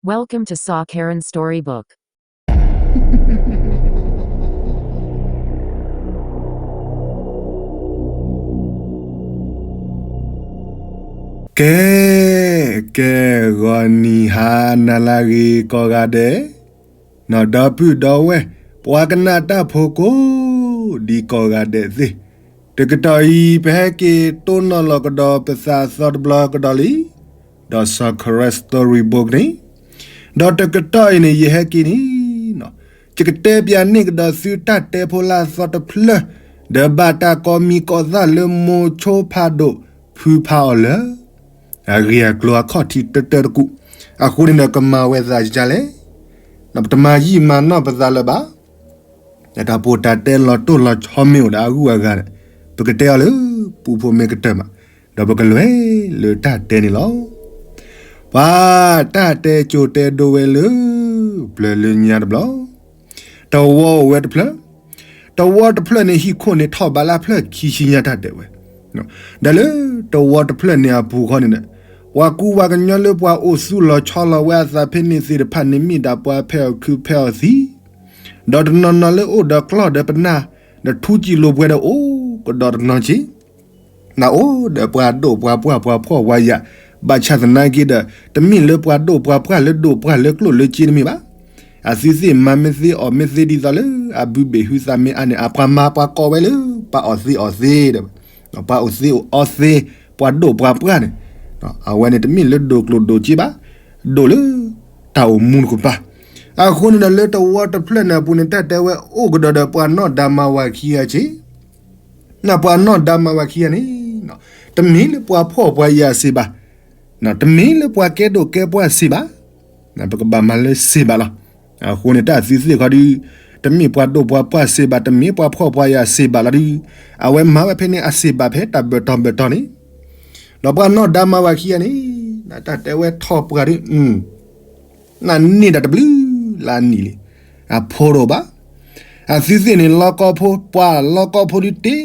Welcome to Saw Karen Storybook. ကဲ, ကဲ, ဂီၤနံၤဟါနၤလၢအဂ့ၤကိးဂၤဒဲး, နီၢ်ဒီပုၢ်ဒီဝဲၢ်, ပှၤကနၣ်တၢ်ဖိကိးဒံးကိးဂၤဒဲးသ့ၣ်, တကတီၢ်အံၤ ပဟဲက့ၤတိၢ်နီၣ်လီၤကဒီးပသးအသီတဘျီကဒီးလံ, ဒီး Saw Karen Storybook န့ၣ်, ဒီးတကတီၢ်အံၤန့ၣ် ယဟဲက့ၤန့ၣ်, ယကတဲပၠးန့ၢ်ကဒီးသုတၢ်တဲဖိလၢအသီတဖျၢၣ်, ဒီးဘၣ်တၢ်ကိးမံၤကိးသၣ်လၢမိၤဆိဖးဒိၣ်ဖုဖးအီၤလၢ အဂ့ၢ်အကျိၤအခီၣ်ထံးတၢတၢတကူာ်, အဃိန့ၣ်ဒီးကမၤဝဲသးဒ်လဲၣ်, ပတမၤယံာ်မၤနီၢ်ပသးလၢၤဘၣ်, တၢ်ပီးတၢ်တဲလီၤတိၢ်လီၤဆီမ့ၢ်အိၣ်ဒီးအဂုၤအဂၤန့ၣ်, ပကတဲအီၤလၢပူဖိမ့ၢ်ကတၢၢ်မး, ဒီးပကလဲၤလၢတၢ်တဲန့ၣ်လီၤ. ပှၤတၢ်တဲကၠိတဲဒိဝဲလၢ ပျၢၤလၢညါတဘျီ, တဝီအိၣ်ဝဲတဖျၢၣ်, တဝီတဖျၢၣ်န့ၣ် ဟံၣ်ခိၣ်န့ၣ်ထီၣ်ဘးလၢဖျၢၣ်ခံဆံညါတၢ်တဲဝဲ, ဒီးလၢတဝီတဖျၢၣ်န့ၣ်အပူၤဃီန့ၣ်ဒီး, ပှၤကူပှၤကညီလၢပှၤအိၣ်သူၣ်လီၤဆီလီၤဝဲအသးဖဲန့ၣ်သ့ၣ်တဖၣ်န့ၣ် မ့ၢ်ဒၣ်ပှၤဖဲးအီၣ်ခုးဖဲးအီၣ်သံ, ဒီးတနီၤနီၤလၢအိၣ်ဒီးကျီၢ်ဒီးပနၢ်, ဒီးထူစံာ်လိာ်ပှဲၤဒီးအိၣ်ကဒီးတနီၤက့ၤ နအိၣ်ဒီးပှၤဒိၣ်ပှၤပှၢ်ပှၤဖှီၣ်ပှၤယာ်, ဘၣ်ဆၣ်သနာ်က့ဒီး, တမ့ၢ်လၢပှၤဒိၣ်ပှၤပှၢ်လၢဒိၣ်ပှၢ်လၢကျိၣ်လၢစ့တမ့ၢ်ဘၣ်. အသုသ့ၣ်မၤမ့ၢ်သ့အီၣ်မ့ၢ်သ့ဒ်သိးလၢအဘုဘ့ၣ်ဟုသးမ့ၢ်အါန့ၣ် အပှၤမၤပှၤကိးဝဲလၢ ပှၤအီၣ်သ့အီၣ်သ့ဒီး, ပှၤအိၣ်သ့အိၣ်အီသ့, ပှၤဒိၣ်ပှၤပှၢ်န့ၣ်, အဝဲန့ၣ်တမ့ၢ်လၢဒိၣ်ကျိၣ်ဒိၣ်စ့ဘၣ်, ဒိၣ်လၢတၢ်အိၣ်မူတကပၤ. အဃိန့ၣ်ဒီးလၢတဝီတဖျၢၣ်န့ၣ်အပူၤန့ၣ် တၢ်တဲဝဲအိၣ်ကဒီးဒီးပှၤနီၢ်ဒါမါဝၤခံဂၤက့ၤ နပှၤနီၢ်ဒါမါဝၤခံဂၤန့ၣ်, တမ့ၢ်လၢပှၤဖှီၣ်ပှၤယာ်စ့ၢ်ဘၣ်, တမ့ၢ်လၢပှၤကဲဒိၣ်ကဲပှၢ်စ့ၢ်ဘၣ်, ပကဘၣ်မၤလၢစ့ၢ်ဘၣ်လီၤ. အဃိန့ၣ်တၢ်သုသ့ၣ်ခီဒုး, တမ့ၢ်ပှၤဒိၣ်ပှၤပှၢ်စ့ၢ်ဘၣ်, တမ့ၢ်ပှၤဖှီၣ်ပှၤယာ်စ့ၢ်ဘၣ်လီၤဒုး, အဝဲမၤဝဲဖဲန့ၣ်အစ့ၢ်ဘၣ်ဖဲတၢ်ဘၢၣ်တီဘၢၣ်တီန့ၣ်, ဒီးပှၤနီၢ်ဒါမါဝၤခံဂၤန့ၣ်, တၢ်တဲဝဲထီၣ်ပှၢ်ဒုး နန့ၢ်ဒၣ်တဘျုးလါနံၣ်လံ, အဖိတအိၣ်ဘၣ်. အသုသ့ၣ်န့ၣ်လီကီဖိ, ပှၤလီကီဖိဒုးတ့,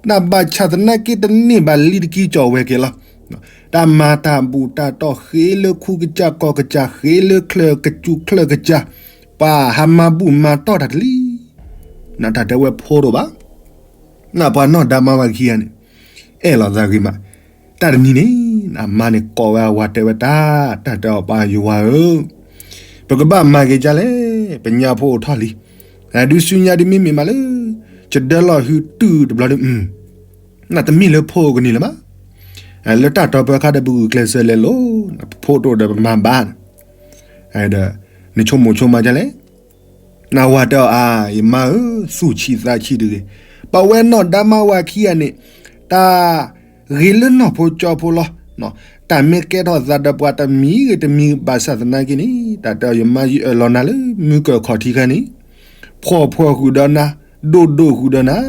နဘၣ်ဆၣ်သနာ်က့တန့ၢ်ဘၣ်လံတကံကီၣ်ဝဲက့ၤလီၤ. တၢ်မၤတၢ်ဘူၣ်တၢ်တီၢ်ဃ့လၢခူကစၢ်ကီၢ်ကစၢ်, ဃ့လၢချၢၣ်ကစူၣ်ချၢၣ်ကစၢ်, ပှၤဟးမၤဘူၣ်မၤတီၢ်တၢ်တလံ. နတၢ်တဲဝဲဖိတအိၣ်ဘၣ်. နပှၤနီၢ်ဒါမါဝၤခံဂၤန့ၣ်, အဲၣ်လီၤသးဂ့ၤမး, တၢ်တနံၤန့ၣ်, အမါန့ၣ်ကိးဝဲအဝၤတဲဝဲတၢ်, တၢ်တဲအီၤပၢ်ယွၤဧၢ, ပကဘၣ်မၤက့ၤဒ်လဲၣ်, ပညါဖိအိၣ်ထီၣ်လံ, ဒုးဆူညါဒုးမ့မ့ၢ်မးလၢ, ယဒၢလီၤဟုတုၤတဘျီဒုး, နတမ့ၢ်လၢဖိအိၣ်ကနံၤလၢၤမး, လၢတၢ်တီပၢအခါဒီးပဂုာ်ကျဲးစၢးလဲၤလိၤ, ဖိတအိၣ်ဒီးပမၤဘၣ်, ဒီး, နဆိကမိၣ်ဆိကမးဒ်လဲၣ် နဝၤတဲအီၤအါ, ယမါဧၢ, သူၣ်ဆံးသးဆံးတဂ့ၤ, ပဝဲနီၢ်ဒါမါဝၤခံဂၤန့ၣ်, တၢ်ဂ့ၤလၢနီၢ်ဖိကၠီဖိလီၤ. တၢ်မ့ၢ်ကဲထီၣ်သးဒီးပှၤတမံၤဂ့ၤတမံၤဘၣ်ဆၣ်သနာ်က့န့ၣ်, တၢ်တဲအီၤယမါယအၢၣ်လီၤနၤလၢမုၢ်ကၢၢ်ခီၣ်ထံးခဲန့ၣ်, ဖှီၣ်ဖှီၣ်ဃုာ်ဒီးနၤ, ဒိၣ်ဒိၣ်ဃုာ်ဒီးနၤ,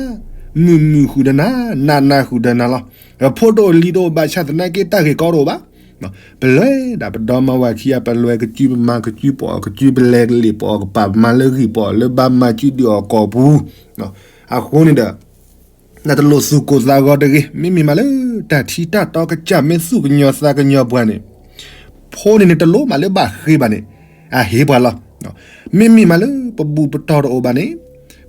မုၢ်မုၢ်ဃုာ်ဒီးနၤ, နးနးဃုာ်ဒီးနၤလီၤ. ဖိတအိၣ်လံၤတအိၣ်ဘၣ်ဆၣ်သနာ်က့တၢ်ဂ့ၢ်ကီတအိၣ်ဘၣ်. ပလဲၤဒၣ်ပဒီမါဝၤခံဂၤ ပလဲၤကစုပမၤကစုပအီၣ်ကစုပလဲၤကလ့ၣ်ပအီၣ်ကပာ်ပမၤလၢဂံၢ်ပအီၣ်လၢဘါမၤစုဒုးအီၣ်ကိာ်ပူၤ, အဃိန့ၣ်ဒီး, နတလိၣ်သူၣ်ကိၢ်သးဂီၤတဂ့ၤ, မ့မ့ၢ်မးလၢတၢ်ထံတၢ်တီကစၢ်မ့ၢ်သူၣ်ကညီၤသးကညီၤပှၤန့ၣ်, ဖိန့ၣ်န့ၣ်တလိၣ်မးလၢဘၣ်ဃ့ဘၣ်န့ၣ်, အဟ့ၣ်ပှၤလီၤ. မ့မ့ၢ်မးလၢပဘူၣ်ပတီၢ်တအိၣ်ဘၣ်န့ၣ်,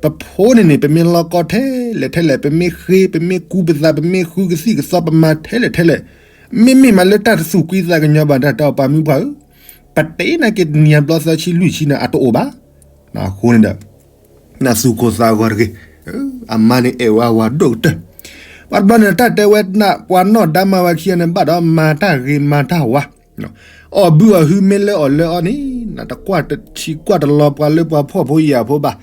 ပဖိန့ၣ်န့ၣ် ပမ့ၢ်လီကီထဲလဲၣ်ထဲလဲၣ် ပမ့ၢ်ဃ့ ပမ့ၢ်ကူပသး ပမ့ၢ်ဃုကသံၣ်ကသီ ပမၤထဲလဲၣ်ထဲလဲၣ်, မ့မ့ၢ်မးလၢတၢ်တသူၣ်ကွံသးကညီၤဘၣ် တၢ်တဲအီၤပၢ်မုၣ်ပှၢ်ဧၢ, ပတ့နာ်က့ၤတနံၤအဘျီသၢဆံလွံၢ်ဆံန့ၣ် အတအိၣ်ဘၣ်. အဃိန့ၣ်ဒီး နသူၣ်ကိၢ်သးဂီၤတဂ့ၤ. အမါန့ၣ်အဲၣ်ဝဲအဝၤဒိၣ်ကတၢၢ်. ပှၤတဘျီန့ၣ် တၢ်တဲဝဲ ပှၤနီၢ်ဒါမါဝၤခံဂၤန့ၣ် ဘၣ်ဒီးမၤတၢ်ဂ့ၤမၤတၢ်ဝါ, အီၣ်ဘုအီၣ်ဟုမ့ၢ်လၢအီၣ်လၢအီန့ၣ် နတကွၢ်တဆံးကွၢ်တလီၤပှၤလၢပှၤဖှီၣ်ဖိယာ်ဖိဘၣ်.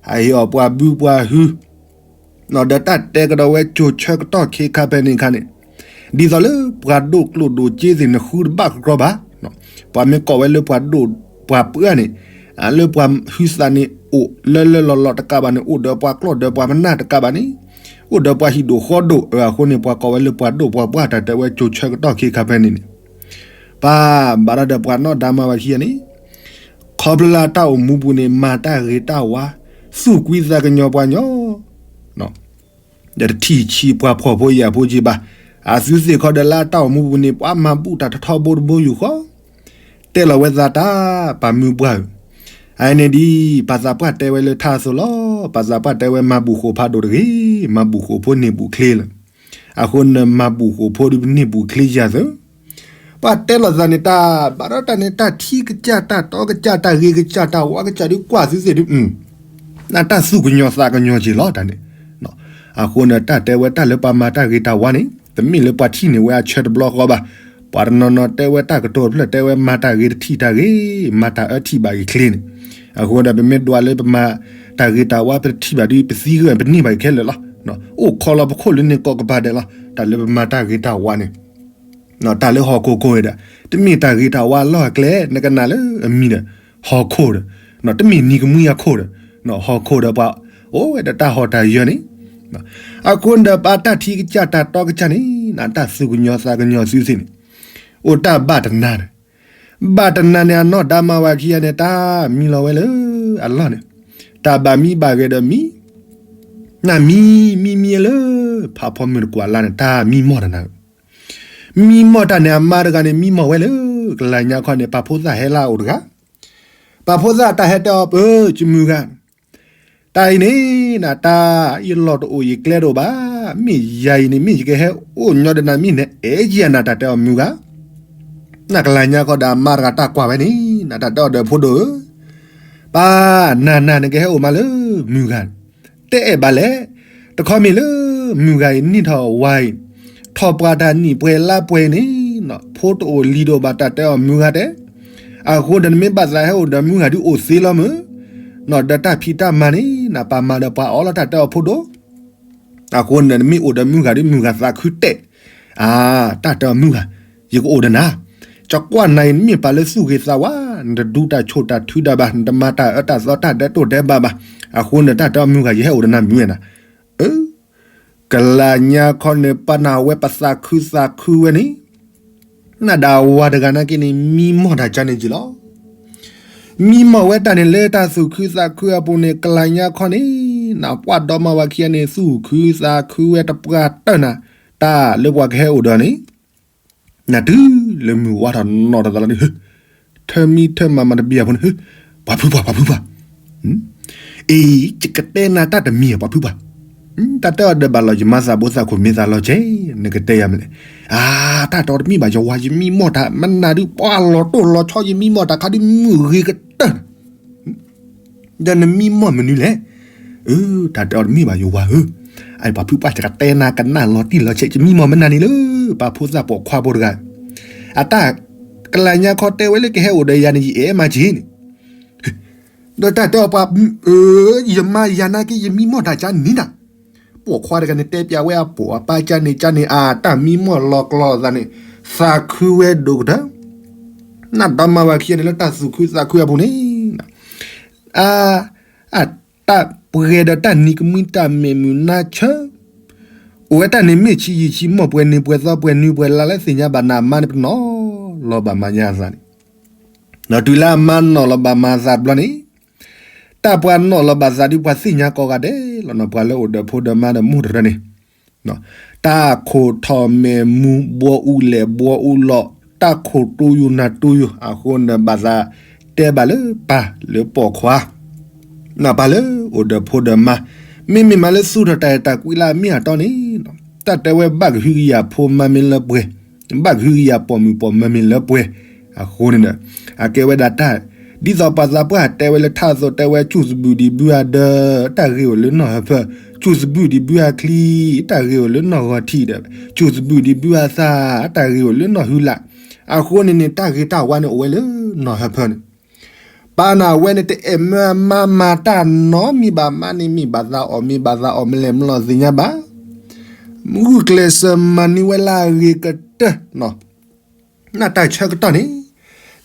အဟ့ၣ်အီၣ်ပှၤဘုပှၤဟု ဒီးတၢ်တဲကဒီးဝဲ ကၠိၤဆၢကတီၢ်ခ့ခါဖဲန့ၣ်အခါန့ၣ်, ဒ်သိးလၢပှၤဒိၣ်ကျိၣ်ဒိၣ်စ့သ့ၣ် နဃုတဘၣ်ကကြီးဘၣ်. ပှၤမ့ၢ်ကိးဝဲလၢပှၤဒိၣ်ပှၤပှၢ်န့ၣ်, လၢပှၤဟုသးန့ၣ်အိၣ်လၢလၢလီၤလီၤတကးဘၣ်န့ၣ် အိၣ်ဒီးပှၤကျီၢ်ဒီးပှၤပနၢ်တကးဘၣ်န့ၣ်, အိၣ်ဒီးပှၤဟံၣ်ဒိၣ်ဃီဒိၣ်အဃိန့ၣ် ပှၤကိးဝဲလၢပှၤဒိၣ်ပှၤပှၢ် တၢ်တဲဝဲကၠိၤဆၢကတီၢ်ခ့ခါဖဲန့ၣ်န့ၣ်, ပၢ်ဘၣ်ဒီးပှၤနီၢ်ဒါမါဝၤခံဂၤန့ၣ် ခီဖျိလၢတၢ်အိၣ်မူပူၤန့ၣ် မၤတၢ်ဂ့ၤတၢ်ဝါ, သူၣ်ကွံသးကညီၤပှၤညီ, ဒီးတထံၣ်ဆံးပှၤဖှီၣ်ဖိယာ်ဖိက့ဘၣ်. အသုသ့ၣ်ခီဒီးလၢတၢ်အိၣ်မူပူၤန့ၣ် ပှၤမၤဘူၣ်တၢ်ထီထီဘိတဘိယူၢ်ဃီ, တဲလီၤဝဲသးတၢ် ပှၤမုၢ်ပှၢ်ဧၢ, အန့ၣ်ဒ် ပှၤသးပှၢ်တဲဝဲလၢထါအသိးလီၤ. ပှၤသးပှၢ်တဲဝဲမၤဘူၣ်ဃိာ်ဖးဒိၣ်တဂ့ၤ, မၤဘူၣ်ဃိာ်ဖိန့ၢ်ဘူၣ်ချ့လၢာ်. အဃိန့ၣ်မၤဘူၣ်ဃိာ်ဖိဒ်ပန့ၢ်ဘူၣ်ချ့ယၤသၢ, ပှၤတဲလီၤသးန့ၣ် တၢ်ဘၣ်ဒီးတၢ်န့ၣ် တၢ်ထံကစၢ် တၢ်တီကစၢ် တၢ်ဂ့ၤကစၢ် တၢ်ဝါကစၢ်ဒ်ကွၢ်သုသ့ၣ်ဒ် နတၢ်သူၣ်ကညီၤသးကညီၤက့ၤလီၤတၢ်န့ၣ်. အဃိန့ၣ် တၢ်တဲဝဲတၢ်လၢပှၤမၤတၢ်ဂ့ၤတၢ်ဝါန့ၣ် တမ့ၢ်လၢပှၤထံၣ်န့ၢ်ဝဲအဆၢတဘျီဃီဘၣ်. ပှၤတနီၤနီၤတဲဝဲတၢ်ကတိၤတဖျၢၣ်တဲဝဲမၤတၢ်ဂ့ၤတထံၣ်တၢ်ဂ့ၤ, မၤတၢ်အၢထံၣ်ဘၣ်ဂ့ၤချ့န့ၣ်. အဃိဒီး ပမ့ၢ်ဒွးလၢပမၤတၢ်ဂ့ၤတၢ်ဝါ ပတထံၣ်ဘၣ်ဒီး ပသံဂ့ၤ ပန့ၢ်ဘၣ်ဂ့ၤခဲလၢာ်လီၤ. အိၣ်ခိးလီၤပခိၣ်လၢန့ၣ်ကိးကပၤဒဲးလီၤ. တၢ်လၢပမၤတၢ်ဂ့ၤတၢ်ဝါန့ၣ် တၢ်လၢဟီၣ်ခိၣ်ခိၣ်ဒီး တမ့ၢ်တၢ်ဂ့ၤတၢ်ဝါလီၢ်အကျဲ နကနၣ်လၢအမံၤဒီး ဟီၣ်ခိၣ်ဒီး တမ့ၢ်နံၤကမှံအခိၣ်ဒီး ဟီၣ်ခိၣ်ဒီးပှၤအိၣ်ဝဲဒီးတၢ်ဟီၣ်တၢ်ယၢၤန့ၣ်. အဃိဒီးပှၤတၢ်ထံကစၢ်တၢ်တီကစၢ်န့ၣ် နတၢ်သူၣ်ကညီၤသးကညီၤသုသ့ၣ်န့ၣ် အိၣ်တၢ်ဘၣ်တနၤဒီး ဘၣ်တနၤန့ၣ် အနီၢ်ဒါမါဝၤခံဂၤန့ၣ် တၢ်မံလီၤဝဲလၢအလီၢ်န့ၣ် တၢ်ဘၣ်မံဘၣ်ဂဲၤဒီးမံ နမံ မံမံလၢ ဖးဖီမုၢ်တကွၢ်လါန့ၣ် တၢ်မံမီၢ်တနၤဧၢ. မံမီၢ်တၢ်န့ၣ် အမါတဂၤန့ၣ် မံမီၢ်ဝဲလၢ ကလၤညါခီန့ၣ် ပာ်ဖိသၣ်ဟဲလၢအအိၣ်တဂၤ. ပာ်ဖိသၣ်တၢ်ဟဲတဲအီၤ ပၢ ယမုၢ်ဂၤ တၢ်အံၤန့ၣ် နတၢ်ယလီၢ်တအိၣ်ယကျဲတအိၣ်ဘၣ်. မ့ၢ်ယၤအံၤန့ၣ် မ့ၢ်ယကဟဲအိၣ်ညီဒီးနၤမ့ၢ်နအဲၣ်ယၤနၤ တၢ်တဲအီၤမုၢ်ဂၤ နကလၤညါခီဒီးအမါတဂၤတၢ်ကွၢ်ဝဲန့ၣ် နတၢ်တဲအီၤဒီးဖိဒိၣ်ဧၢ, ပၢ် နၤနၤနကဟဲအိၣ်မးလၢမုၢ်ဂၤ တအဲၣ်ဘၣ်လဲၣ်. တခီမ့ၢ်လၢ မုၢ်ဂၤအံၤနံၣ်ထီၣ်ဝါအံၤ ထီၣ်ပှၢ်တၢ်နံၣ်ပှဲၤလါပှဲၤအံၤန့ၣ် ဖိတအိၣ်လံၤတအိၣ်ဘၣ် တၢ်တဲအီၤမုၢ်ဂၤတဲ, အဃိဒီးနမ့ၢ်ဘၣ်သးဟဲအိၣ်ဒီးမုၢ်ဂၤဒုးအိၣ်သ့လီၤမုၢ်, ဒီးတၢ်ဖံးတၢ်မၤန့ၣ် နပာ်မၤဒီးပှၤအီၤလီၤ တၢ်တဲအီၤဖိဒိၣ်. အဃိန့ၣ် နမ့ၢ်အိၣ်ဒီးမုၢ်ဂၤဒုး မုၢ်ဂၤသးခုတဲာ်, အါ တၢ်တဲအီၤမုၢ်ဂၤ, ယကအိၣ်ဒီးနၤ, ကကွၢ်နၤအံၤနမ့ၢ်ပှၤလၢသူၣ်ဂ့ၤသးဝါ, နတဒူတၢ်ဆိၣ်တၢ်ထုတၢ်ဘၣ်, နတမၤတၢ်အၢတၢ်သီတၢ်ဒဲးတိၢ်ဒဲးဘးဘၣ်, အဃိန့ၣ် တၢ်တဲအီၤမုၢ်ဂၤ ယဟဲအိၣ်ဒီးနၤမုၢ်ဝဲနၤ. အၢ ကလၤညါခီန့ၣ် ပနၢ်ဝဲပသးခုသးခုဝဲန့ၣ်, နဒၣ်ဝၤတဂၤနာ်က့န့ၣ် မံမီၢ်တၢ်ကါန့ၣ်က့ၤလီၤ. မံမီၢ်ဝဲတၢ်န့ၣ်လၢတၢ်သူၣ်ခုသးခုအပူၤန့ၣ် ကလၤညါခီန့ၣ် နပှၢ်ဒီမါဝၤခံဂၤန့ၣ် သူၣ်ခုသးခုဝဲတပှၢ်တၢၢ်နၤ, တၢ်လၢပှၤကဟဲအိၣ်ဒီးန့ၣ် နတုၤလၢမုၢ်ဝါထီၣ်နီၢ်တသးလီၤဒီး ထၢမံထၢမၤမၤတဘံၣ်အဖိန့ၣ် ပှၤဖုပှၢ် ပှၤဖုပှၢ်, အ့ ယကတဲနၤတၢ်တမံၤ ပှၤဖုပှၢ်, တၢ်တဲအီၤဒီးဘၣ်လီၤ ယမါသးဘိသးခိၣ်မ့ၢ်သးလီၤကဲ, နကတဲယၤမနုၤလဲၣ်. အါ တၢ်တဲအီၤတမ့ၢ်ဘၣ် ယဝၤ ယမံမီၢ်တၢ် မနၤဒုး ပှၤလီၤတိၢ်လီၤဆီ ယမံမီၢ်တၢ်ခါဒုးမုၢ်ဂ့ၤကတၢၢ် ဒီးနမံမီၢ်မနုၤလဲၣ်. အၢ တၢ်တဲအီၤတမ့ၢ်ဘၣ်ယဝၤဧၢ, အပှၤဖုပှၢ် ယကတဲနၤကနၣ်လီၤတံၢ်လီၤဆဲး ယမံမီၢ်မနုၤန့ၣ်လၢ ပှၤဖိသၣ်ပိာ်ခွါဖိတဂၤ, အတၢ် ကလၤညါခီတဲဝဲလၢကဟဲအိၣ်ဒီးယၤန့ၣ် ယအဲၣ်မးက့ၤန့ၣ် ဒီးတၢ်တဲအီၤပှၤ အၢ ယမါယၤနာ်က့ ယမံမီၢ်တၢ်ကါန့ၣ်နၤ, ပိာ်ခွါတဂၤန့ၣ် တဲပျးဝဲအပိာ်အပၢ်ကါန့ၣ် ကါန့ၣ် အတၢ်မံမီၢ်လီၤကျီလိာ်သးန့ၣ် သးခုဝဲဒိၣ်ကတၢၢ်, နဒီမါဝၤခံဂၤန့ၣ်လၢတၢ်သူၣ်ခုသးခုအပူၤန့ၣ် အ အတၢ်ပှဲၤဒီးတၢ်နံၤကမှံတၢ်မဲာ်မုာ်နါဆၢ, အိၣ်ဝဲတၢ်န့ၣ်မ့ၢ်ဆံးယံာ်ဆံးမီၢ်ပှဲၤနံၤပှဲၤသီပှဲၤနွံပှဲၤလါလၢသ့ၣ်ညါဘၣ်နၤမါန့ၣ်ပနီၢ်လီၤဘၣ်မၤညါအသးန့ၣ်, ဒီးတုၤလၢအမါနီၢ်လီၤဘၣ်မၤသးတဘျီန့ၣ်, တၢ်ပှၤနီၢ်လီၤဘၣ်သးဒ်ပှၤသ့ၣ်ညါကိးဂၤဒဲးလီၤနီၤ ပှၤလၢအိၣ်ဒီးဖိဒီးမါဒီးမိၢ်တရၢန့ၣ် တၢ်ခိၣ်ထီၣ်မဲာ်မူ ဘှီအူလဲၣ်ဘှီအူလီၤ တၢ်ခိၣ်တူယိာ်နၢ်တူယိာ် အဃိန့ၣ်ဘၣ်သးတဲဘၣ်လၢပၢ်လၢပိာ်ခွါ, နပၢ်လၢအိၣ်ဒီးဖိဒီးမါ, မ့မ့ၢ်မးလၢသူၣ်ထီၣ်တၢ်အဲၣ်တၢ်ကွံလၢအမ့ၢ်အတီန့ၣ်, တၢ်တဲဝဲဘၣ်ကဟုကယာ်ဖိမါမ့ၢ်လၢပှဲၤ, ဘၣ်ကဟုကယာ်ပိာ်မုၣ်ပိာ်မၢၤမ့ၢ်လၢပှဲၤ, အဃိန့ၣ်ဒီး အကဲဝဲဒၣ်တၢ် ဒ်သိးပှၤသးပှၢ်တဲဝဲလၢထါအသိးတဲဝဲ စူၢ်သဘုၣ်ဒံးဘုဧါဒၢ, တၢ်ဂ့ၤအိၣ်လၢနီၢ်ဟၢဖၢ, စူၢ်သဘုၣ်ဒံးဘုဧါချံ, တၢ်ဂ့ၤအိၣ်လၢနီၢ်ဂီၤထံးဒီး စူၢ်သဘုၣ်ဒံးဘုဧါသၣ်, တၢ်ဂ့ၤအိၣ်လၢနီၢ်ဟုလး, အဃိန့ၣ်န့ၣ် တၢ်ဂ့ၤတၢ်ဝါန့ၣ်အိၣ်ဝဲလၢနီၢ်ဟၢဖၢန့ၣ်, ပၢ်န့ၣ်အဝဲန့ၣ် တအဲၣ်မၢအမါမၤတၢ်နီတမံၤဘၣ် မါန့ၣ်မ့ၢ်ဘၣ်သးအီၣ်မ့ၢ်ဘၣ်သးအီၣ်မ့ၢ်လဲၣ်မ့ၢ်လီၤသ့ၣ်ညါဘၣ်, ဂုာ်ကျဲးစၢးမၤန့ၢ်ဝဲလၢအဂ့ၤကတၢၢ် နတၢ်ဆၢကတီၢ်န့ၣ်,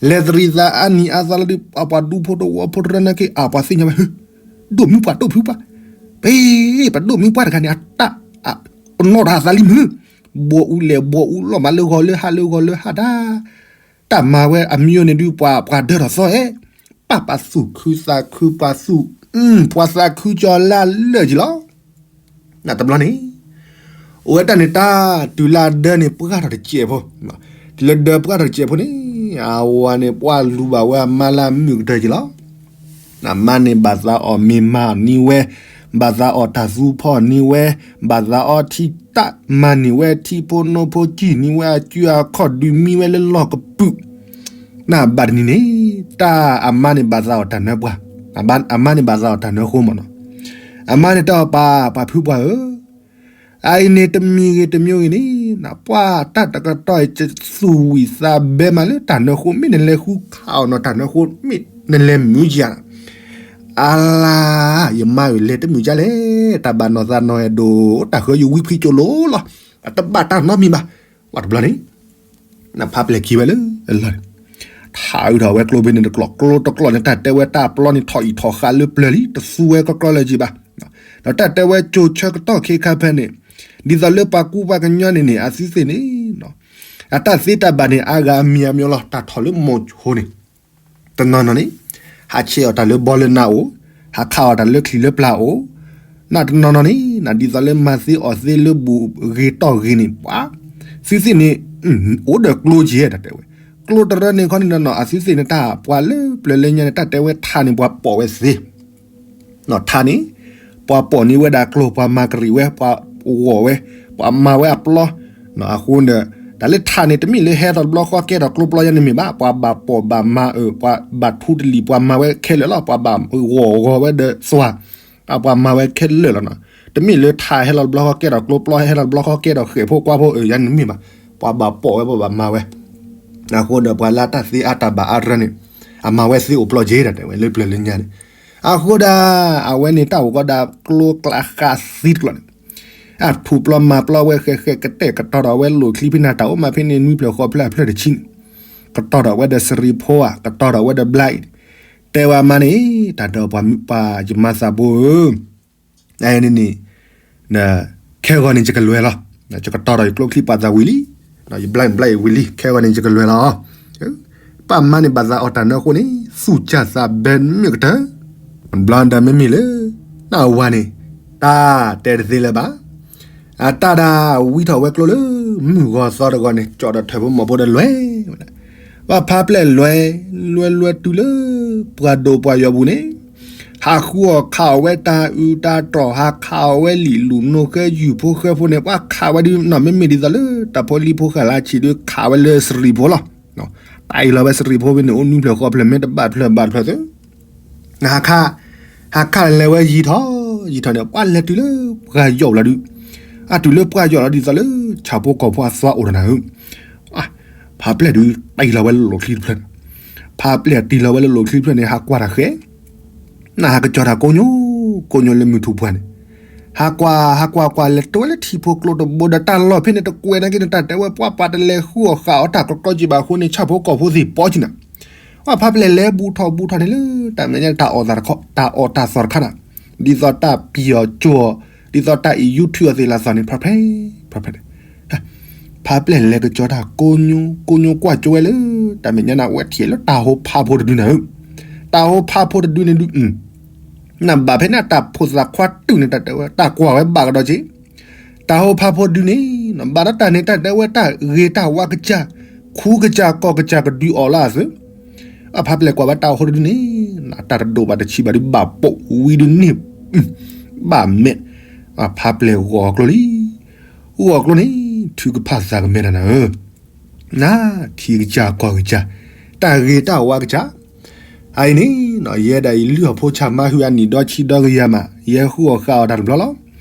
လဲၤတရံးသးအါနံၤအါသီလီၤဒုး အပှၤဒူဖိတဝီဖိတရၢနာ်က့ အပှၤသ့ၣ်ညါဝဲ, ဒိၣ်မုၢ်ပှၢ်ဒိၣ်ဖုပှၢ်, ပ ပဒိၣ်မုၢ်ပှၢ်တဂၤန့ၣ် အတၢ် အနီၢ်တၢ်အသးလံမုၢ်, ဘှီအူလဲၣ်ဘှီအူလီၤမးလၢဂီၤလၢဟါလၢဂီၤလၢဟါတၢ်, တၢ်မၤဝဲအမံၤန့ၣ်ဒုး ပှၤပှၤဒၢထီၣ်သီဧဲ, ပၢ်ပှၤသူၣ်ခုသးခုပှၤသူၣ်, ပှၤသးခုကၠီၤလၢအလၢာ်က့ၤလီၤ. နတဘျီန့ၣ်, အိၣ်ဝဲတၢ်န့ၣ်တၢ်တုၤလၢအဒၢန့ၣ်ပှၢ်ထီၣ်တစဲးဖိ, တုၤလၢဒၢပှၢ်ထီၣ်တစဲးဖိန့ၣ် အဝၤန့ၣ် ပှၢ်လူၤဘၣ်ဝဲအမါလၢအမုာ်ကတၢၢ်က့ၤလီၤ. အမါန့ၣ်ဘၣ်သးအီၣ်မ့ၤမၤအီၣ်န့ၢ်ဝဲ, ဘၣ်သးအီၣ်တၢ်သူဖီၣ်န့ၢ်ဝဲ, ဘၣ်သးအီထံတၢ်မၤန့ၢ်ဝဲ ထံဖိနိဖိစံၣ်န့ၢ်ဝဲအစုအခီၣ်ဒုးမံဝဲလၢလီၢ်ကပုာ်, နဘၣ်တနံၤန့ၣ် တၢ်အမါန့ၣ်ဘၣ်သးအီၣ်တၢ်နၢပှၤ, အမါန့ၣ်ဘၣ်သးအီၣ်တၢ်နၢဃိမ့ၢ်နီၤ, အမါန့ၣ်တၢ်အီၣ်ပာ်ပှၤဖုပှၢ်ဧၢ အအံၤန့ၣ်တမံၤဂ့ၤတမံၤဂ့ၤန့ၣ် ပှၢ်တၢ်တကတီၢ်အံၤ သူၣ်ဝံၣ်သးဘဲမးလၢတၢ်နၢဃိ မ့ၢ်နလဲၤဃုခးအီၣ်နီၤ တၢ်နၢဃိ မ့ၢ်နလဲၤမုာ်ကယၤ, အလါ ယမါဧၢ လဲၤတမုာ်ကလဲၣ် တၢ်ဘၣ်နီၢ်သးနီၢ်အဲၣ်ဒိး တၢ်ဃၢယဝံဖှံကၠိလိၤလီၤ, အတဘၣ်တၢ်နီတမံၤဘၣ်, ပှၤတဘျီန့ၣ် နဖးပျဲၢ်က့ၤဝဲလၢအလီၢ်န့ၣ်, ထးအုးထီၣ်ဝဲကျိဖဲန့ၣ်တကျိာ် ကျိတကျိာ်န့ၣ် တၢ်တဲဝဲတၢ်ပျီန့ၣ် ထီၣ်အံၣ်ထီၣ်ဃးလၢပျၢၤလံ တသူဝဲကကျီလၢၤက့ၤဘၣ်, ဒီးတၢ်တဲဝဲကၠိၤဆၢကတီၢ်ခ့ခါဖဲန့ၣ်, ဒ်သိးလၢပှၤကူပှၤကညီန့ၣ်န့ၣ် အသုသ့ၣ်န့ၣ် အတၢ်သ့တၢ်ဘၣ်န့ၣ် အါဂၤအမံၤအါမံၤလီၤ တၢ်ထီၣ်လၢမိၤဆိန့ၣ် တနီၤနီၤန့ၣ် ဟးဆဲးအီၣ်တၢ်လၢဘီလၢနးအိၣ်, ဟးခးအီၣ်တၢ်လၢချံလၢပျၢ်အိၣ်, နတနီၤနီၤန့ၣ် ဒ်သိးလၢမၤသ့အီၣ်သ့လၢဘူးဂ့ၤတီၢ်ဂ့ၤန့ၣ် ပှၤသုသ့ၣ်န့ၣ် အိၣ်ဒီးကျိက့ၤတၢ်တဲဝဲ, ကျိတရၢန့ၣ်ခီန့ၣ်နီၤ အသုသ့ၣ်န့ၣ် တၢ်ပှၤလၢပျၢၤလၢညါန့ၣ် တၢ်တဲဝဲထးန့ၣ် ပှၤပိာ်ဝဲသ့ ထးန့ၣ် ပှၤပိာ်န့ၢ်ဝဲဒၣ်ကျိ ပှၤမၤကရံးဝဲ ပှၤဂီၢ်ဝဲ ပှၤမၤဝဲအပျီ, အဃိဒီး တၢ်လၢထးန့ၣ် တမ့ၢ်လၢဟဲထီၣ်တဘျီဃီကဲထီၣ်ကျိပျီယါန့ၣ်မ့ၢ်ဘၣ်, ပှၤဘၣ်ပိာ်ဘၣ်မၤအၢ ပှၤဘၣ်ထူတလံာ် ပှၤမၤဝဲခဲလၢာ်လီၤ, ပှၤဘၣ်ဂီၢ်ဂီၤဝဲဒီးသွါ, ပှၤမၤဝဲခဲလၢာ်လီၤနီၤ, တမ့ၢ်လၢထးဟဲလီၤတဘျီဃီကဲထီၣ်ကျိပျီ ဟဲလီၤတဘျီဃီကဲထီၣ်ဃဲၣ်ဖိကွၢ်ဖိအၢ ယါန့ၣ်မ့ၢ်ဘၣ်, ပှၤဘၣ်ပိာ်ဝဲ ပှၤဘၣ်မၤဝဲ အဃိဒီးပှၤလၢတၢ်သ့အါတၢ်ဘၣ်အါတရၢန့ၣ် အမၤဝဲသ့အိၣ်ပျီက့ၤတၢ်တဲဝဲလၢပျၢၤလၢညါန့ၣ်, အဃိဒၣ် အဝဲန့ၣ်တၢ်အိၣ်ကီးဒၣ်ကျိကျါဃးသံတကျိာ်န့ၣ်, အထူၣ်ပျီမၤပျီဝဲဃဲးဃဲးကတဲာ်ကတီၤဒီးဝဲလိၣ်ချံဖဲန့ၣ် တၢ်အိၣ်မးဖဲန့ၣ် နွံဖျၢၣ်ဃိးဖျၢၣ်အဖျၢၣ်တဆံန့ၣ်, ကတီၤဒီးဝဲဒီးစရံဖိဧါ ကတီၤဒီးဝဲဒီးဘျါအံၤ, တဲဝဲမါန့ၣ် တၢ်ဒီးပှၤမုၣ်ပှၢ်ယမါသးဘိဧၢ အန့ၣ်န့ၣ် ခဲဂီၤန့ၣ် ယကလဲၤလီၤ, ယကတီၤဒီးယကျိချံပာ်သးဝံၤလံ, ယဘျါဘျါအံၤဝံၤလံ ခဲဂီၤန့ၣ် ယကလဲၤလီၤ, ပၢ်မါန့ၣ်ဘၣ်သးအီၣ်တၢ်နၢဃိန့ၣ် သူၣ်စၢ်သးဘဲမ့ၢ်ကတၢၢ်, ဘျီဒီးမ့မ့ၢ်လၢ နဝၤန့ၣ် တၢ်တဲတသ့လၢၤဘၣ် အတၢ်ဒၣ်ဝံထီၣ်ဝဲကျိလၢ မုၢ်ဂီၤသီတဂီၤန့ၣ် ကၠီၣ်ဒီးထၢၣ်ဖိမီၤဖိဒီးလွဲၢ်ဝဲဒၣ်, ဘၣ်ဖးပျဲၢ်လွဲၢ်, လွဲၢ်လွဲၢ်တုၤလၢ ပှၤဒိၣ်ပှၤယီၤပူၤန့ၣ်, ဟးဃုအီၣ်ခးအီၣ်ဝဲတၢ်အုးတၢ်တီၢ် ဟးခးအီၣ်ဝဲလံာ်လူၤနိဃဲယူၢ်ဖိဃဲဖိန့ၣ် ပှၤခးဝဲဒုးနီၢ်မ့မ့ၢ်ဒ်သိးလၢ တၢ်ဖိလံၤဖိဃာ်လၢအဆံးဒုးခးဝဲလၢစရံဖိလီၤ, တၢ်အံၤလီၤဝဲစရံဖိဖဲန့ၣ် အိၣ်နွံဖျၢၣ်ဃိးဖျၢၣ်မ့ၢ်တဘၣ်ဖျၢၣ်ဘၣ်ဖျၢၣ်သ့ ဟးခး, ဟးခးလဲၤဝဲယံာ်ထီၣ်, ယံာ်ထီၣ်န့ၣ် ပှၤလဲၤတုၤလၢပှၤယီၣ်လီၤဒုး, အတုၤလၢပှၤယီၣ်လီၤဒ်သိးလၢ ဆၣ်ဖိကီၢ်ဖိအသွါအိၣ်ဒီးနၤဧၢ, ဖးပျဲၢ်ဒုး တံၢ်လီၤဝဲလၢလိၣ်ချံတဖျၢၣ်န့ၣ်, ဖးပျဲၢ်တံၢ်လီၤဝဲလၢလိၣ်ချံတဖျၢၣ်န့ၣ် ဟးကွၢ်တၢ်ဃဲ, နဟးကစီၤတၢ်ကိညိ, ကိညိလၢမုၢ်ထူၣ်ပှၢ်န့ၣ်, ဟးကွၢ် ဟးကွၢ်ကွၢ် လဲၤတိဝဲလၢထံဖိကျိတဘိဒီး တၢ်လီၢ်ဖဲန့ၣ်တကွဲးနာ်က့န့ၣ် တၢ်တဲဝဲပှၤပာ်တလဲၤဃုအီၣ်ဃာ်အီၣ်တၢ်ကကီကံဘၣ်အဃိန့ၣ် ဆၣ်ဖိကီၢ်ဖိသ့ၣ်ပီကံနၤ, ပှၤဖးပျဲၢ်လဲၤဘူးထီၣ်ဘူးထီၣ်န့ၣ်လၢ တၢ်မဲာ်ညါ တၢ်အီၣ်တၢ်သီၣ်တခီ, တၢ်အီၣ်တၢ်သီၣ်တခါနၤ, ဒ်သိးတၢ်ပံၤအီၤကၠိအီၤ, ဒ်သိးတၢ်အံၤ YouTube အီၤသ့ၣ်လၢသီၣ်န့ၣ် ဖဲဖဲ ဖဲဖဲ ဖးပျဲၢ်လဲၤကစီၤတၢ်ကိညိ, ကိညိကွၢ်ကၠိဝဲလၢ တၢ်မဲာ်ညါန့ၣ် အဝဲထံၣ်လၢတၢ်ဟိဖးဖိတဒုနၤဧၢ, တၢ်ဟိဖးဖိတဒုန့ၣ်ဒုး နဘၣ်ဖဲန့ၣ် တၢ်ဖိသၣ်ခွါတုာ်န့ၣ် တၢ်တဲဝဲ တၢ်ကွၢ်ဝဲဘၣ်ကဒီးက့ၤ, တၢ်ဟိဖးဖိဒုန့ၣ် ဘၣ်ဒီးတၢ်န့ၣ် တၢ်တဲဝဲတၢ်ဂ့ၤတၢ်ဝါကစၢ်, ခူကစၢ်ကီၢ်ကစၢ်ကဒုးအီၣ်လၢအသု, အဖးပျဲၢ်ကွၢ်ဝဲတၢ်ဟိတဒုန့ၣ် တၢ်တဒိၣ်ဘၣ်တဆံးဘၣ်ဒုး ဘၣ်ပိာ်ဝံၤဒုးန့ၣ်, ဘၣ်မဲာ်, အဖးပျဲၢ်ဂီၢ်ကျိလံ, ဂီၢ်ကျိန့ၣ် ထုကဖၣ်သးကမဲတၢ်နၤဧၢ န ထံကစၢ်ကီၢ်ကစၢ်, တၢ်ဂ့ၤတၢ်ဝါကစၢ်, အအံၤန့ၣ် ယဲဒၣ်ယလုၢ်အီၣ်ဖိဆၣ်မါဟုအနံၣ်ဒီဆံဒီကယၤမး ယဟဲဃုအီၣ်ဃာ်အီၣ်တၢ်တဘျီလီၤ.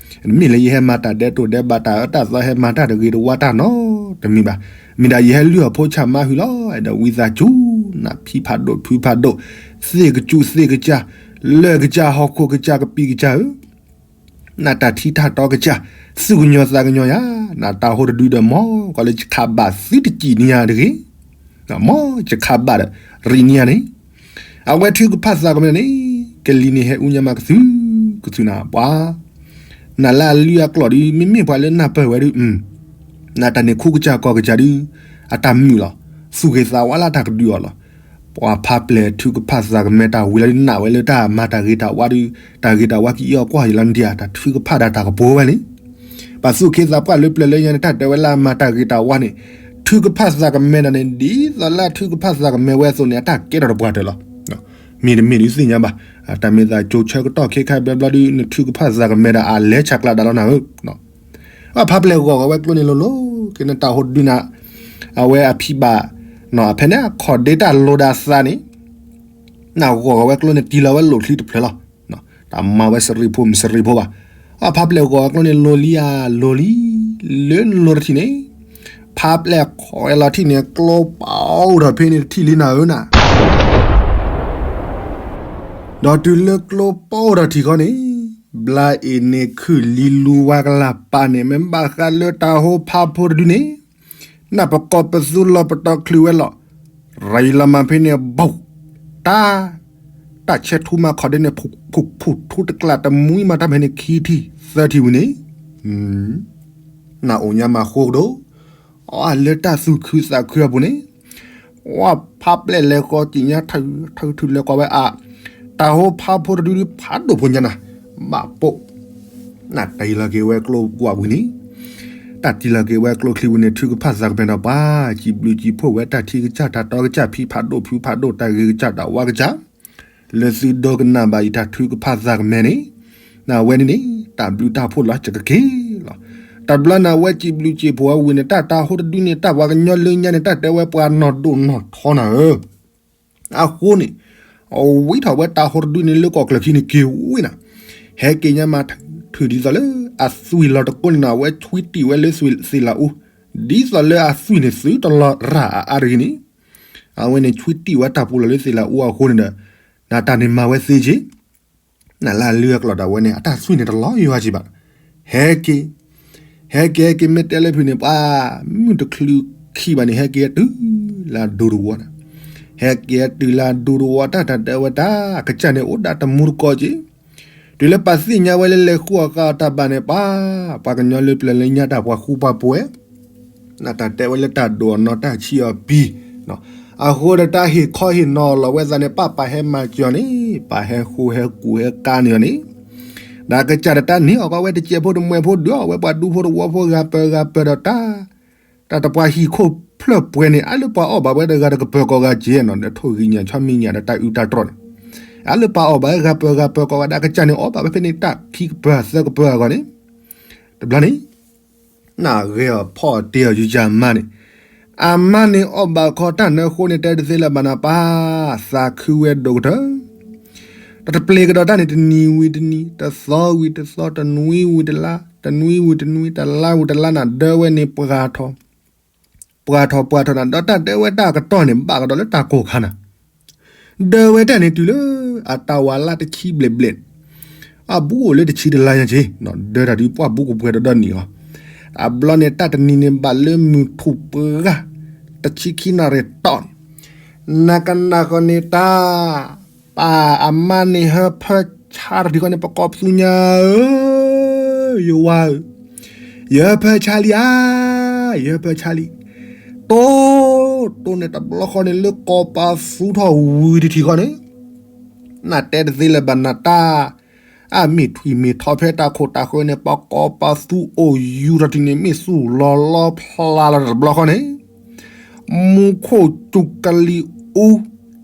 တမ့ၢ်လၢယဟဲမၤတၢ်ဒဲးတိၢ်ဒဲးဘးတၢ်အၢတၢ်သီ ဟဲမၤတၢ်တဂ့ၤတဝါတၢ်နီတမံၤဘၣ်. မ့ၢ်ဒၣ်ယဟဲလုၢ်အီၣ်ဖိဆၣ်မါဟုလီၤ. အဲၣ်ဒိးဝံသးစူၤ နဖံဖးဒိၣ်ဖုဖးဒိၣ်, သ့ၣ်ကစူၣ်သ့ၣ်ကစၢ်, လၢၢ်ကစၢ်ဟီၣ်ခိၣ်ကစၢ်ကပံာ်ကစၢ်ဧၢ နတၢ်ထံတၢ်တီကစၢ်, သူၣ်ကညီၤသးကညီၤယၤ, နတၢ်ဟိတဒုဒီး မ်ကီးလၢယခးဘၣ်သုတစံၣ်န့ၢ်ယၤတဂ့ၤ, မ်ယခးဘၣ်ဒီး ရံၣ်န့ၢ်ယၤန့ၣ်, အဝဲထုကဖၣ်သးကမဲန့ၣ်, ကလံၤန့ၣ်ဟဲအူညါမးကသု, ကသုနၤပှၤ, နလၢအလုၢ်အကျိၣ်ဒုး မ့မ့ၢ်ပှၤလၢနၢ်ပၢၢ်ဝဲဒုး, နတၢ်န့ၣ်ခူကစၢ်ကီၢ်ကစၢ်ဒုး, အတၢ်မုာ်လီၤ, သူၣ်ဂ့ၤသးဝါလၢတၢ်ကဒုးအီၤလီၤ. ပှၤဖးပျဲၢ်ထုကဖၣ်သးကမဲတၢ်ဝံၤလီၤဒုး နၢ်ဝဲလၢတၢ်မၤတၢ်ဂ့ၤတၢ်ဝါဒုး, တၢ်ဂ့ၤတၢ်ဝါကအံးအီၤကွၢ်ယလီၤဒံးဧါ, တၢ်ထုကဖၣ်ဒၣ်တၢ်ကပိၤဝဲန့ၣ်, ပှၤသူၣ်က့သးပှၢ်လၢပျၢၤလၢညါန့ၣ် တၢ်တဲဝဲလၢအမၤတၢ်ဂ့ၤတၢ်ဝါန့ၣ်, ထုကဖၣ်သးကမဲဒီးန့ၣ် ဒ်သိးလၢအထုကဖၣ်သးကမဲဝဲအသိးန့ၣ် အတၢ်ကဲထီၣ်တပှၢ်တၢၢ်လီၤ. မ့တမ့ၢ်ဒုးသ့ၣ်ညါဘၣ်, တၢ်မ့ၢ်သးကၠိဆၢကတီၢ်ခဲခါဘျီဘျီဒုး နထုကဖၣ်သးကမဲဒီးအလဲၤဆးကျးဒၣ်လီၤနၤဧၢ. အဖါပျဲၢ်ဂီၢ်ဂီၢ်ဝဲကျိန့ၣ်လိၤလိၤ က့ၤနတၢ်ဟိတဒုနၤ, အဝဲအဖံးဘၣ်, ဖဲန့ၣ်အခီၣ်ဒ့တၢ်လိၤဒၣ်သးန့ၣ်, နဂီၢ်ဂီၢ်ဝဲကျိန့ၣ် တံၢ်လီၤဝဲလိၣ်ချံတဖျၢၣ်လီၤ. တၢ်မၤဝဲစရံးဖိမ့ၢ်စရံးဖိဘၣ်. အဖါပျဲၢ်ဂီၢ်ဂီၢ်ကျိန့ၣ်လိၤလံဧါ, လိၤလံ, လၢလိၤတထံၣ်န့ၣ်, ဖါပျဲၢ်ခီၣ်ဝဲလီၤထံၣ်န့ၣ် ကျိပအိၣ်ထီၣ်ဖဲန့ၣ်တထံၣ်လံနၤဧၢနၤ ဒီးတုၤလၢကျိပအိၣ်ထီၣ်ထံၣ်ခီန့ၣ်, ဘျါအ့ၣ်န့ၣ်ခုၣ်လံလူဝါကလၤပာ်န့ၣ် မ့ၢ်ဘၣ်ဃးလၢတၢ်ဟိဖးဖိတဒုန့ၣ်, နပကီၢ်ပသူလီၤပတီၢ်ချုးဝဲလီၤ. ရၤလီၤမးဖဲန့ၣ်ဘၣ်, တၢ်, တၢ်ဆဲးထူမးခီၣ်ဒ့န့ၣ် ဖူးဖူးထူတကျးတမှံမးတၢ်ဖဲန့ၣ်ခံထံၣ်သၢထံၣ်ဝံၤန့ၣ်, နအိၣ်ညါမးဃိကဒီး, အလၢတၢ်သူၣ်ခုသးခုအပူၤန့ၣ်, ဝဲဖါပျဲၢ်လဲၤဃီၤကံၣ်ညါထၢၣ်ထူၣ်လဲၤကွၢ်ဝဲအါ, တၢ်ဟိဖးဖိတဒုဒုးဖးဒိၣ်ဖိညါနၤ, ဘၣ်ပိာ်, နတံၢ်လီၤက့ၤဝဲကျိကွၢ်ဝံၤန့ၣ်, တၢ်တံၢ်လီၤက့ၤဝဲကျိချံဝံၤန့ၣ် ထုကဖၣ်သးကမဲဒီးပှၤ, စံးဘျုးစံးဖှိၣ်ဝဲတၢ်ထံကစၢ် တၢ်တီကစၢ် ဖံးဖးဒိၣ်ဖုးဖးဒိၣ် တၢ်ဂ့ၤကစၢ်တၢ်ဝါကစၢ် လၢသုဒိကနၣ်ဘၣ်အံၤတၢ်ထုကဖၣ်သးကမဲန့ၣ်, နဝဲန့ၣ်န့ၣ် တၢ်ဘျုးတၢ်ဖှိၣ်လီၤစကက့ၤလီၤ. တဘျီန့ၣ်အဝဲစံးဘျုးစံးဖှိၣ်အဝံၤန့ၣ် တၢ်တၢ်ဟိတဒုန့ၣ် တၢ်ပှၤကညီလၢညါန့ၣ် တၢ်တဲဝဲပှၤနီၢ်ဒိၣ်နီၢ်ထီနၤဧၢ, အဃိန့ၣ်, အဝံထီၣ်ဝဲတၢ်ဟိတဒုန့ၣ်လၢကီၢ်ကျၢၢ်ခံန့ၣ်က့ၤဝံၤနၤ, ဟဲက့ၤညါမးထုးဒ်သိးလၢအသွံၣ်လီၤတကိးန့ၣ်နၤ အဝဲဆွံတံၢ်ဝဲလၢသ့ၣ်လးအူ, ဒ်သိးလၢအသွံၣ်န့ၣ်သုတလီၤရၣ်အါအါတဂ့ၤန့ၣ် အဝဲန့ၣ်ဆွံတံၢ်ဝဲတၢ်ပူၤလီၤလၢသ့ၣ်လးအူအဃိန့ၣ်ဒီး, နတၢ်န့ၣ်မၤဝဲသ့က့ၤ, နလၢအလုၢ်အကျိၤဒၣ်ဝဲန့ၣ် အတၢ်သွံၣ်န့ၣ်တလီၤယွၤက့ၤဘၣ်, ဟဲက့ၤ, ဟဲက့ၤဟဲက့ၤမ့ၢ်တဲလၢဖုၣ်န့ၣ် ပှၤမုၢ်တချုးခံဘၣ်န့ၣ် ဟဲက့ၤတုၤလၢအဒူတဝီနၤ, ဟဲက့ၤတုၤလၢအဒူတဝီတၢ်တၢ်တဲဝဲတၢ်ကစၢ်န့ၣ်အိၣ်ဒၣ်တမူတကိးက့ၤ တုၤလၢပှၤသ့ၣ်ညါဝဲလၢလဲၤဃုအီၣ်ဃာ်အီၣ်တၢ်ဘၣ်န့ၣ် ပှၤ, ပှၤကညီလၢပျၢၤလၢညါတၢ်ပှၤဃူပှၤဖိးဝဲ, နတၢ်တဲဝဲလၢတၢ်ဒိၣ်အီၤနီၢ်တၢ်ဆံးအီၤပံၤ, အဃိဒီးတၢ်ဟ့ၣ်ခီဟ့ၣ်နီၤလီၤဝဲသးန့ၣ် ပၢ်ပာ်ဟဲမၤစၢၤအီၤန့ၣ် ပာ်ဟဲဃူဟဲကူးဟဲကါန့ၢ်အီၤန့ၣ်, ဒီးကစၢ်ဒီးတၢ်န့ၢ်အီၣ်ကီးဝဲတစဲးဖိတမှဲးဖိဒုးအီၣ်ဝဲပှၤဒူဖိတဝီဖိဂၤပၢၤဂၤပၢၤဒီးတၢ် တၢ်တပှၤဟံၣ်ခိၣ်ဖျၢၣ်ပှဲၤန့ၣ် အါလၢပှၤအီၣ်ဘၣ်ဝဲတဂၤတကပၢၤကိးဂၤကဲနီၤ ဒီးထိၣ်ဂံၢ်ညၣ်ဆီမံၤညၣ်ဒီးတၢ်အုးတၢ်တြီၢ်န့ၣ်, အါလၢပှၤအီၣ်ဘၣ်ဝဲဂၤပၢၤဂၤပၢၤကိးဂၤဒၣ် ကစၢ်န့ၣ်အီၣ်ဘၣ်ဝဲဖဲန့ၣ် တၢ်ခံကပၢၤသၢကပၢၤအဂီၢ်န့ၣ်, တဘျီန့ၣ် နဂဲၤအီၤဖီၣ်အီၤတ့ၢ်အီၤယုၢ်ယၤမါန့ၣ်, အမါန့ၣ်အီၣ်ဘၣ်ခီတၢ်နၢဃိန့ၣ် တဲတသ့လၢၤဘၣ်နၤ ပၢ်, သးခုဝဲဒိၣ်ကတၢၢ် တၢ်တပျ့ၤကဒီးတၢ်န့ၣ် တနံၤဝံၤတနံၤ, တသီဝံၤတသီ, တနွံဝံၤတလါ, တနွံဝံၤတနွံ, တလါဝံၤတလါနၤ ဒၢဝဲန့ၣ်ပှၤထီၣ်, ပှၤထီၣ်ပှၤထီၣ်နၤ ဒီးတၢ်ဒၢဝဲတၢ်အကတီၢ်န့ၣ် ဘၣ်ကဒီးလၢတၢ်ကိၢ်ခါနၤ ဒၢဝဲတၢ်န့ၣ်တုၤလၢ အတၢ်ဝၤလၢတဆံဘျဲၣ်ဘျဲၣ်, အဘူးအိၣ်လၢတဆံတလါညါက့ၤ, ဒၢတၢ်ဒုးပှၢ်ဘူးကပှဲၤဒီးဒီနံၣ်အီၤ, အဘျီန့ၣ် တၢ်တနံၤန့ၣ်ဘၣ်လၢမုၢ်ထူၣ်ပှၢ်, တဆံခံနၣ်ရံၣ်တီၢ်န့ၣ်, နကနၣ်ဃီန့ၣ်တၢ်, ပၢ်အမါန့ၣ်ဟၢဖၢဆါတထံၣ်ဃီန့ၣ် ပကိးပသူညါဧၢ, ယဝၤဧၢ, ယဟၢဖၢဆါလံဧါ, ယဟၢဖၢဆါလံ, တိၢ်, တိၢ်န့ၣ်တဘျီဃီန့ၣ် လၢကိးပသူထီၣ်ဝံၤတထံၣ်ဃီန့ၣ်, နတဲတသ့လၢၤဘၣ်နတၢ်, အမ့ၢ်ထွံၣ်မ့ၢ်ထီဖဲတၢ်ခိၣ်တၢ်ဃၢန့ၣ် ပကိးပသူအိၣ်ယူၤထီၣ်ထံၣ်န့ၣ် မ့ၢ်သူၣ်လီၤလီဖျါလီၤတဘျီဃီန့ၣ်, မူခိၣ်စူၤကလံၤအူ,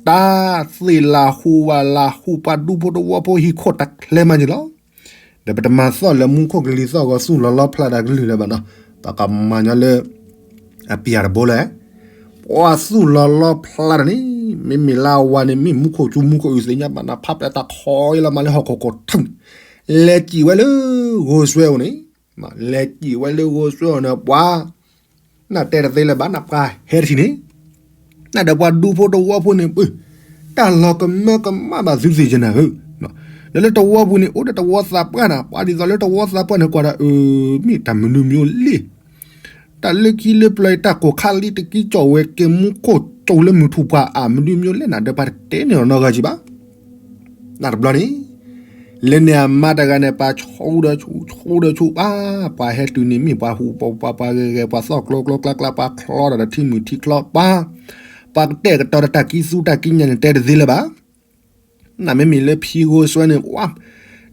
တၢ်သ့ၣ်လၢ်ဟူဝၣ်လၢ်ဟူ ပှၤဒူဖိတဝီဖိဟံၣ်ခိၣ်တၢ်ချဲမးန့ၣ်လီၤ. ဒီးပတမၤသီၣ်လၢမူခိၣ်ကလံၤသီၣ်ဂီၤသူၣ်လီၤလီဖျါဒၣ်ကလုၢ်လၢၤဘၣ်နီၤ, ပကမၤညီလၢ အပျၢ်တဘိလၢ ပှၤသူၣ်လီၤလီဖျါဒီးန့ၣ် မ့မ့ၢ်လၢအဝၤန့ၣ် မ့ၢ်မူခိၣ်စူၤမူခိၣ်အုးသ့ၣ်ညါဘၣ်နၤ ဖးပျဲတၢ်ခီအံၤလီၤမးလၢဟီၣ်ခိၣ်ခိၣ်ထူၣ်န့ၣ် လဲၤစံၣ်ဝဲလၢဂိၤစွဲအိၣ်န့ၣ်, လဲၤစံၣ်ဝဲလၢဂိၤစွဲအိၣ်န့ၣ် ပှၤ နတဲတသ့လၢၤဘၣ်နပှၤဟဲတထံၣ်န့ၣ်, နဒီးပှၤဒူဖိတဝီဖိန့ၣ် ပ တၢ်လီၤကမၢကမၣ်ဘၣ်သုသ့ၣ်ယနၤဧၢ, ဒီးလၢတဝီပူၤန့ၣ် အိၣ်ဒီးတဝီသးပှၢ်နၤ ပှၤဒ်သိးလၢတဝီသးပှၢ်န့ၣ် ကွၢ်ဒၣ်အၢ မ့ၢ်တၢ်မနုၤမံၤအိၣ်လဲၣ် တၢ်လၢခံလၢပျၢၤအံၤ တၢ်ကိၢ်ခါလံတကံကၠီၣ်ဝဲကဲမူခိၣ်ကၠီၣ်လၢမုၢ်ထူၣ်ပှၤအါ မနုၤမံၤအိၣ်လဲၣ်နၤ ဒီးပှၤတတဲန့ၢ်အီၤနီတဂၤကံဘၣ်. နတဘျီန့ၣ် လၢန့ၣ်အမါတဂၤန့ၣ် ပှၤဆူဒီးဆူ ဆူဒီးဆူပှၤ ပှၤဟဲတုၤန့ၣ်မ့ၢ်ပှၤဟူးပှၤ ပှၤဂဲၤဂဲၤ ပှၤသီၣ်ကျိကျိကျါကျါ ပှၤချီဒီးတထံမုၢ်ထံချီပှၤ ပှၤကတဲာ်ကတီၤဒီးတၢ်ကံသူတၢ်ကံညါန့ၣ် တဲတသ့လၢၤဘၣ်. နမ့မ့ၢ်လၢဖံဂိၢ်စွဲန့ၣ် ပှၤ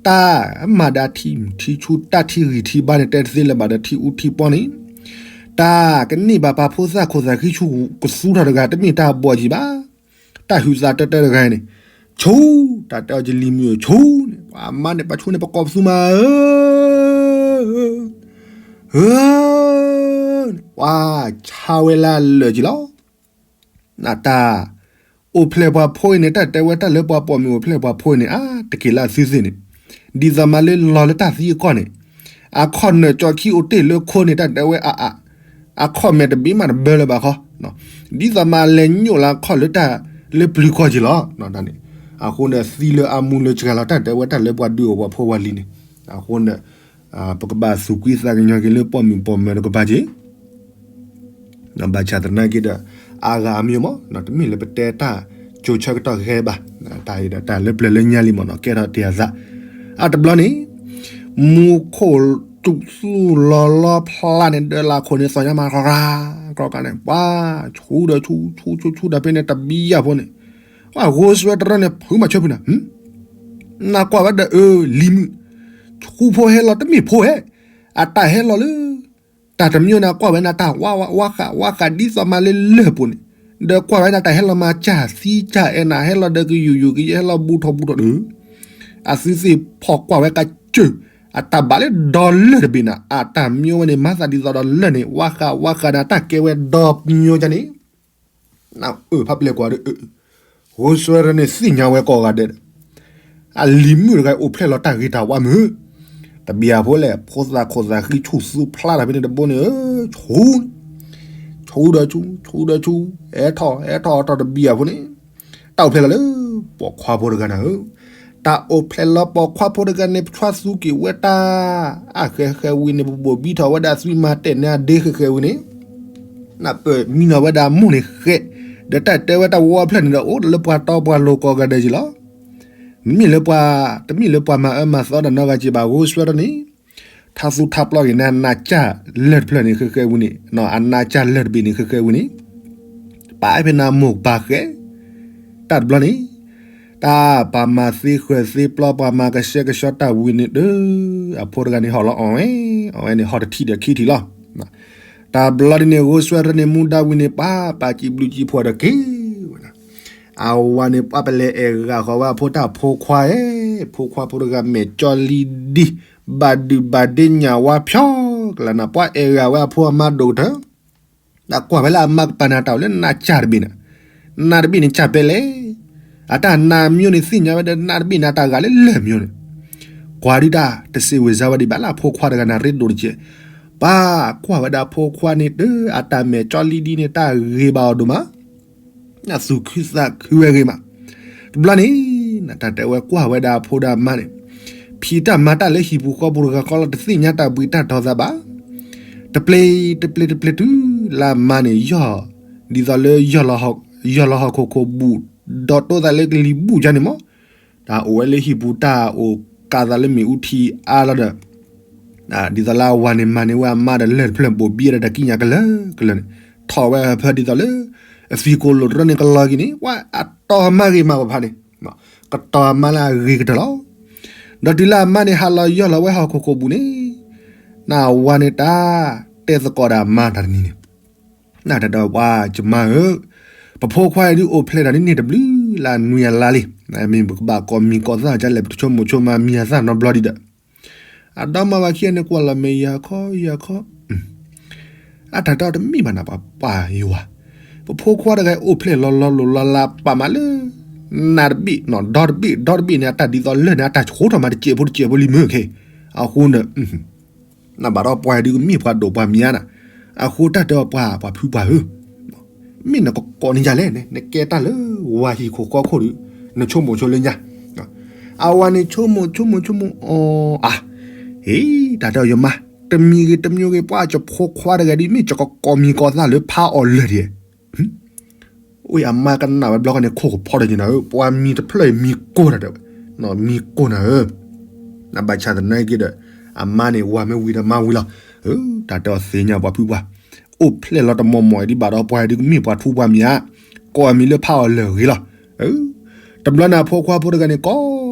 တၢ်မၤဒၣ်ထံမုၢ်ထံဆူ တၢ်ထံဂံၢ်ထံဘါန့ၣ် တဲတသ့လၢၤဘၣ်ဒီးထံအူထံပီန့ၣ် တၢ်ကန့ၢ်ဘၣ်ပှၤဖိသၣ်ခိၣ်သးဃံဆူၣ်ကသူထီၣ်တဂၤ တမ့ၢ်တၢ်ဘီၣ်ကံဘၣ်. တၢ်ဟုးသးတၢတၢတဂၤန့ၣ်, ဆူ, တၢ်တဲအီၤကလံၤမုၢ်ဆူန့ၣ် ပှၤမါန့ၣ် ပှၤဆိန့ၣ် ပကိးပသူမးဧၢ, ဧၢ, ပှၤဆါဝဲလၢအလၢာ်ကံလီၤ. တၢ်အိၣ်ဖျဲၣ်ပှၤဖိအံၤန့ၣ် တၢ်တဲဝဲတၢ်လၢပှၤပိာ်မုၣ်အိၣ်ဖျဲၣ်ပှၤဖိအံၤန့ၣ် အါတက့ၢ်လၢအသုသ့ၣ်န့ၣ်, ဒ်သိးမးလၢလီၤလၢတၢ်သံအကီၢ်န့ၣ်, အခီၣ်နၢၣ်ကၠီခံအိၣ်တ့ၢ်လၢခိန့ၣ် တၢ်တဲဝဲအါအါ, အခီၣ်မဲာ်တဘ့ၣ်မးတဘၢလၢၤဘၣ်ဃီ, ဒ်သိးမးလဲၤညိၣ်လၢအခီၣ်လၢတၢ်လၢပျုၤကီၢ်က့ၤလီၤ. အဃိန့ၣ် သံလၢအမူလၢစှၤလီၤ တၢ်တဲဝဲတၢ်လၢပှၤဒုးအိၣ်ပှၤဖိပှၤလံၤန့ၣ်, အဃိန့ၣ် ပကဘၣ်သူၣ်ကွံသးကညီၤက့ၤလၢပိာ်မုၣ်ပိာ်မၢၤတကပၤက့ၤ ဘၣ်ဆၣ်သနာ်က့ဒီး အါဂၤအမံၤမး တမ့ၢ်လၢပတဲတၢ်ကၠိၤဆၢကတီၢ်ဂဲၤဘၣ်, တၢ်အံၤဒီးတၢ်လၢပျၢၤလၢညါလံမးနီၤ ကဲထီၣ်တ့ၢ်အသး, အတဘျီန့ၣ် မူခိၣ်တူၢ်သူၣ်လီၤလီဖျါန့ၣ် ဒၢလၢခိၣ်န့ၣ် သီၣ်ညါမး ကြၢကြၢန့ၣ် ပှၤ ဆူဒီးဆူ ဆူဆူဆူဒီးဖဲန့ၣ် တဘံယၢ်ဖိန့ၣ်, ပှၤဂိၢ်စွဲတရၢန့ၣ် ဖုးမၤဆၢဖုးနၤ နကွၢ်ဝဲဒီးအၢ လံၤမုၣ်, ဆူဖိဟဲလီၤတမ့ၢ်ဖိဧဲ, အတၢ်ဟဲလီၤလၢ တၢ်တမံၤန့ၣ် ကွၢ်ဝဲနၤတၢ်ဝါဝါဃးဝါဃးဒ်သိးမးလၢလၢၢ်ပူၤန့ၣ်, ဒီးကွၢ်ဝဲဒၣ်တၢ်ဟဲလီၤမၤစၢ်သံစၢ်အဲၣ်နၤ ဟဲလီၤဒီးကယူၤယူၤကယဲၢ်ဟဲလီၤဘူးထီၣ်ဘူးထီၣ်ဒီး, အသုသ့ၣ်ဖီၣ်ကွၢ်ဝဲကစၢၢ်, အတၢ်ဘၣ်လၢဒီလၢၢ်တဘ့ၣ်နၤ အတၢ်မံဝဲန့ၣ် မၤသးဒ်သိးဒီးလၢၢ်န့ၣ် ဝါဃးဝါဃးဒီးတၢ်ကဲဝဲဒီမံဝဲန့ၣ် နအၢၣ်ဖးပျဲၢ်ကွၢ်ဒီး ဂိၢ်စွဲတရၢန့ၣ် သ့ၣ်ညါဝဲကိးဂၤဒဲးဒီး အလံၤမုၣ်တဂၤအိၣ်ဖျဲၣ်လီၤတၢ်ဂ့ၤတၢ်ဝါမုာ်, တဘံယၢ်ဖိလဲၣ် ဖိသၣ်ခိၣ်သးဃံဆူၣ်သူဖျါတၢ်ဖဲန့ၣ်တဘိန့ၣ်, ဆူ, ဆူဒီးဆူ ဆူဒီးဆူ, အဲၣ်ထီၣ်အဲၣ်ထီၣ်အတီၤတဘံယၢ်ဖိန့ၣ်, တၢ်အိၣ်ဖျဲၣ်လီၤလၢ ပိာ်ခွါဖိတဂၤနၤဧၢ, တၢ်အိၣ်ဖျဲၣ်လီၤပိာ်ခွါဖိတဂၤန့ၣ် ပထွါသူက့ၤဝဲတၢ်, အဃဲဃဲဝံၤန့ၣ် ပဘိၣ်ဘံထီၣ်ဝဲဒၣ်သွံၣ်မၤတဲာ်န့ၢ်အဒ့ဃဲဃဲဝံၤန့ၣ် နပၢၢ်မံနီၤဝဲဒၣ်မိၢ်န့ၣ်ဃဲ, ဒီးတၢ်တဲဝဲတၢ်ဝီဖျၢၣ်န့ၣ်ဒီး အိၣ်ဒီးလၢပှၤတီပှၤလိၤကိးဂၤဒဲးက့ၤလီၤ. မ့မ့ၢ်လၢပှၤ, တမ့ၢ်လၢပှၤမၤအၢမၤသီတၢ်နီတဂၤက့ၤဘၣ် ဂိၢ်စွဲတရၢန့ၣ်, ထါသူထါပျီက့ၤန့ၣ် နးစၢ်လၢၢ်တဖျၢၣ်န့ၣ်ဃဲဃဲဝံၤန့ၣ်, အနးစၢ်လၢၢ်တဘ့ၣ်န့ၣ်ဃဲဃဲဝံၤန့ၣ်, ပာ်ဖဲနၤမိၢ်ပၢ်ဃဲ တၢ်တဘျီန့ၣ်, တၢ်ပှၤမၤသ့ဃၢၤသ့ပျီ ပှၤမၤကဆှဲကဆှီတၢ်ဝံၤန့ၣ်ဒီး, အဖိတဂၤန့ၣ်ဟီၣ်လီၤအီၣ်ဝဲ, အီၣ်ဝဲန့ၣ်ဟီၣ်တထံၣ်ဒီးခံထံၣ်လီၤ. တၢ်ဘျီဒ်န့ၣ် ဂိၢ်စွဲတရၢန့ၣ် မူဒါဝံၤန့ၣ် ပှၤပာ်စံးဘျုးစံးဖှိၣ်ဒီးက့ၤဝဲဒၣ်, အဝၤန့ၣ် ပှၤပလဲၤအဲၣ်ဂၤဃီၤဝဲအဖိတၢ်ဖိခွါဧၢ, ဖိခွါဖိတဂၤမဲာ်ကၠီလံဒံ, ဘၣ်ဒုၣ်ဘၣ်ဒ့ညၣ်ဝါဖျီကလါနၤ ပှၤအဲၣ်ဂၤဝဲအဖိအမါဒိၣ်ကတၢၢ် တၢ်ကွၢ်ဝဲလၢအမါကပၤန့ၣ် တၢ်အိၣ်လၢနးစၢ်တဘ့ၣ်န့ၣ်, နးတဘ့ၣ်န့ၣ်စၢ်ဖဲလဲၣ်, အတၢ်နးမံန့ၣ်သ့ၣ်ညါဝဲဒီး နးတဘ့ၣ်န့ၣ် အတၢ်ဂၤလၢလၢၢ်မံန့ၣ်, ကွၢ်ဒုးတၢ်တစံးဝ့ၤစါဝဲဒံးဘၣ်လၢအဖိခွါတဂၤန့ၣ် ရ့ဒိၣ်တက့ၢ်, ပှၤကွၢ်ဝဲဒၣ်အဖိခွါန့ၣ်ဒီး အတၢ်မဲာ်ကၠီလံဒံန့ၣ် တၢ်ဂ့ၤဘၣ်အီၤဒိၣ်မး နသူၣ်ခုသးခုဝဲဂ့ၤမး, တဘျီန့ၣ်, နတၢ်တဲဝဲကွၢ်ဝဲဒၣ်အဖိဒီးအမါန့ၣ်, ဖံးတၢ်မၤတၢ်လၢဟံၣ်ပူၤဃီပူၤတဂၤဃီလီၤ တသ့ၣ်ညါတၢ်ဘှံးတၢ်တီၤသးဘၣ်, တပျ့ၤတပျ့ၤတပျ့ၤတုၤလၢအမါန့ၣ် ယီၢ်, ဒ်သိးလၢ, ယီၢ်လီၤဟီၣ်ခိၣ်ခိၣ်ဘူး, ဒီးတိသးလၢကလံၤဘူးကါန့ၣ်မး, တၢ်အိၣ်ဝဲလၢဟံၣ်ပူၤတၢ်အိၣ်ကးသးလၢမ့ၣ်အူထံအါလီၤဒီး ဒ်သိးလၢအဝၤန့ၣ်မၤန့ၢ်ဝဲအမါဒီးလၢၢ်တဖျၢၣ်ဘိၣ်ဘံဒီးတၢ်ကံးညာ်ကလၢာ်ကလၢာ်န့ၣ်, ထီၣ်ဝဲဖဲဒ်သိးလၢ အသံၣ်ကိၣ်လိာ်တရၢန့ၣ်ကလီၤက့ၤန့ၣ် ပှၤအတီၤအမါဂ့ၤမးပဖးန့ၣ်, ကတီၤအမါလၢအဂ့ၤကတၢၢ်လီၤ. ဒီးတုၤလၢအမါန့ၣ်ဟးလီၤယီၢ်လီၤဝဲဟီၣ်ခိၣ်ခိၣ်ဘူးန့ၣ်, နဝၤန့ၣ်တၢ်တဲသကိးဒီးအမါတၢ်တနံၤန့ၣ်, နတၢ်တဲပှၤကမါဧၢ, ပဖိခွါအံၤဒုးအိၣ်ဖျဲၣ်တၢ်န့ၣ်န့ၢ်တဘျုးလၢအနွံအလါလံ, မ့ၢ်ပကဘၣ်ကိးမံၤကိးသၣ်ဒ်လဲၣ် ပတဆိကမိၣ်ဆိကမးမံၤအသၣ်နီတဘျီဒံးဒီး အဒီမါဝၤခံဂၤန့ၣ် ကွၢ်လီၤမဲာ်ယၤခီယၤခီ, အတၢ်တဲအီၤတမ့ၢ်ဘၣ်နၤပှၤပၢ်ယွၤ, ပဖိခွါတဂၤအိၣ်ဖျဲၣ်လီၤလီၤလိၤလီၤလးပာ်မးလၢ နးတဘ့ၣ်, ဒီတဘ့ၣ်, ဒီတဘ့ၣ်န့ၣ် အတၢ်ဒ်သိးလၢၢ်န့ၣ် အတၢ်ဆှိးထီၣ်မးတစဲးဖိတစဲးဖိလံမုၢ်ခ့, အဃိန့ၣ် နဘၣ်ဒီးပှၤဒုးကမ့ၢ်ပှၤဒိၣ်ပှၤမံၤနၤ, အဃိတၢ်တဲအီၤပှၤ ပှၤဖုပှၢ်ဧၢ, မ့ၢ်နကကိးန့ၢ်ယၤလဲၣ်န့ၣ် နကဲတၢ်လၢဝၤဟံၣ်ခိၣ်ဃီခိၣ်ဒီး နဆိကမိၣ်ဆိလၢညါ, အဝၤန့ၣ်ဆိကမိၣ်ဆိကမိၣ်ဆိကမိၣ်အီၤအါ, ဟ့ တၢ်တဲအီၤယမါ, တမံၤဂ့ၤတမံၤဂ့ၤ ပှၤကဖိခွါတဂၤဒ်မ့ၢ်ကကိးမံၤကိးသၣ်လၢဖးအီၣ်လၢၢ်ဒံး အိၣ်အမါကနၣ်ဝဲဘျီဃီန့ၣ် ခိၣ်ကဖီတက့ၢ်နၤဧၢ, ပှၤမံၤတဖျၢၣ်အံၤမံၤကိၢ်တၢ်တဲဝဲ, မံၤကိၢ်နၤဧၢ, နဘၣ်ဆၣ်သနာ်က့ဒီး အမါန့ၣ် ဝၤမ့ၢ်ဝံၤဒီးမါဝံၤလီၤ, တၢ်တဲအီၤသ့ၣ်ညါပှၤဖုပှၢ်, အိၣ်ဖျဲၣ်လီၤတမီၤမီၤအံၤဒ်ဘၣ်ဒီးပှၤဒုးကမ့ၢ်ပှၤထူပှၤမံၤဧါ, ကိးအမံၤလၢဖးအီၣ်လၢၢ်ဂ့ၤလီၤ, တဘျီန့ၣ်အဖိခွါဖိတဂၤန့ၣ် ကိး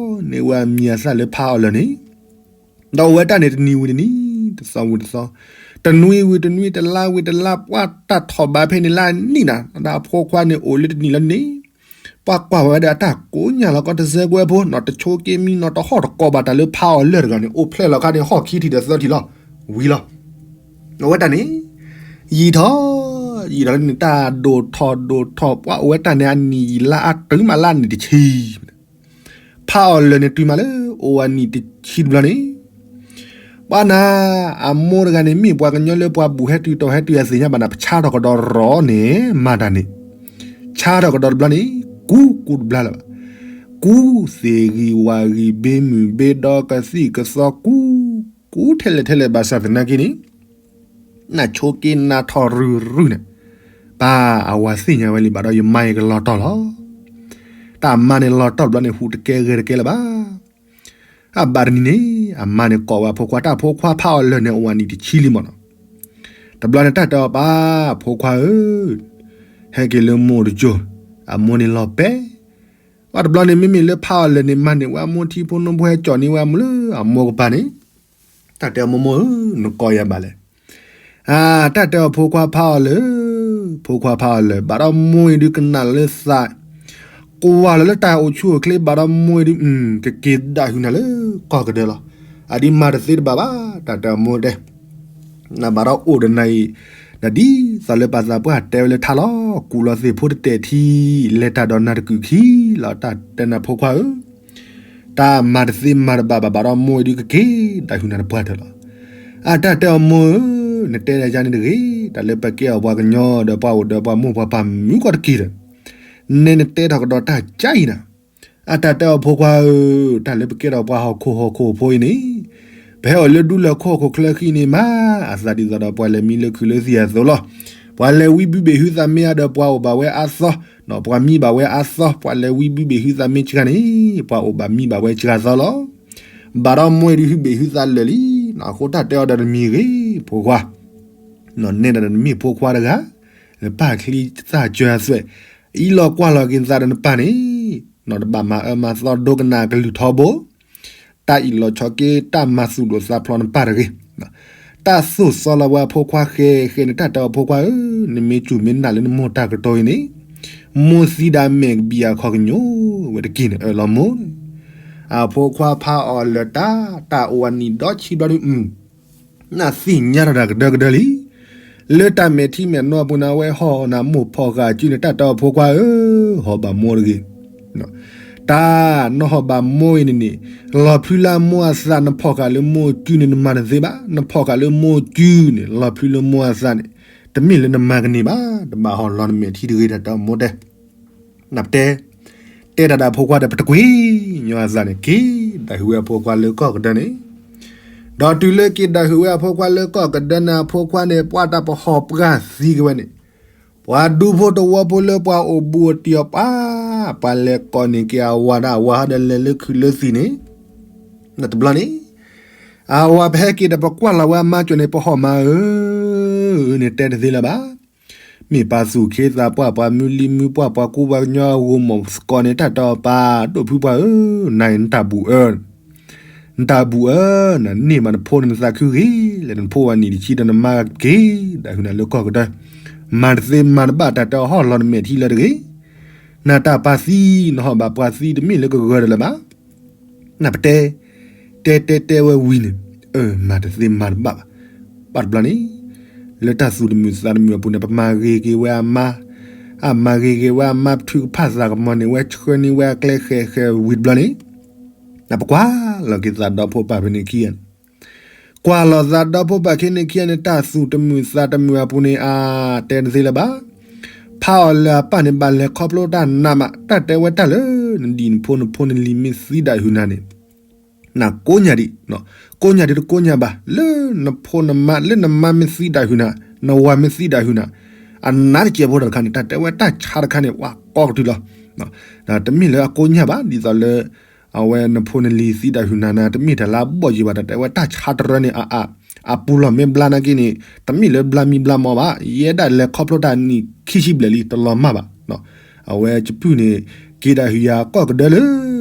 န့ၢ်ဝဲအမံၤအသၣ်လၢဖးအီၣ်လၢၢ်န့ၣ် ဒီးအိၣ်ဝဲတၢ်န့ၣ်တနံၤဝံၤတနံၤ, တသီဝံၤတသီ, တနွံဝံၤတနွံ တလါဝံၤတလါ ပှၤတၢ်ထီၣ်ဘးဖဲန့ၣ်လၢအနံၣ်နၤ ဒီးအဖိခွါန့ၣ်အိၣ်လၢတနံၣ်လီၤန့ၣ် ပှၤကွၢ်ဝဲဒၣ်အတၢ်ကိးညါလီၤကီး တစဲးကွဲဖိနီၤ တဆိးက့မံနီၤ တဟီၣ်တကိးဘၣ်တၢ်လၢဖးအီၣ်လၢာ်တဂၤန့ၣ် အိၣ်ဖျဲၣ်လီၤခါန့ၣ် ဟီၣ်ခံထံၣ်ဒီးသၢထံၣ်လီၤ ဝံၤလီၤ. အဝဲတၢ်န့ၣ် ယံာ်ထီၣ် ယံာ်ထီၣ်လၢန့ၣ် တၢ်ဒိၣ်ထီၣ်ဒိၣ်ထီၣ် ပှၤအိၣ်ဝဲတၢ်န့ၣ် အနံၣ်ယံာ်လါအတုၤမးလၢအနံၣ်တဆံ ဖးအီၣ်လၢာ်န့ၣ်တုၤမးလၢအိၣ်အနံၣ်တဆံတဘျီန့ၣ် ပှၤနၤ အမိၢ်တဂၤန့ၣ် မ့ၢ်ပှၤကညီလၢပှၤဘူၣ်ဟဲတုၤတီၢ်ဟဲတုၤအသ့ၣ်ညါဘၣ်နၤ ပဆါထီၣ်ကဒီးရီၤန့ၣ် မၤတၢ်န့ၣ် ဆါထီၣ်ကဒီးတဘျီန့ၣ် ကူကူတဘျီလၢၤဘၣ်. ကူသ့ၣ်ဂံၢ်ဝၣ်ဂံၢ်ဘ့မုၢ်ဘ့ဒီကသံၣ်ကသီကူ ကူထဲလဲၣ်ထဲလဲၣ်ဘၣ်ဆၣ်သနာ်က့န့ၣ် နဆိးက့နၤထီၣ်ရုၢ်ရုၢ်န့ၣ် ပၢ်အဝၤသ့ၣ်ညါဝဲလံဘၣ်ဒီး ယမါယကလီၤတီၢ်လီၤ. တၢ်မါန့ၣ်လီၤတီၢ်တဘျီန့ၣ် ဟူးတကဲဂဲၤတကဲလၢၤဘၣ်. အဘၣ်တနံၤန့ၣ် အမါန့ၣ်ကိးဝဲအဖိခွါ တၢ်ဖိခွါဖးအီၣ်လၢာ်န့ၣ် အိၣ်အနံၣ်တဆံလံမ့ၢ်နီၤ. တဘျီန့ၣ် တၢ်တဲအီၤပၢ် ဖိခွါဧၢ ဟဲက့ၤလၢမိၢ်တကၠိ အမိၢ်န့ၣ်လီၤပဲ ပှၤတဘျီန့ၣ် မ့မ့ၢ်လၢဖးအီၣ်လၢာ်န့ၣ် မၤန့ၢ်ဝဲအမိၢ်ထံဖိ နိဖိဟဲကၠီၣ်န့ၢ်ဝဲအမိၢ်လၢအမိၢ်ကပၤန့ၣ် တၢ်တဲအီၤမိၢ်မိၢ်ဧၢ နကိးယၤဘၣ်လဲၣ်. အါ တၢ်တဲအီၤဖိခွါဖးအီၣ်လၢာ် ဖိခွါဖးအီၣ်လၢာ် ဘၣ်ဒီးမိၢ်အံၤဒုးကနၣ်လီၤလၢသး ကွၢ်လီၤလၢတၢ်အိၣ်ဆူၣ်အိၣ်ချ့ ဘၣ်ဒီးမိၢ်အံၤဒုး ကက့ၤဒၣ်ဟုၣ်နၤလၢကီၢ်ကဒၢလီၤ. အဒုးမၤတသ့တဘၣ်ဘၣ် တၢ်တဲအီၤမိၢ်တဲ နဘၣ်ဒီးအိၣ်ဒီးနၤအံၤ ဒီးဒ်သိးလၢပှၤသးပှၢ်တဲဝဲလၢထါလီၤ ကူၣ်လီၤသ့ၣ်ဖိတတဲာ်ထံ လဲၤတၢ်ဒီးနၤတကုာ်ခံလီၤ တၢ်တဲနၤဖိခွါဧၢ တၢ်မၤတသ့မၤတဘၣ်ဘၣ် ဘၣ်ဒီးမိၢ်အံၤဒုးကက့ၤဒၣ်ဟုၣ်နၤတပှၢ်တၢၢ်လီၤ. အါ တၢ်တဲအီၤမိၢ်ဧၢ နတဲဒၣ်ယၤန့ၣ်တဂ့ၤ တၢ်လၢပကဲအီၤပှၤကညီဒီးပှၤအိၣ်ဒီးပှၤမိၢ်ပှၤပၢ်မုၢ်ကီၢ်တက့ၢ်ဒီး နဲနတဲထီၣ်ကဒီးတၢ်ကါအံၤနၤ အါ တၢ်တဲအီၤဖိခွါဧၢ တၢ်လၢပကဲထီၣ်ပှၤဟီၣ်ခိၣ်ဟီၣ်ခိၣ်ဖိအံၤန့ၣ် ပဟဲအိၣ်လၢဒူလၢၢ်ခိၣ်ဟီၣ်ခိၣ်ချၢခံန့ၣ်မး အသးဒ်သိးဒီးပှၤလဲၤမံလၢခုၣ်လၢသံၣ်အသိးလီၤ. ပှၤလဲၤဝံဘုဘ့ၣ်ဟုသးမ့အါဒီးပှၤအိၣ်ဘၣ်ဝဲအါသီ, ပှၤမံဘၣ်ဝဲအါသီ, ပှၤလဲၤဝံဘုဘ့ၣ်ဟုသးမ့ကဂၤန့ၣ် ပှၤအိၣ်ဘၣ်မံဘၣ်ဝဲစှၤသီလီၤ. ဘၣ်ဒီးမိၢ်အံၤဒုးဟုဘ့ၣ်ဟုသးလၢာ်လံ, အဃိတၢ်တဲအီၤဒီးတမံၤဂ့ၤ ဖိခွါ နဲဒၣ်နမ့ၢ်ဖိခွါတဂၤ လၢပၢ်ချံသၣ်စၢၤအသွဲၣ်, အံၤလီၤကွၢ်လီၤက့ၤသးဒီးနပၢ်န့ၣ်, နတဘၣ်မၤအၢမၤသီဒိကနၣ်အကလုၢ်ထီဘိ, တၢ်အံၤလီၤဆီက့ၤ တၢ်မၤသူၣ်ဒိၣ်သးဖျိးနပၢ်တဂ့ၤ, တၢ်သိၣ်စီလီၤဝဲအဖိခွါဃဲဃဲန့ၣ် တၢ်တဲအီၤဖိခွါဧၢ, နမ့ၢ်စူၢ်မ့ၢ်နာ်လၢနမိၢ်တၢ်ကတိၤအံၤန့ၣ်, မိၢ်သံဒၣ်မဲာ်ကဘံၣ်အခီၣ်ကညိဝဲတက့ၢ်န့ၣ် အၢၣ်လီၤမိၢ် အဖိခွါဖးအီၤလၢာ်တၢ်, တၢ်အိၣ်အနံၣ်ဒီဆံဘျီဒုး နသ့ၣ်ညါထီၣ်တၢ်ကဒၢကဒၢလံ, လၢတၢ်မဲာ်ထံမဲာ်နိအပူၤန့ၣ် အဝဲဟီၣ်နၤမိၢ်ဖီၣ်ဃာ်အစုန့ၣ် တၢ်တဲအီၤဖိခွါဧၢ, ဟီၣ်ဘၣ်မိၢ်တဂ့ၤ, တၢ်နဟီၣ်ဘၣ်မိၢ်အံၤန့ၣ်န့ၣ်, လီၤဖျုလၢအမိၢ်အသး နဖီၣ်ဃာ်လၢမိၢ်အစုန့ၣ် နမၤတသ့ဘၣ်, နဖီၣ်ဃာ်လၢမိၢ်အစုန့ၣ် လီၤဖျုလၢမိၢ်အသးန့ၣ်, တမ့ၢ်လၢနမၤကန့ၢ်ဘၣ်, တဘၣ်ဟီၣ်လီၤနမဲာ်ထံတဂ့ၤ တၢ်တဲအီၤမိၢ်တဲ နပတဲ, တဲတၢ်ဒီးဖိခွါဒီး ပတကွံာ်ညီအသးန့ၣ် က့ၤဒၣ်ဟုၣ်ဝဲအဖိခွါလၢကီၢ်ကဒၢန့ၣ်, ဒီးတုၤလၢက့ၤဒၣ်ဟုၣ်ဝဲအဖိခွါလၢကီၢ်ကဒၢန့ၣ် အဖိခွါန့ၣ် ပှၤတၢ်ပဟီၣ်ပှၢ်သံက့ၤဝဲန့ၣ်, ပှၤဒူဖိတဝီဖိလၢပှၤအိၣ်ဘူးအိၣ်တံၢ်အီၤပၢ်, ပှၤလဲၤကိးန့ၢ်က့ၤအဝၤဒီး အဝၤဟီဒီးလဲၤလၢခုၣ်လၢသံၣ်န့ၣ်, တဘျီန့ၣ် အဝၤပဟဲက့ၤဒီး ပကွၢ်လီၤဝဲအမါကၠိန့ၣ် ပဟီၣ်မါဧၢ, န့ၣ်တဲတသ့လၢၤဘၣ် မ့ၢ်ပှၤသူၣ်ခ့သးပှၢ် ပှၤမုၢ်လံၢ်မုၢ်ပှၢ် ပှၤကူပှၤကညီအဂီၢ် မ့ၢ်သကိးန့ၣ် တၢ်တဲအီၤပၢ် ဒိၣ်ဖုပှၢ်ဧၢ, နၤအံၤနတၢ်ဘူၣ်အၢ, နတၢ်ဘူၣ်အၢ, နန့ၢ်ဘၣ်နဖိန့ၣ် နသးခုဂ့ၤလဲၣ်, နဖိဝဲနံၣ်တဆံဒီး နမါက့ၤဒၣ်ဟုၣ်နၤလၢကီၢ်ကဒၢ, မၤတသ့မၤတဘၣ် တၢ်တဲအီၤဟီၣ်လီၤနမဲာ်ထံလၢတဂ့ၤ, နတၢ်ပၢ်သံ နဟီၣ်ဘၣ်ပှၤသံ တမ့ၢ်လၢကဂၢၢ်ဒီးလၢၤဘၣ် နပတဲ, တဲတဲတဲဝဲဝံၤန့ၣ်, အၢ မၤတသ့မၤတဘၣ်ဘၣ်, ဘၣ်တဘျီန့ၣ်, လၢတၢ်သူၣ်တမုာ်သးတမုာ်အပူၤန့ၣ် ပမၤဂ့ၤက့ၤဝဲအမါ, အမၤဂ့ၤက့ၤဝဲအမါ ပထုကဖၣ်သးကမီၤန့ၣ် ဝဲဆှၢန့ၢ်ဝဲအကျဲဃဲၤဃဲၤဝံၤတဘျီန့ၣ်, ပကွၢ်လီၤက့ၤသးဒီဖိပၢ်ဖဲန့ၣ်ခံဂၤန့ၣ် ကွၢ်လီၤသးဒီဖိပၢ်ခံန့ၣ်ခံဂၤန့ၣ် တၢ်သူၣ်တမုာ်သးတမုာ်အပူၤန့ၣ် အါ တဲတသ့လၢၤဘၣ်, ဖးအီၤလၢအပၢ်န့ၣ် ဘၣ်လဲၤခီဖျိတၢ်နးမး တၢ်တဲဝဲတၢ်လၢ နဒံၣ်နဖိနဖိနလံၤမ့ၢ်သံဒၣ်ဟုၣ်နၤန့ၣ် နကိးညါဒံး, ကိးညါဒံးတကိးညါဘၣ် လၢနဖိနမါ လၢနမါမ့ၢ်သံဒၣ်ဟုၣ်နၤ, နဝၤမ့ၢ်သံဒၣ်ဟုၣ်နၤ, အနးတစဲးဖိတခါန့ၣ် တၢ်တဲဝဲတၢ်ဆါတခါန့ၣ် ပှၤကိးကတုၤလီၤ, တမ့ၢ်လၢအကိးညါဘၣ် ဒ်သိးလၢ အဝဲနဖိနလံၤသံဒၣ်ဟုၣ်နၤန့ၣ် တမ့ၢ်တၢ်လၢအဘီၣ်ယံၤဘၣ် တၢ်တဲဝဲတၢ်ဆါတရၢန့ၣ် အပူၤလီၢ်မ့ၢ်ဘျါနာ်က့န့ၣ် တမ့ၢ်လၢဘျါမံဘျါမီၢ်ဘၣ် ယဲဒၣ်လဲၤခီဖျိတၢ်နံၣ်ခံဆံဘျဲၣ်လံ တလီၤမၢ်ဘၣ် အဝဲကပုၢ်န့ၣ် က့ၤဒၣ်ဟုၣ်ယၤကီၢ်ကဒၢလ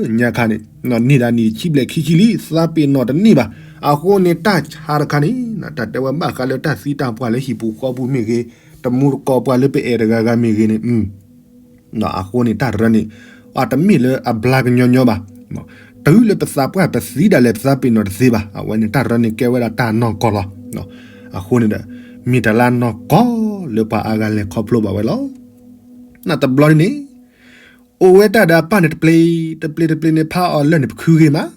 ၢညါခါန့ၣ် န့ၢ်ဒၣ်နံၣ်တဆံဘျဲၣ်ခံဆံလံ သးပ့ၤနီၣ်တန့ၢ်ဘၣ် အဃိန့ၣ်တၢ်ဆါတခါန့ၣ် တၢ်တဲဝဲဘၣ်ဃးလၢတၢ်သံတၢ်ပှၢ်လၢဟံၣ်ပူၤဃီပူၤမ့ၢ်ဂ့ၤ, တမူတကိးပှၤလၢပအဲၣ်တဂၤဂၤမ့ၢ်ဂ့ၤန့ၣ် အဃိန့ၣ်တၢ်တရၢန့ၣ် အတမ့ၢ်လၢအဘျါကညီညီဘၣ်. တုၤလၢပသးပှၢ်ပသံဒၣ်လဲာ်ပသးပ့ၤနီၣ်တသ့ဘၣ်. အဝဲန့ၣ်တၢ်တရၢန့ၣ်ကဲဝဲဒၣ်တၢ်နီၢ်ကီၢ်လီၤ. အဃိန့ၣ်ဒီး မ့ၢ်တၢ်လၢနီၢ်ကီၢ်လၢပှၤအါဂၤလဲၤခီဖျိဘၣ်ဝဲလီၤ. နတဘျီန့ၣ်န့ၣ် အိၣ်ဝဲတၢ်ဒီးအပၢ်န့ၣ်တပျ့ၤ, တပျ့ၤတပျ့ၤန့ၣ် ဖးအီၤလၢာ်န့ၣ် ပခုဂ့ၤမး,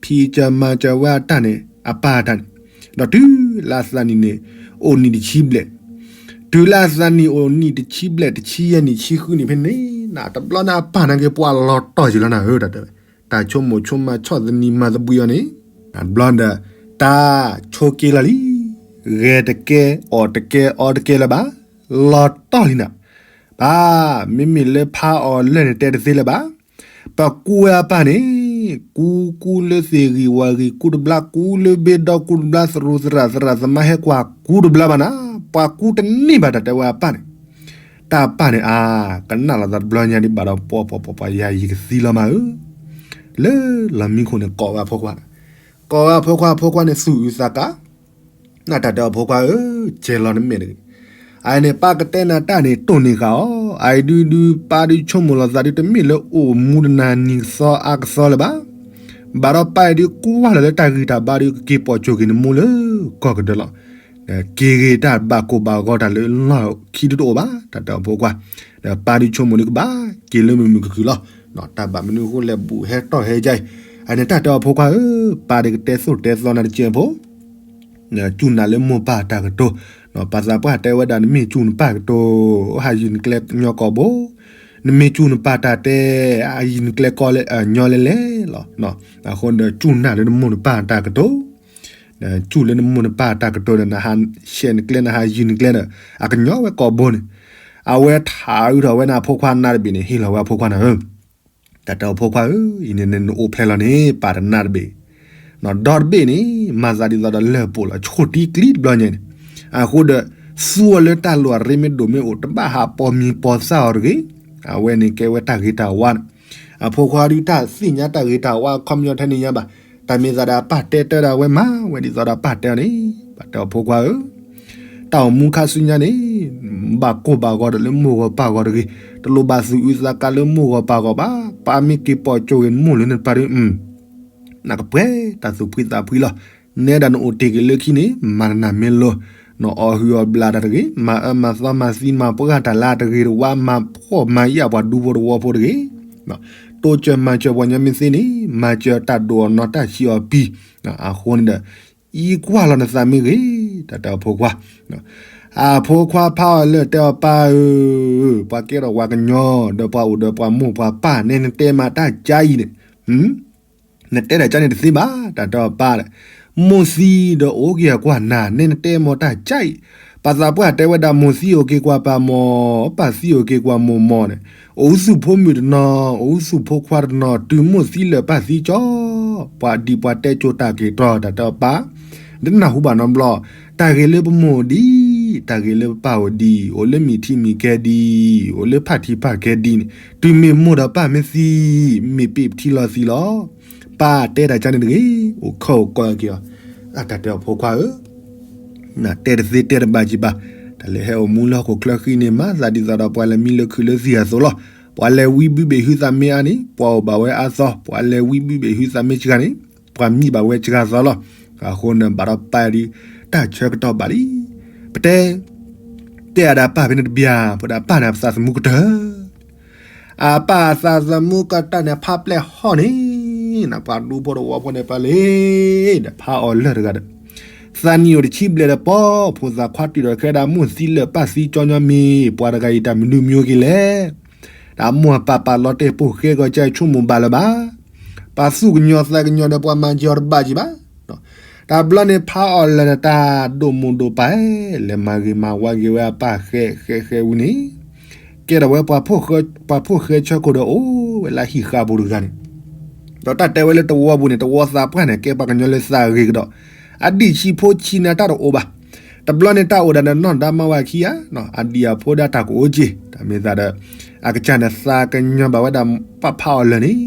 ဖံးစၢၤမၤစၢၤဝဲအတၢ်န့ၣ် အပၢ်အတၢ်န့ၣ်, ဒီးတုၤလၢအသးနံၣ်န့ၣ် အိၣ်နံၣ်တဆံဘျဲၣ်, တုၤလၢအသးနံၣ်အိၣ်နံၣ်တဆံဘျဲၣ် တဆံယဲၢ်နံၣ် တဆံဃုနံၣ်ဖဲန့ၣ် နတဘျီန့ၣ်အပၢ်န့ၣ်က့ၤပှၤလီၤတီၢ်ယံၤလီၤနၤဧၢ, တၢ်ဆိကမိၣ်ဆိကမးဆီၣ်သနံးမၤသဘှံးအီၤန့ၣ် နတဘျီဒီး တၢ်ဆိးက့လီၤလံ, ဂဲၤတကဲ အီၣ်တကဲ အီတကဲလၢၤဘၣ်, လီၤတီၢ်လံနၤ ပၢ်, မ့မ့ၢ်လၢဖးအီၤလၢာ်န့ၣ်တဲတသ့လၢၤဘၣ်. ပကူဝဲအပၢ်န့ၣ် ကူကူလၢသ့ၣ်ဂံၢ်ဝၣ်ဂံၢ် ကူတဘျါ ကူလၢဘ့ဒီကူတဘျါ သရူးသရၣ်သရၣ်သမါဟဲကွၢ်ကူတဘျါဘၣ်နၤ, ပှၤကူတန့ၢ်ဘၣ် တၢ်တဲဝဲအပၢ်န့ၣ်, တၢ်ပၢ်န့ၣ်အါ ကနၣ်လီၤသးတဘျီညါဒ်ဘၣ်ဒီး ပှၤပှၤပှၤပှၤ ယၤယံၤကသံလီၤမးဧၢ, လၢလီၢ်မံခိၣ်န့ၣ် ကိးဝဲအဖိခွါ, ကိးဝဲအဖိခွါ အဖိခွါန့ၣ်သူၣ်အုးသးကါ နတၢ်တဲအီၤဖိခွါဧၢ, ကဲလီၤနမဲာ်တဂ့ၤ, အန့ၣ်ပၢ်ကတဲနၤတၢ်န့ၣ်တိၢ်န့ၢ်ဃာ်အီၤ, အအံၤဒုဒု ပၢ်ဒုဆိကမိၣ်လီၤသးဒု တမ့ၢ်လၢအိၣ်မူတနၤနံၤကသီအါကသီလၢၤဘၣ်, ဘၣ်ဒီးပၢ်အံၤဒုကွၢ်လီၤလၢတၢ်ဂံၢ်တၢ်ဘါဒု ကက့ၤပိာ်ကၠိက့ၤနမိၢ်လၢကီၢ်ကဒၢလီၤ, က့ၤဂ့ၤတၢ်ဘၣ်ကိၢ်ဘၣ်ဂီၤတၢ်လၢလီၢ်ခံဒုတအိၣ်ဘၣ် တၢ်တဲအီၤဖိခွါ, ဒီးပၢ်ဒုဆိကမိၣ်ဒုကဘၣ်က့ၤလၢမုာ်မုာ်ခုၣ်ခုၣ်လီၤ, တၢ်ဘၣ်မနုၤအဃိလဲၣ် ဘူးဟဲတီၢ်ဟဲယါအံၤ, အန့ၣ်တၢ်တဲအီၤဖိခွါဧၢ, ပၢ်ဒုကတဲသိၣ်တဲသီနၤတကဲးဖိ စူၢ်နာ်လၢမိၢ်ပၢ်တၢ်ကတိၤ, ပၢ်သးပှၢ်တဲဝဲဒၣ် နမ့ၢ်စူၢ်နပၢ်ကတိၤ ဟးယံၤနကျဲညီကိာ်ဘိ, နမ့ၢ်စူၢ်နပၢ်တၢ်တဲ ဟးယံၤနကျဲကီညီလဲၣ်လဲၣ်လီၤ, အဃိဒီး စူၢ်နာ်လၢနမိၢ်နပၢ်တၢ်ကတိၤ, စူၢ်လၢနမိၢ်နပၢ်တၢ်ကတိၤဒီး နဟးရှဲးနကျဲ နဟးယံၤနကျဲဒီး အကညီဝဲကိာ်ဘိန့ၣ်, အဝဲထးအုးထီၣ်ဝဲန့ၣ်အဖိခွါနါတဘ့ၣ်န့ၣ် ဟ့ၣ်လီၤဝဲအဖိခွါနၤဧၢ တၢ်တဲအီၤဖိခွါဧၢ, အံၤန့ၣ်နအိၣ်ဖျဲၣ်လီၤန့ၣ် ပၢ်တနါတဘ့ၣ်, ဒီတဘ့ၣ်န့ၣ် မၤသးဒ်သိးဒီးလၢၢ်ပူၤလီၤ ဆိၣ်တံကျံတဘျီညါန့ၣ်, အဃိဒီး သူအီၤလၢတၢ်လိၣ်အရ့မ့ၢ်ဒိၣ်မ့ၢ်အိၣ် တဘၣ်ဟးပိာ်မံၤပိာ်သၣ်အီၤတဂ့ၤ, အဝဲန့ၣ်ကဲဝဲတၢ်ဂ့ၤတၢ်ဝါန့ၣ်, အဖိခွါဒုတၢ်သ့ၣ်ညါတၢ်ဂ့ၤတၢ်ဝါအခီပညီထဲန့ၣ်ညါဘၣ်, တၢ်မ့ၢ်သးဒီးအပၢ်တဲတၢ်ဒၣ်ဝဲမၤဝဲဒ်သိးဒီးအပၢ်တဲအီၤန့ၣ်, ပၢ်တဲအီၤဖိခွါဧၢ တၢ်အိၣ်မူခါဆူညါန့ၣ် ဘၣ်ကိၢ်ဘၣ်ဂီၤဒီးလၢမိၢ်ဂီၤပၢ်ဂီၤတဂ့ၤ, တလိၣ်ဘၣ်သူၣ်အုးသးကါလၢမိၢ်ဂီၤပၢ်ဂီၤဘၣ်, ပၢ်မ့ၢ်က့ၤပိာ်ကၠိဂ့ၤနမိၢ်လၢနပၢ်ဒု, နကပှဲၤတၢ်သူၣ်ဖှံသးဖှံလီၤ, နဲဒၣ်နအိၣ်တ့ၢ်က့ၤလၢခံန့ၣ် မၤတနၢ်မ့ၢ်လိၤ, နအီၣ်ဟုၣ်အီၣ်ဘျၣ်တၢ်တဂ့ၤ, မၤအၢမၤသီမၤသံမၤပှၢ်တၢ်လၢတဂ့ၤတဝါ, မၤဖှီၣ်မၤယာ်ပှၤဒူဖိတဝီဖိတဂ့ၤ, တိစၢၤမၤစၢၤပှၤညီမ့ၢ်သ့န့ၣ် မၤစၢၤတၢ်ဒိၣ်အီၤနီၤတၢ်ဆံးအီၤပံၤ, အဃိန့ၣ်ဒီး အံကွၢ်လီၤနသးမ့ၢ်ဂ့ၤ, တၢ်တဲအီၤဖိခွါ, အဖိခွါဖးအီၤလၢာ်တဲအီၤပၢ်ဧၢ, ပှၤကဲထီၣ်ပှၤကညီ ဒီးပှၤအိၣ်ဒီးပှၤမိၢ်ပှၤပၢ် နဲနတဲမးတၢ်ကါအံၤန့ၣ်, နတဲတၢ်ကါန့ၣ်တသ့ဘၣ်, တၢ်တဲအီၤပၢ်ဒီး, မိၢ်သံဒီးအိၣ်က့ၤအကွၢ်နၤ နဲနတဲမးတၢ်ကါအံၤ, ပှၤသးပှၢ်တဲဝဲဒၣ်မိၢ်သံအိၣ်က့ၤကွၢ်ပၢ်မီၢ်, ပၢ်သံအိၣ်က့ၤကွၢ်မိၢ်မီၢ်န့ၣ်, အိၣ်ဆူၣ်ဖိမုၣ်တနီၤ အိၣ်ဆူၣ်ဖိခွါတနီၤ တုၤမိၢ်သံလၢာ်ပၢ်သံကၠီ ပှၤဒံးပှၤတဲကၠိတၢ်က့ၤတြီ တၢ်တဲအီၤပၢ်, ဒနၢ်ဟူဘၣ်နီတဘျီ, တၢ်ဂ့ၤလၢပမိၢ်အိၣ်ဒံး, တၢ်ဂ့ၤလၢပပၢ်အိၣ်ဒံး, အိၣ်လၢမံၤထံမံၤကဲဒံး, အိၣ်လၢဖၣ်ထံဖၣ်ကဲဒံးန့ၣ်, တုၤမ့ၢ်မိၢ်ဒီးပၢ်မ့ၢ်သံ, မ့ၢ်ပ့ၢ်ပထံလီၤသံလီၤ, ပၢ်တဲတၢ်ကါန့ၣ်တဂ့ၤ, အိၣ်ခၢၣ်အိၣ်ကီက့ၤအီၤ, တၢ်တဲအီၤဖိခွါဧၢ နတဲတသ့တဲတဘၣ်ကံဘၣ်, တၢ်လဲၤဟဲအိၣ်မူလၢဟီၣ်ခိၣ်ချၢဃံန့ၣ် မၤသးဒ်သိးဒီးပှၤလဲၤမံလၢခုၣ်လၢသံၣ်အသိးလီၤ, ပှၤလဲၤဝံဘုဘ့ၣ်ဟုသးမ့ၢ်အါန့ၣ် ပှၤအိၣ်ဘၣ်ဝဲအါသီ, ပှၤလဲၤဝံဘုဘ့ၣ်ဟုသးမ့ၢ်စှၤန့ၣ် ပှၤမံဘၣ်ဝဲစှၤသီလီၤ, အဃိန့ၣ်ဘၣ်ဒီးပၢ်ဒုး တၢ်ဆၢကတီၢ်ဘၣ်လံ, ပတဲ တဲအဒၣ်ပၢ်ဖဲန့ၣ်တဘျီ, ဖိဒၣ်ပၢ်န့ၣ် ပသးသမူကတၢၢ် အပၢ်အသးသမူကတၢၢ်န့ၣ် ဖးပျဲၢ်ဟီၣ်န့ၣ်, နပှၤဒူဖိတဝီဖိန့ၣ်ပၢ်လံ, ဒီးဖးအီၤလၢာ်တဂၤဒီး, သးနံၣ်အိၣ်တဆံဘျဲၣ်ဒီး ပီၢ်ဖိသၣ်ခွါတုၤဒီးခဲဒၣ် မိၢ်သံလၢာ်ပၢ်သံကၠီညီမ့ၢ် ပှၤတဂၤအံၤတၢ်မနုၤမံၤအိၣ်က့ၤလဲၣ်, တၢ်မိၢ်ပၢ်ပာ်လီၤတဲာ်ပိာ်ဃဲကီၤကါဆိကမိၣ်ဘၣ်လၢၤဘၣ် ပှၤသူၣ်ကညီၤသးကညီၤဒီးပှၤမၤစၢၤအီၤတဘၣ်ကံဘၣ်, တၢ်ဘျီန့ၣ်ဖးအီၤလၢာ်ဒီးတၢ်ဒိၣ်မိၢ်ဒိၣ်ပၢ်, လဲၤမၤဂ့ၤမၤဝါက့ၤဝဲအပၢ်ဃဲဃဲဃဲဝံၤန့ၣ်, ကဲထီၣ်ဝဲ ပှၤဖိၣ်ဃဲဆၢခိၣ်ဒီးအိၣ်ဝဲလၢဟံၣ်ဃာ်ပူၤတဂၤန့ၣ်, ဒီးတၢ်တဲဝဲလၢတဝီပူၤန့ၣ် တဝီသးပှၢ်န့ၣ် ကဲပှၤကညီလၢသးဂ့ၤကဒီး, အဒံၣ်ဆံးဖိဆံးန့ၣ်တၢ်တအိၣ်ဘၣ်, တဘျီန့ၣ်တၢ်အိၣ်ဒၣ်ဒီးနီၢ်ဒါမါဝၤခံဂၤ, အဒံၣ်အဖိဒၣ်တၢ်ကအိၣ်က့ၤ, တၢ်မ့ၢ်သးဒီး အကစၢ်န့ၣ်သးကညီၤဘၣ်ဝဲဒၣ်ပၢ်ဖးအီၤလၢာ်န့ၣ်,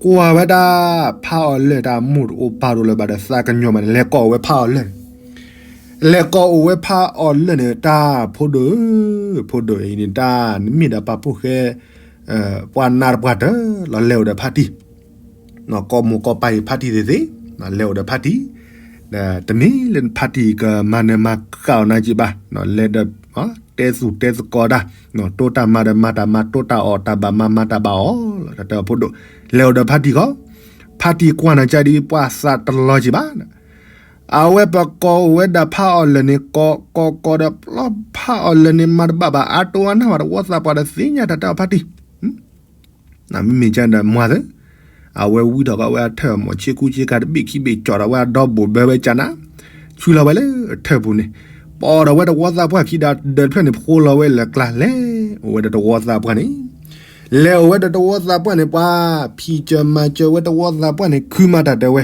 ကွၢ်ဝဲဒၣ် ဖးအီၤလၢာ်တၢ်မိၢ်တအိၣ်ပၢ်တအိၣ်လၢၤဘၣ်ဒီးသးကညီၤမးန့ၣ် လဲၤကိးဝဲဖးအီၤလၢာ်န့ၣ်, လဲၤကိးအိၣ်ဝဲဖးအီၤလၢာ်န့ၣ် တၢ်ဖိဒိၣ်ဧၢ, ဖိဒိၣ်အံၤန့ၣ် တၢ်နမ့ၢ်ဒီးပာ်ဖှိၣ်ဃဲ ပှၤနးတပှၢ်တၢၢ်လီၤ လဲၤအိၣ်ဒီးဖါတံၢ်, ကိးမိၢ်ကိးပၢ်အံၤဖါတံၢ်သ့ၣ်သ့ၣ်, လဲၤအိၣ်ဒီးဖါတံၢ်, ဒီးတမ့ၢ်လၢဖါတံၢ်ကမၤနၢၤမၤဃၣ်အီၤနၤက့ဘၣ်, လဲၤဒီး တဲသူၣ်တဲသကိးတၢ်, တိၢ်တၢ်မၤဒီးမၤတၢ်မၤ, တိၢ်တၢ်အီၣ်တၢ်ဘၣ်မၤ မၤတၢ်ဘၣ်အီၣ်လီၤ. တၢ်တဲအီၤဖိဒိၣ်, လဲၤအိၣ်ဒီးဖါတံၢ်ဃီ, ဖါတံၢ်ကွၢ်နၤကၢ်ဒ်ပှၤသးတလီၤက့ဘၣ်, အဝဲပကိးအိၣ်ဝဲဒၣ်ဖးအီၤလၢာ်န့ၣ် ကိးကိးကိးဒီးပျီဖးအီၤလၢာ်န့ၣ် မၤတဘၣ်ဘၣ် အါတိၢ်အါနၢ်ဘၣ် တဝီသးပှၢ်ဒီးသ့ၣ်ညါတၢ်တဲအီၤဖါတံၢ် မ့မ့ၢ်ကၢ်ဒီးမွၤသၢ, အဝဲဝံထီၣ်ကီးဝဲအထၢၣ်မီၤဆ့ကူဆ့ကၤတဘ့ၣ်ခံဘ့ၣ် ကၠီၣ်ဒီးဝဲအဒီဘိၣ်ဘၢဝဲကၢ်နၤ, ဆူလီၤဝဲလၢအထၢၣ်ပူၤန့ၣ်, ပိာ်ဒီးဝဲတဝီသးပှၢ်ခံဒီးဒၢးတဖျၢၣ်န့ၣ် ဖိလီၤဝဲလၢကျါ လဲၤအိၣ်ဝဲဒီးတဝီသးပှၢ်န့ၣ်, လဲၤအိၣ်ဝဲဒီးတဝီသးပှၢ်န့ၣ် ပှၤဖံးစၢၤမၤစၢၤဝဲတဝီသးပှၢ်န့ၣ် ခုမးတၢ်တဲဝဲ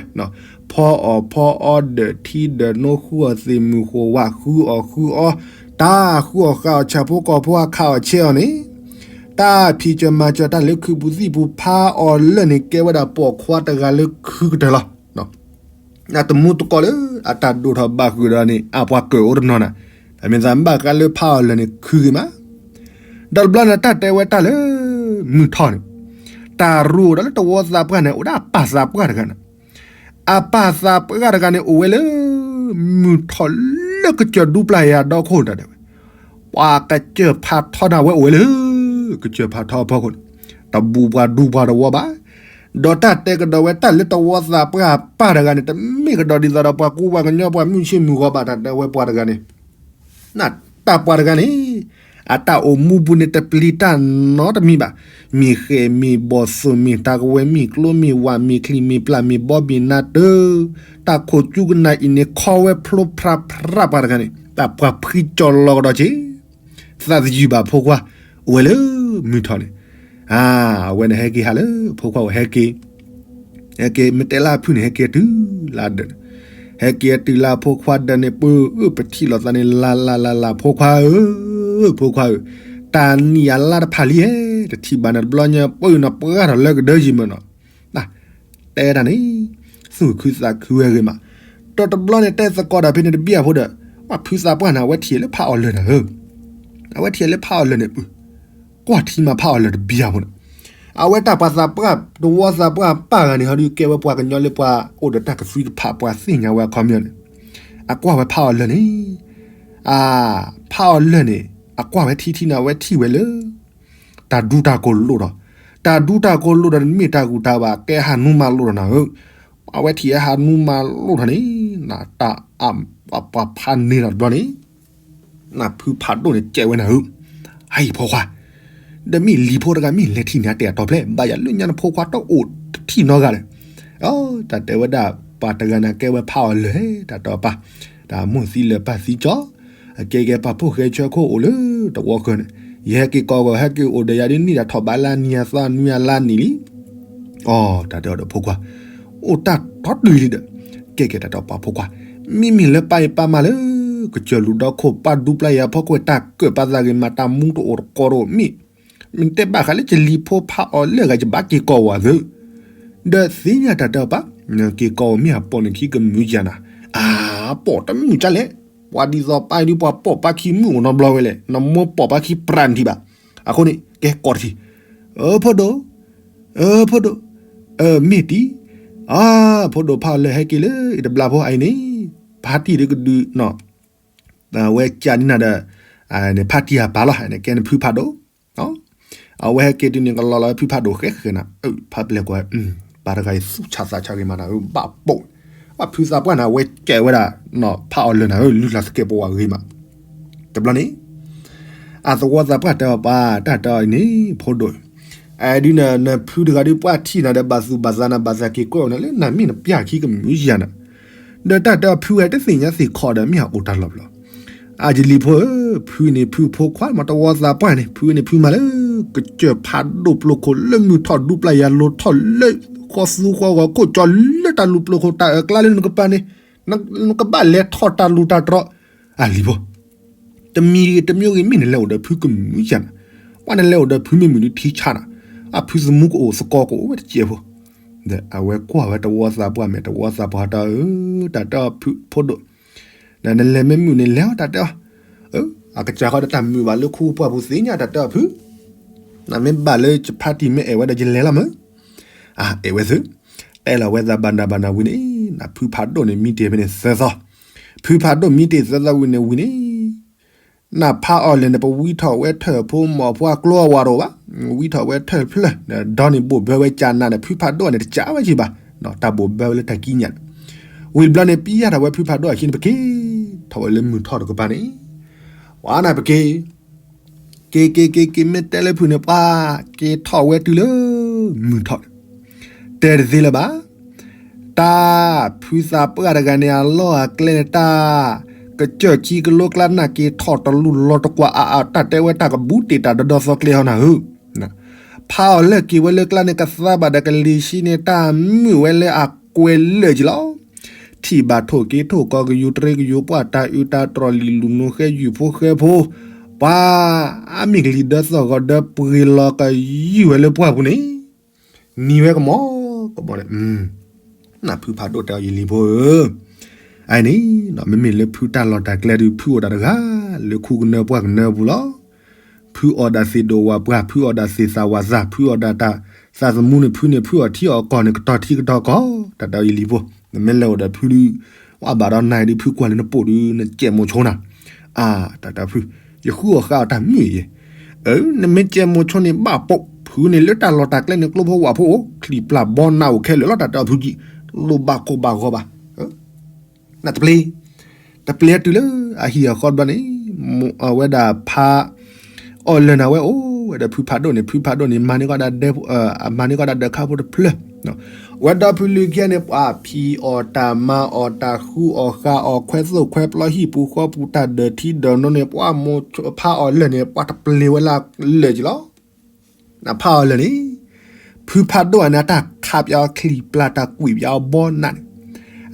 ဖီအီၣ်ဖီအီဒၢးထံဒၢးနိ ဃုအီၣ်သ့ၣ်မုၢ်ဃိၣ်ဝး ဃုအီၣ်ဃုအီ တၢ်ဃုအီၣ်ဃုအီ ဆၣ်ဖိကီၢ်ဖိအခးအီၣ်ဆဲးအီၤန့ၣ်, တၢ်ဖံးစၢၤမၤစၢၤတၢ်လၢခုးပူၤသံၣ်ပူၤ ဖးအီၤလၢာ်န့ၣ် ကဲဝဲဒၣ်ပိာ်ခွါတဂၤလၢခုကတၢၢ်လီၤ. အတမူတကိးလၢအတၢ်ဒိၣ်ထီၣ်ဘၣ်ဃုာ်ဒီးန့ၣ် အပှၤကၢၣ်အိၣ်တနီၤနၤ, အမ့ၢ်သးဘၣ်ဃးလၢဖးအီၤလၢာ်န့ၣ်ခုဂ့ၤမး ဒီးတဘျီန့ၣ် တၢ်တဲဝဲတၢ်လၢ မုၢ်ထီၣ်န့ၣ်, တၢ်ရူအိၣ်ဒီးလၢတဝီသးပှၢ်န့ၣ် အိၣ်ဒၣ်အပၢ်သးပှၢ်တဂၤန့ၣ်, အပၢ်သးပှၢ်တဂၤန့ၣ် အိၣ်ဝဲလၢ မုၢ်ထီၣ်လၢကစၢၢ်ဒူပျၢ်ယၤဒီခိၣ်တၢ်တဲဝဲ, ပှၤကစၢၢ်ဖးထီန့ၣ် အဝဲအိၣ်ဝဲလၢ ကစၢၢ်ဖးထီအဖီခိၣ်န့ၣ်, တဘူးပှၤဒူပှၤတဝီဘၣ် ဒီးတၢ်တဲကဒီးဝဲတၢ်လၢတဝီသးပှၢ်အပၢ်တဂၤန့ၣ် တမ့ၢ်ကဒီးဒ်သိးဒီးပှၤကူပှၤကညီပှၤမုၢ်ဆ့ၣ်မုၢ်ဂီၤဘၣ် တၢ်တဲဝဲပှၤတဂၤန့ၣ်, တၢ်ပှၤတဂၤန့ၣ်, အတၢ်အိၣ်မူပူၤန့ၣ်တပျံၤတၢ်နီတမံၤဘၣ်, မ့ၢ်ဃဲၣ်မ့ၢ်ဘီၣ်သိၣ်မ့ၢ် တၢ်ကဝဲၤမ့ၢ်ကျိမ့ၢ်ဝးမ့ၢ်ချံမ့ၢ်ပျၢ်မ့ၢ်ဘီမ့ၢ်နါတၢၢ်, တၢ်ခိၣ်ကၠူကနၣ်အံၤန့ၣ် ခီဝဲဖျိဖရၣ်ဖရၣ်ပှၤတဂၤန့ၣ် တၢ်ပှၤဖှံကၠီၤလီၤကဒီးက့ၤ သးသယုၢ်ဘၣ်ဖိခွါ, အိၣ်ဝဲလၢ မုၢ်ထီၣ်န့ၣ်, အဝဲန့ၣ်ဟဲက့ၤဟးလၢဖိခွါအိၣ်ဟဲက့ၤ, ဟဲက့ၤမ့ၢ်တဲလၢအဖုၣ်န့ၣ် ဟဲက့ၤတုၤလၢအဒၢးန့ၣ်, ဟဲက့ၤတုၤလၢအဖိခွါဒၢးန့ၣ် ပၢ်ဧၢ ပထံၣ်လိာ်သးန့ၣ် လၢ်လၢ်လၢ်လၢ် ဖိခွါဧၢ, ဖိခွါဧၢ, တၢ်နံၣ်အလါတဖၣ်လံဧဲ, တထံၣ်ဘၣ်နတဘျီညါ ပၢ်နပှၢ်ထီၣ်လၢကဒၢယံၤမးနီၤ တဲတၢ်န့ၣ်, သူၣ်ခုသးခုဝဲဂ့ၤမး, ဒီးတဘျီန့ၣ်တဲသကိးတၢ်ဖဲန့ၣ်တဘံၣ်အဖိဒီး, ပှၤဖုသးပှၢ်န့ၣ် အဝဲထံၣ်လၢဖးအီၤလၢာ်န့ၣ်ဧၢ, အဝဲထံၣ်လၢဖးအီၤလၢာ်န့ၣ်ပၢ်, ကွၢ်ထံမးဖးအီၤလၢာ်တဘံၣ်အဖိန့ၣ်, အဝဲတၢ်ပှၤသးပှၢ် တဝီသးပှၢ်ပၢ်ဂၤန့ၣ် ဟီဒုးကဲဝဲပှၤကညီလၢပှၤအိၣ်ဒီးတၢ်ကသွံတဖၣ် ပှၤသ့ၣ်ညါဝဲအခီပညီန့ၣ်, အကွၢ်ဝဲဖးအီၤလၢာ်န့ၣ်, အ, ဖးအီၤလၢာ်န့ၣ် အကွၢ်ဝဲထံထံန့ၣ် အဝဲထံၣ်ဝဲလၢ တၢ်ဒူတၢ်ကိၢ်လိၣ်ဒီး, တၢ်ဒူတၢ်ကိၢ်လိၣ်ဒီး တမ့ၢ်တၢ်ဂုၤတၢ်ဘၣ် ကဲဟးနူမၤလိၣ်ဒီးနၤဧၢ, အဝဲထံၣ်ဟဲဟးနူမၤလိၣ်ထီၣ်န့ၣ်, တၢ်အ, ပှၤဖးန့ၢ်ဒီးတဘျီန့ၣ်, နဖုဖးဒိၣ်န့ၣ် ကဲဝဲနၤဧၢ, ဟဲအံၤဖိခွါ, ဒီးမ့ၢ်လံၤဖိတဂၤမ့ၢ်လဲၤထံၣ်န့ၣ် အတဲအတီၤဖျဲး ဘၣ်ယၤလၢညါနဖိခွါတအိၣ်တထံၣ်နီတဂၤလဲၣ်, တၢ်တဲဝဲဒၣ် ပှၤတဂၤန့ၣ် ကဲဝဲဖးအီၤလၢာ် တၢ်တဲအီၤပၢ်, တၢ်မိၢ်သံလၢာ်ပၢ်သံကၠီ, အကဲကဲပာ်ဖှိၣ်ဃဲဆၢခိၣ်အိၣ်လၢတဝီဃၢၤန့ၣ်, ယဟဲက့ၤကိးဂီၤ ဟဲက့ၤအိၣ်ဒီးယၤဒ်နံၣ်ဒီးထီၣ်ဘးလါနံၤအသီနွံအလါနံၤလံ, အိ တၢ်တဲအီၤဒီးဖိခွါ, အိၣ်တၢ်ထီတုၤလံဒီး, ကဲကဲတၢ်တဲအီၤပၢ်ဖိခွါ, မ့မ့ၢ်လၢပၢ်အံၤပၢ်မးလၢ ကစၢၢ်လူၢ်ဒီခိၣ် ပၢ်ဒူပျၢ်ယၤဖီခိၣ် တၢ်ကၢၣ်ပၢ်သးဂ့ၤမး တၢ်မူတအိၣ်တကိးတအိၣ်မ့ၢ်, မ့ၢ်တဲဘၣ်ဃးလၢယလံၤဖိဖးအီၤလၢာ်ဂၤ ယဘၣ်က့ၤကိးဝဲသ့, ဒီးသ့ၣ်ညါတၢ်တဲအီၤပၢ်, က့ၤကိးအီၤမ့ၢ်အပိာ်န့ၣ်ခံကမုာ်ယၤနၤ, အ, ပိာ်တမုာ်ကၢ်လဲၣ်, ပှၤဒ်သိးပၢ်ဒ်ပှၤပိာ်ပၢ်ခံမုၢ်အိၣ်နီတဘျီဝဲလဲၣ်, နမိၢ်ပိာ်ပၢ်ခံပြးနထံၣ်ဘၣ်, အဃိန့ၣ် ကဲကိးတထံၣ်, အၢ ဖိဒိၣ်, အၢ ဖိဒိၣ်, အၢ မ့ၢ်တံၢ်, အၢ ဖိဒိၣ်ဖးအီၤလၢာ်ဟဲက့ၤလၢအံၤတဘျီဖိအံၤန့ၣ်, ဖါတံၢ်ဒုးကဒုးနီၤ ဝဲကၢ်ဒ်နၤဒီး, န့ၣ်ဖါတံၢ်အပၢ်လီၤ န့ၣ်ကဲန့ၣ်ဖုဖးဒိၣ်, အဝဲဟဲက့ၤတုၤန့ၣ် ကလီၤလီၤဝဲဖုဖးဒိၣ်ဃဲဃဲနၤ, အၢ ဖါပျဲၢ်ကွၢ်, ပၢ်တဂၤအံၤသူၣ်ဆးသးဆးဂ့ၤမးနၤဧၢ ဘၣ်ပိာ်, ပှၤဖုသးပှၢ်န့ၣ် အဝဲကဲဝဲဒၣ်, ဖးအီၤလၢာ်နၤဧၢ လုၢ်လၢ်သကဲးပဝးဂ့ၤမး, တဘျီန့ၣ် အသဝီသးပှၢ်တဲအီၤပၢ် တၢ်တဲအီၤအံၤန့ၣ် ဖိဒိၣ်, ဒ်နၤ နဖုတဂၤဒ်ပှၤထံၣ်နၤဒီးဘၣ်သူၣ်ဘၣ်သးနၤ ဘၣ်သးက့ၤကွဲးအီၤနၤလၢနၤမ့ၢ်နပျၢ်ခံကမုာ်ယၤနၤ, ဒီးတၢ်တဲအီၤဖုဝဲတသ့ၣ်ညါသ့ၣ်ခီဒီးမ့ၢ်အအိၣ်တၢ်လီၢ်ဘျီ, အယလံၤဖိဧၢ, ဖုန့ၣ်ဖုဖိခွါ မ့ၢ်တဝီသးပှၢ်န့ၣ် ဖုန့ၣ်ဖုမးလၢ ကစၢၢ်ဖးဒိၣ်ပျိခိၣ်လၢမုၢ်ထီၣ်ဒူပျၢ်ယၤလိၤထီၣ်လၢ ဃီသူဃီဂီၤခိၣ်ကၠီလၢတၢ်လူၤပျိခိၣ်တၢ်အၢၣ်ကျါလၢနကပၤန့ၣ်, နကဘၣ်လဲၤထီၣ်တၢ်လူၤတၢ်တြီ, အလံၤဖိ တမံၤဂ့ၤတမံၤဂ့ၤ မ့ၢ်နလဲၤအိၣ်ဒီးဖုကမုာ်ယၤနၤ, ပှၤနလဲၤအိၣ်ဒီးဖုမ့ၢ်မုာ်ဒုးထံဆးနၤ, အဖုသမူကအိၣ်သကိးကအိၣ်ဝဲတစဲးဖိ, အဝဲကွၢ်ဝဲတဝီသးပှၢ်မ့ၢ်တဝီသးပှၢ် တၢ်အၢ တၢ်တဲအီၤဖုဖိဒိၣ်, နလဲၤမ့ၢ်မုာ်န့ၣ် လဲၤအီၤ တၢ်တဲအီၤ, အကစၢ်ဃီဒီးတၢ်မုာ်ဘၣ်လၢခူပှၢ်ပူၤ သ့ၣ်ညါ တၢ်တဲအီၤဖု, နမ့ၢ်ဘၣ်လၢယဖါတံၢ်မ့ၢ်အဲၣ်ဝဲဒီး ယလဲၤလီၤမး, အ အဲၣ်ဝဲသု, တဲလီၤဝဲသးဘၣ်နၤဘၣ်နၤဝံၤန့ၣ်, နဖုဖးဒိၣ်န့ၣ် မံတ့ၢ်ဖဲန့ၣ်သၢသီ, ဖုဖးဒိၣ်မံတ့ၢ်သၢသီဝံၤန့ၣ်ဝံၤန့ၣ် နဖးအီၤလၢာ်န့ၣ် ပဝံထီၣ်ဝဲထၢၣ်ဖိမီၢ်ဖိအကျိအဝၤတအိၣ်ဘၣ်, ဝံထီၣ်ဝဲထၢၣ်ဖျၢၣ်, ဒီးန့ၣ်ဘိၣ်ဘၢဝဲကၢ်နးန့ၣ် ဖုဖးဒိၣ်န့ၣ် တကးဝဲက့ၤဘၣ်, တၢ်ဘိၣ်ဘၢဝဲလၢတၢ်ကံးညာ်န့ၣ်, ဝံၤတဘျီန့ၣ် ပံယၢ်ထီၣ်ဝဲဖုဖးဒိၣ်အခံန့ၣ် ပက့ၤထီၣ်ဝဲလၢမုၢ်ထီၣ်တကပၤန့ၣ်, ဝါနၤပက့ၤ က့ၤက့ၤက့ၤက့ၤ မ့ၢ်တဲလၢဖုန့ၣ် ပှၤက့ၤထီၣ်ဝဲတုၤလၢ မုၢ်ထီၣ်န့ၣ်, တဲတသ့လၢၤဘၣ်, တၢ်ဖုသးပှၢ်တဂၤန့ၣ် အလီၢ်အကျဲန့ၣ် တၢ်ကစၢၢ်ခံကလိကျါ နၢ်က့ၤထီၣ်တလူလီၤတကွၢ်အါအါ တၢ်တဲဝဲတၢ်ကဘူးတ့ၢ်တၢ်ဒီဒီသီကျဲဟီနၤဧၢ, ဖးအီၤလၢာ်က့ၤဝဲလၢကျါန့ၣ် ကသါဘၣ်ဒီးကလံၤဆှံန့ၣ် တၢ်မုာ်ဝဲလၢအကွဲးလၢာ်က့ၤလီၤ. ထံၣ်ဘၣ်ထိၣ်က့ၤထိၣ်ကီၤ ကယူၤတရံးကယူၤပှၢ် တၢ်အုးတၢ်တြီၢ် လံာ်လူၤနူၤဃဲ ယူၢ်ဖိဃဲဖိ, ပှၤအါမ့ၢ်ကလံၤဒၢသီၣ်ဂီၤဒၢပှ့ၤလီၤကယူၢ်ဝဲလၢပှၢ်ပူၤန့ၣ်, နံၤဝဲကမီၤကမီၤန့ၣ်, နဖုဖးဒိၣ်တဲအီၤ ယလံၤဖိဧၢ, အန့ၣ် မ့မ့ၢ်လၢဖုတၢ်လီၢ်တၢ်ကျဲဒုး ဖုအိၣ်ဒၣ်တဂၤ လၢခူကနၢပှၢ်ကနၢပူၤလီၤ. ဖုအီၣ်ဒၣ်သ့ၣ်ဒိၣ်ဝၣ်ပှၢ်, ဖုအီၣ်ဒၣ်သ့ၣ်သၣ်ဝၣ်သၣ်, ဖုအီၣ်ဒၣ်တၢ်သးသမူန့ၣ် ဖုန့ၣ်ဖုအီၣ်ထံအီၣ်ကီၢ်န့ၣ် ကတီၤထံကတီၤကီၢ်, တၢ်တဲအီၤ ယလံၤဖိ, နမ့ၢ်လဲၤအိၣ်ဒီးဖုဒုး, ဝဲဘၣ်ဒီးနၤဒုး ဖုကွၢ်လၢနပိာ်ဒုး နကဲးမိၤဆိနၤ, အါ တၢ်တဲဖု, ယဃုအီၣ်ဃါအီၣ်တၢ်မုာ်ယဲ, အၢ နမ့ၢ်ကဲးမိၤဆိန့ၣ် ဘၣ်ပိာ်ဖုန့ၣ် လၢတၢ်လီၢ်တၢ်ကျဲန့ၣ် ကျိဖိဝၣ်ဖိအိၣ် ချံၣ်ပျၢ်ဘီနးအိၣ်ခဲလၢာ်လီၤ တၢ်တဲအီၤဖုကံ, လိၣ်ဘၣ်ကိၢ်ဘၣ်ဂီၤဘၣ် နတပျ့ၤ, တပျ့ၤတုၤလၢအဟံၣ်အဃီတဘျီန့ၣ်, အဝဲဒၣ်ဖးအီၣ်လၢာ်န့ၣ် အဝဲအိၣ်ဝဲဒီးဖုဖးဒိၣ်န့ၣ်, ဖုဖးဒိၣ်န့ၣ် မၤန့ၢ်ကီးဒၣ်ဒၢး, မၤန့ၢ်ကီးဒၣ်ဒၢးခါဖိတဖျၢၣ်, ဝဲဒီးဖုလံၤခံဂၤန့ၣ် ပှၤဖံးအီၣ်တၢ်မၤအီၣ်တၢ်ဃုအီၣ်ဃါအီၣ် ခွဲသိၣ်ခွဲပျီဟံၣ်ပူၤဃီပူၤ တၢ်ဒၢးထံဒၢးနိန့ၣ် ပှၤမိၢ်ဖးအီၣ်လၢာ်န့ၣ် ပှၤတပျ့ၤဝဲလၢလၢာ်က့ၤလီၤ. နဖးအီၣ်လၢာ်န့ၣ်, ဖုဖးဒိၣ်အန့ၣ် အတၢ်ခးပၠးအီၤချံၣ်ပျၢ် တၢ်ကွံာ်ပၠးအီၤဘီနးန့ၣ်,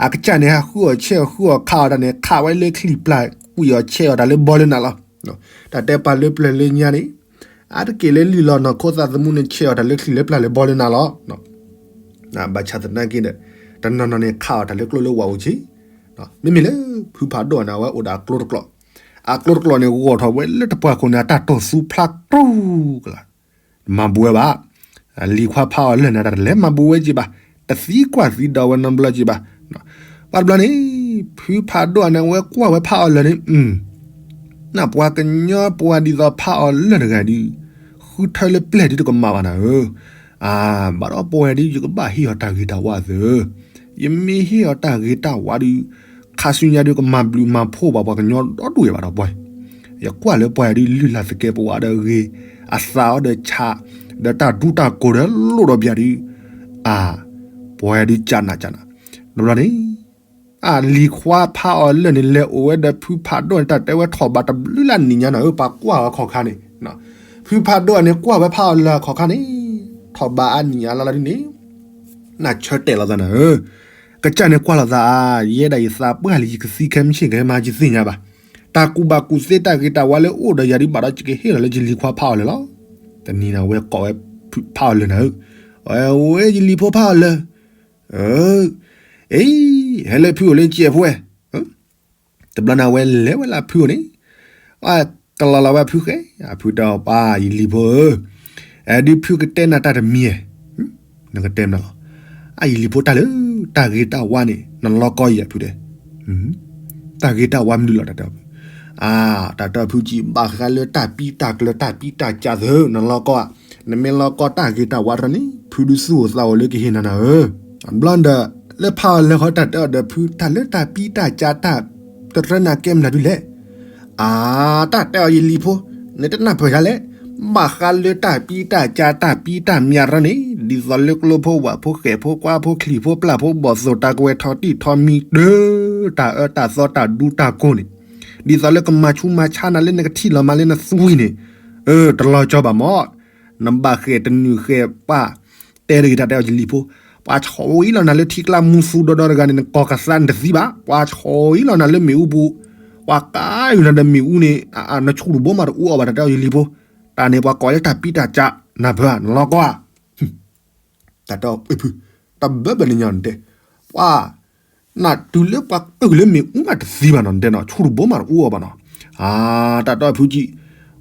အကစၢ်န့ၣ် ဟးဃုအီၣ်ဆဲးအီၣ် ဃုအီၣ်ခးအီၣ်တၢ်န့ၣ် ခးဝဲလၢချံၣ်ပျၢ် ကွံာ်အီၣ်ဆဲးအီၣ်တၢ်လၢဘီလၢနးလီၤ. တၢ်တဲပှၤလၢပျၢၤလၢညါန့ၣ်, အါတက့ၢ်လၢလုၢ်လီၤနီၢ်ခိသးသမူန့ၣ် ဆဲးအီၣ်တၢ်လၢချံၣ်လၢပျၢ်လၢဘီလၢနးလီၤ. ဘၣ်ဆၣ်သနာ်က့ဒီး တနီၤနီၤန့ၣ် ခးအီၣ်တၢ်လၢကျိလၢဝၣ်အိၣ်ဆံး, မ့မ့ၢ်လၢ ဖုဖးဒိၣ်န့ၣ် အဝဲအိၣ်ဒီးအကျိတကျိာ်, အကျိတကျိာ်န့ၣ် ဂီၢ်ထီၣ်ဝဲလၢတပှၢ်ခိၣ်န့ၣ် အတၢ်တိၢ်သူဖျါတြူၢ်ကလာ်, မၤဘူးဝဲဘၣ်. လံၤခွါဖးအီၣ်လၢာ်န့ၣ် တၢ်တလဲၤမၤဘူးဝဲက့ၤဘၣ်, တသံကွၢ်သံဒီးဝဲနီတဘျီက့ၤဘၣ်. ဘၣ်တဘျီန့ၣ်, ဖုဖးဒိၣ်န့ၣ် အဝဲကွၢ်ဝဲဖးအီၣ်လၢာ်န့ၣ်, နပှၤကညီပှၤဒ်သိးဖးအီၣ်လၢာ်တဂၤဒုး, ဃုထၢလၢပျဲၢ်ဒုးတကမၣ်ဘၣ်နၤဧၢ, အါ ဘၣ်ဒီးပဝဲဒုး ယကဘၣ်ဟ့ၣ်အီၤတၢ်ဂ့ၤတၢ်ဝါသ့, ယမ့ၢ်ဟ့ၣ်အီၤတၢ်ဂ့ၤတၢ်ဝါဒုး, ခါဆူညါဒုး ကမၤဘျုးမၤဖှိၣ်ဘၣ်ပှၤကညီဒီဒူၣ်ဘၣ်ဒီးပှၤ, ယကွၢ်လၢပှၤဒုးလုၢ်လၢ်သကဲးပဝးဒီးဂ့ၤ, အသးအီၤဒီးဆး, ဒီးတၢ်ဒူတၢ်ကိၢ်ဒီးလိၣ်ဒီးဘၣ်ဒုး, အါ ပဝဲဒုးကနးကနး, တဘျီန့ၣ် အလံၤခွါဖးအီၣ်လၢာ်န့ၣ် လဲၤအိၣ်ဝဲဒီးဖုဖးဒိၣ်န့ၣ် တၢ်တဲဝဲထီၣ်ဘးတဘျုးလၢနံၣ်ညါနၤဧၢ, ပှၤကွၢ်အီၤခီၣ်ခါန့ၣ်, ဖုဖးဒိၣ်န့ၣ် ကွၢ်ဝဲဖးအီၣ်လၢာ်အခီၣ်ခါန့ၣ်, ထီၣ်ဘးအနံၣ်ညါလီၤလီၤဒ်န့ၣ်, နဆၢတဲာ်လီၤသးနၤဧၢ, ကစၢ်န့ၣ်ကွၢ်လိာ်သးဧါ, ယဲဒၣ်ယသးပှၢ်လံ ယကသံခဲမုၢ်ဆ့ၣ်ကဟဲမၤယသ့ၣ်ညါဘၣ်, တၢ်ကူၣ်ဘၣ်ကူၣ်သ့တၢ်ဂ့ၤတၢ်ဝါလၢအိၣ်ဒီးယၤဒုး ဘၣ်ဒီးယကဟ့ၣ်လီၤလၢယလံၤခွါဖးအီၣ်လၢာ်လီၤ. တနံၤန့ၣ် အဝဲကိးဝဲဖးအီၣ်လၢာ်နၤဧၢ, အဝဲယလံၤဖိဖးအီၣ်လၢာ် အ့ ဟဲလၢဖုအိၣ်လၢကဲးဖိဝဲ, တဘျီန့ၣ် အဝဲလဲၤဝဲလၢဖုအိၣ်န့ၣ်, ကလီၤလီၤဝဲဖုဃဲ, အဖုတဲအီၤ ပၢ်ယလံၤဖိဧၢ, အဲဒုးဖုကတဲနၤတၢ်တမံၤ, နကတဲမနုၤလီၤ, အယလံၤဖိတၢ်လၢ တၢ်ဂ့ၤတၢ်ဝါန့ၣ် နလီၤကီအံၤအဖုတဲ, တၢ်ဂ့ၤတၢ်ဝါမနုၤလီၤ တၢ်တဲအီၤဖု, အါ တၢ်တဲအီၤဖုကံ ဘၣ်ဃးလၢတၢ်ပံတၢ်ကျၢၤတၢ်ပံတၢ်ကၢ်သၢ နလီၤကီဧါ, နမ့ၢ်လီၤကီတၢ်ဂ့ၤတၢ်ဝါတရၢန့ၣ် ဖုဒုးသူၣ်အိၣ်သးအိၣ်လၢကဟ့ၣ်နၤနၤဧၢ, ဘျီဒီး လၢဖးအီၣ်လၢာ်ဃီတၢ်တဲအီၤဒီးဖု တၢ်လၢတၢ်ပံတၢ်ကၢ်တၢ် တရၢနၤကဲမနုၤဒုးလဲၣ်, အါ တၢ်တဲအီၤယလံၤဖိ, နတနၢ်ပၢၢ်ယၤလဲၣ်, ဘၣ်ဃးလၢတၢ်ပံတၢ်ကၢ်တၢ်ပံတၢ်မံၤတရၢန့ၣ် ဒ်သိးလၢကျိဖိဝၣ်ဖိဃဲးဖိကွၢ်ဖိချံၣ်ဖိပျၢ်ဖိဘီၣ်သိၣ်တၢ်ကဝဲၤထီၣ်တံၢ်ထီၣ်မံၤတၢ် တၢ်အၢတၢ်သီတၢ်ဒူတၢ်ကိၢ်န့ၣ်, ဒ်သိးလၢကမၤဆူးမၤဆါနၤလၢနကထံၣ်လီၤမးလၢနသွံၣ်န့ၣ်, အၢ တလီၤကၠီဘၣ်မး, နဘၣ်ဃဲးတနုာ်ဃဲးပၢ်, တဲတဂ့ၤတၢ်တဲအီၤယလံၤဖိ, ပှၤဆီၣ်အံၤလီၤနၤလၢထံကျါမူသူဒီဒီတဂၤန့ၣ် နကိးကသါနတသံဘၣ်, ပှၤဆီၣ်အံၤလီၤနၤလၢမ့ၣ်အူပူၤ, ပှၤကါအံၤနၤဒီးမ့ၣ်အူန့ၣ်, နဆူၣ်တဘိမးတအူအီၣ်ဘၣ် တၢ်တဲအီၤယလံၤဖိ, တၢ်န့ၣ်ပှၤကိးလၢတၢ်ပံတၢ်ကၢ်, နၢ်ပၢၢ်ဧါ နလီၤကီဧါ တၢ်တဲအီၤဖု, တၢ် တဘၢဘၢန့ၣ်ညါနတဲ, ပှၤ နတုၤလၢပှၤကၢၢ်လၢမ့ၣ်အူမးတသံဘၣ်နီၤ နတဲနီၤ ဆူၣ်တဘိမးတအူအီၤဘၣ်နီၤ, အါ တၢ်တီဖုကံၢ်,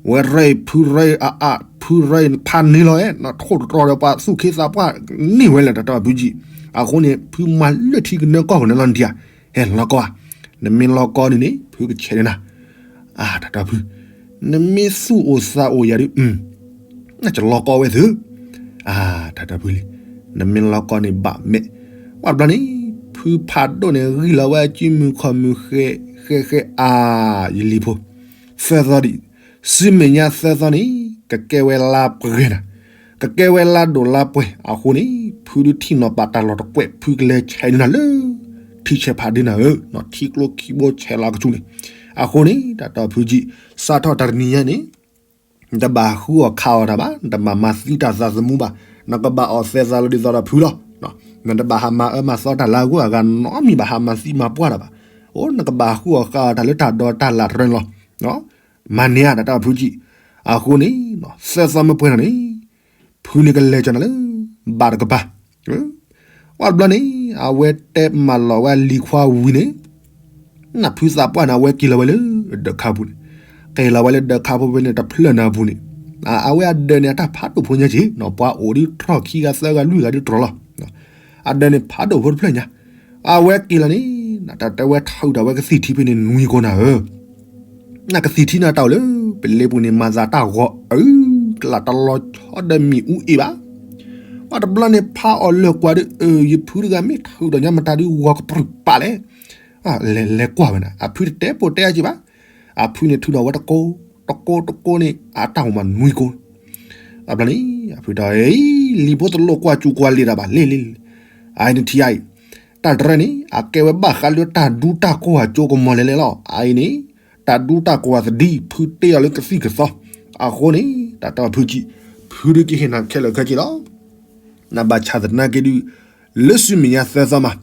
ဝဲရဲၣ်ဖုရဲၣ်အအၣ် ဖုရဲၣ်ဖးန့ၢ်လီၤဧဲ နထိၣ်တတြီဒီးပှၤသူၣ်ခ့သးပှၢ်န့ၢ်ဝဲလၢတၢ်တီဖုကံၢ်, အဃိန့ၣ် ဖုမၤလၢထံကနၢကီၢ်ကနၢလီၤနထံဧါ, ဟဲလီၤကီဧါ, နမ့ၢ်လီၤကီန့ၣ်န့ၣ် ဖုကဆဲးန့ၢ်နၤ, အါ တၢ်တီဖု, နမ့ၢ်သူၣ်အိၣ်သးအိၣ်ယၤဒုး နကလီၤကီဝဲသု, အါ တၢ်တီဖုလံ, နမ့ၢ်လီၤကီန့ၣ်ဘၣ်မဲာ်, ပှၤတဘျီန့ၣ် ဖုဖးဒိၣ်န့ၣ် ဂံၢ်လီၤဝဲအစုမုၢ်ခီၣ်မုၢ်ဃဲ ဃဲဃဲ အါ ယလံၤဖိ, သၢသီဒံး, ဆူမဲာ်ညါသၢသီန့ၣ် ကကဲဝဲလါပှဲၤနၤ, ကကဲဝဲလါဒိၣ်လါပှဲၤအဃိန့ၣ် ဖုဒုးထံၣ်နီၤပာ်တၢ်လီၢ်တကွဲး ဖုကလဲၤဆဲးန့ၢ်နၤလၢ ထံဆဲးဖးဒ့နၤဧၢ, ထံကျိခံဘိဆဲးလီၤကဆူန့ၣ်, အဃိန့ၣ် တၢ်တီဖုကံၢ် စးထီၣ်တနံၤညါန့ၣ် နတဘၣ်ဃုအီၣ်ခးအီၣ်တၢ်ဘၣ်, နတဘၣ်မၤသံတၢ်သးသမူဘၣ်, နကဘၣ်အီၣ်သဲးသးလီၤဒ်သိးဒီးဖုလီၤ. နတဘၣ်ဟးမၤအၢမၤသီတၢ်လၢအဂုၤအဂၤနီတမံၤဘၣ်, ဟးမၤသံမၤပှၢ်တၢ်ဘၣ်. အိ နကဘၣ်ဃုအီၣ်ဃးအီၣ်တၢ်လၢတၢ်ဒီးတၢ်လၢ်တရၢန့ၣ်လီၤ. မၤန့ၢ်ဧါ တၢ်တီဖုကံၢ်. အဃိန့ၣ် သၢသီမ့ၢ်ပှဲၤထီၣ်န့ၣ် ဖုန့ၣ်ကလဲၤကၠီနၤလၢ ဘၣ်တကပၤ ပှၤတဘျီန့ၣ် အဝဲတဲမၤလီၤဝဲလံၤခွါဝံၤန့ၣ် နဖုသးပှၢ်န့ၣ် အဝဲက့ၤလီၤဝဲလၢဒၢးခါပူၤန့ၣ်, က့ၤလီၤဝဲလၢဒၢးခါဖိဖဲန့ၣ် တဖျၢၣ်နၤပူၤန့ၣ်, အဝဲအဒၢးန့ၣ် အတၢ်ဖးဒိၣ်ဖိညါက့ၤနီၤ, ပှၤအိၣ်ဒ်တြီၢ်ခံဂၤသၢဂၤလွံၢ်ဂၤဒ်တြီၢ်လီၤ. အဒၢးန့ၣ်ဖးဒိၣ်ဖိတဖျၢၣ်ညါ, အဝဲက့ၤလီၤန့ၣ် တၢ်တဲဝဲထုးထီၣ်ဝဲကသံၣ်ထံဖဲန့ၣ်နွံကိးနၤဧၢ နကသံၣ်ထံန့ၣ်တၢ်အိၣ်လၢ ပလ့ပူၤန့ၣ် မၤသးတၢ်ဂီၤအၢ ကလၢ်တလီၤဆီဒီးမ့ၣ်အူအ့ၣ်ဘၣ်. ပှၤတဘျီန့ၣ် ဖးအီၤလၢာ်ကွၢ်ဒီး အၢ ယဖုတဂၤမ့ၢ်ထုးဒီးညါမတၤဒုးဂီၤကပြုၢ်ပာ်လဲၣ်. လဲၤလဲၤကွၢ်ဝဲနၤ အဖုတတဲပိာ်တဲအက့ၤဘၣ်. အဖုန့ၣ်ထုးဒီးဝဲတကိး တကိးတကိးန့ၣ် အတၢ်အိၣ်မးနွံကိး. အဘျီန့ၣ် အဖုတဲ လံၤဖိတလိၣ်ကွၢ်စူၤကွၢ်လံာ်တၢ်ဘၣ် လ့လ့လ့. အအံၤနထံၣ်အံၤ တၢ်တရၢန့ၣ် အကဲဝဲဘၣ်ဃးလၢတၢ်ဒူတၢ်ကိၢ်အကၠိကမီၤလဲၤလဲၤလီၤ. အအံၤန့ၣ် တၢ်ဒူတၢ်ကိၢ်အသဒံ ဖုတ့အီၤလၢကသံၣ်ကသီ. အဃိန့ၣ် တၢ်တီဖုကံၢ် ဖုဒုးကဟ့ၣ်နၤခဲလၢာ်ခဲဆ့လီၤ. နဘၣ်ဆၣ်သနာ်က့ဒုး လၢဆူမဲာ်ညါသၢသီမး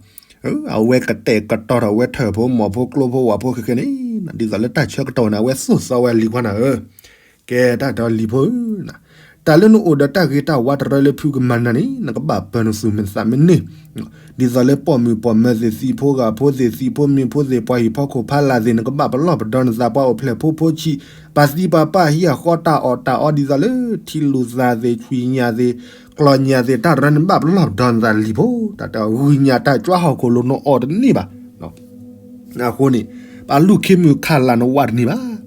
အဝဲကတဲာ်ကတီၤထီၣ်ဝဲထၢၣ်ဖိမီၤဖိကျိဖိဝၣ်ဖိခဲခဲန့ၣ် ဒ်သိးလၢတၢ်ဆၢကတီၢ်ဝဲန့ၣ် အဝဲသိၣ်သီဝဲလံၤခွါနၤဧၢ ကဲတၢ်တီလံၤဖိဧၢ, တၢ်လၢနအိၣ်ဒီးတၢ်ဂ့ၤတၢ်ဝါတရၢလၢဖုကမၤနၤန့ၣ် နကဘၣ်ပၢၤနသူၣ်မသးမ့ၢ်န့ၢ်, ဒ်သိးလၢပိာ်မုၣ်ပိာ်မၢၤသ့ၣ် သံးဖိဂာ်ဖိသ့ၣ် သံးဖိမ့ၢ်ဖိသ့ၣ် ပှၤဟံၣ်ဖီခိၣ်ဖးလၢ်သ့ၣ် နကဘၣ်ပလီၢ်ပဒီနသး ပှၤအိၣ်ဖျဲၣ်ဖိဖိဆံး ပှၤသံပှၤပၢ်ဟံၣ်အဃီတၢ်အီၣ်တၢ်အီဒ်သိးလၢ ထံလူၤသးသ့ၣ် ဆွံညၣ်သ့ၣ် ကျီၢ်ညၣ်သ့ၣ် တၢ်တရၢန့ၣ် ဘၣ်ပလီၢ်ပဒီနသးလံၤဖိ တၢ်တဂုၤညၣ်တၢ်ကွၢ်ဟီၣ်ခိၣ်လိၤနအီၣ်တန့ၢ်ဘၣ် အဃိန့ၣ် ပှၤလူၢ်ခ့မုၢ်ခးလၢ်နဝးတန့ၢ်ဘၣ်.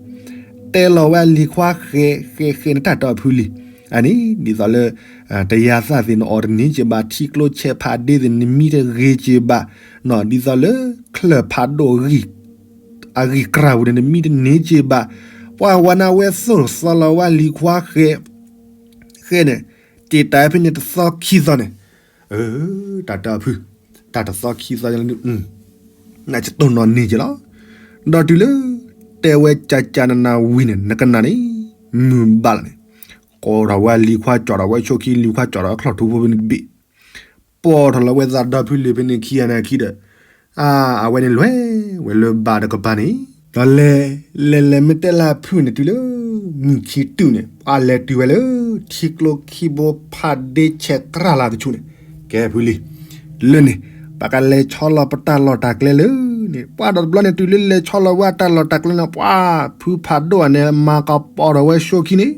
တဲလီၤဝဲလံၤခွါဃဲ ဃဲဃဲန့ၣ်တၢ်တီဖုလံၤ, အန့ၣ် ဒ်သိးလၢ တယၤသၣ်သ့ၣ်နအီၣ်တန့ၢ်က့ၤဘၣ် ထံကျိဆဲးဖးဒ့သ့ၣ်နမံတဂ့ၤက့ၤဘၣ်, ဒ်သိးလၢ ချၢၣ်ဖးဒိၣ် အဂံၢ်ကြၢ်ပူၤန့ၣ် နမံတန့ၢ်က့ၤဘၣ်, ပှၤဝဲန့ၣ်ဝဲသိၣ်သီလီၤဝဲလံၤခွါဃဲ ဃဲန့ၣ် က့ၤတၢ်ဖဲန့ၣ်တသီခံသီန့ၣ် တၢ်တီဖု တၢ်တသီခံသီ နကတိၢ်နီၣ်န့ၢ်က့ၤလီၤ. ဒီးတုၤလၢ တဲဝဲကကနနဝံၤန့ၣ် နကနၣ်န့ၣ် မုၢ်ဘၣ်လီၤန့ၣ် ကိးထီၣ်ဝဲလံၤခွါ ကၠီထီၣ်ဝဲဆိခံ လံၤခွါကၠီထီၣ်ဝဲချီၣ်ထူဖိဖဲန့ၣ်တဘ့ၣ် ပိာ်ထီၣ်လီၤဝဲသးဒီဖုလံၤဖဲန့ၣ်ခံဂၤန့ၣ်ခံဒီး အဝဲန့ၣ်လဲၤဝဲလၢဘၣ်တကပၤန့ၣ် ဒီးလဲၤ လဲၤလဲၤမ့ၢ်တဲလၢဖုန့ၣ်တုၤလၢ မုၢ်ခံတုၤန့ၣ် ပှၤလဲၤတုၤဝဲလၢ ထံကျိခံဘိဖးဒ့ဆဲးကြၢ်လၢကဆူန့ၣ် ကဲဖုလံၤ လၢန့ၣ် ပကလဲၤဆီလီၤပတၢ်လီၢ်တၢ်ကျဲလၢန့ၣ် ပှၤဒီးတဘျီန့ၣ် တုၤလၢလဲၤဆီလီၤဝဲအတၢ်လီၢ်တၢ်ကျဲန့ၣ် ပှၤဖုဖးဒိၣ်အန့ၣ် မၤကပီၤထီၣ်ဝဲဆိခံန့ၣ်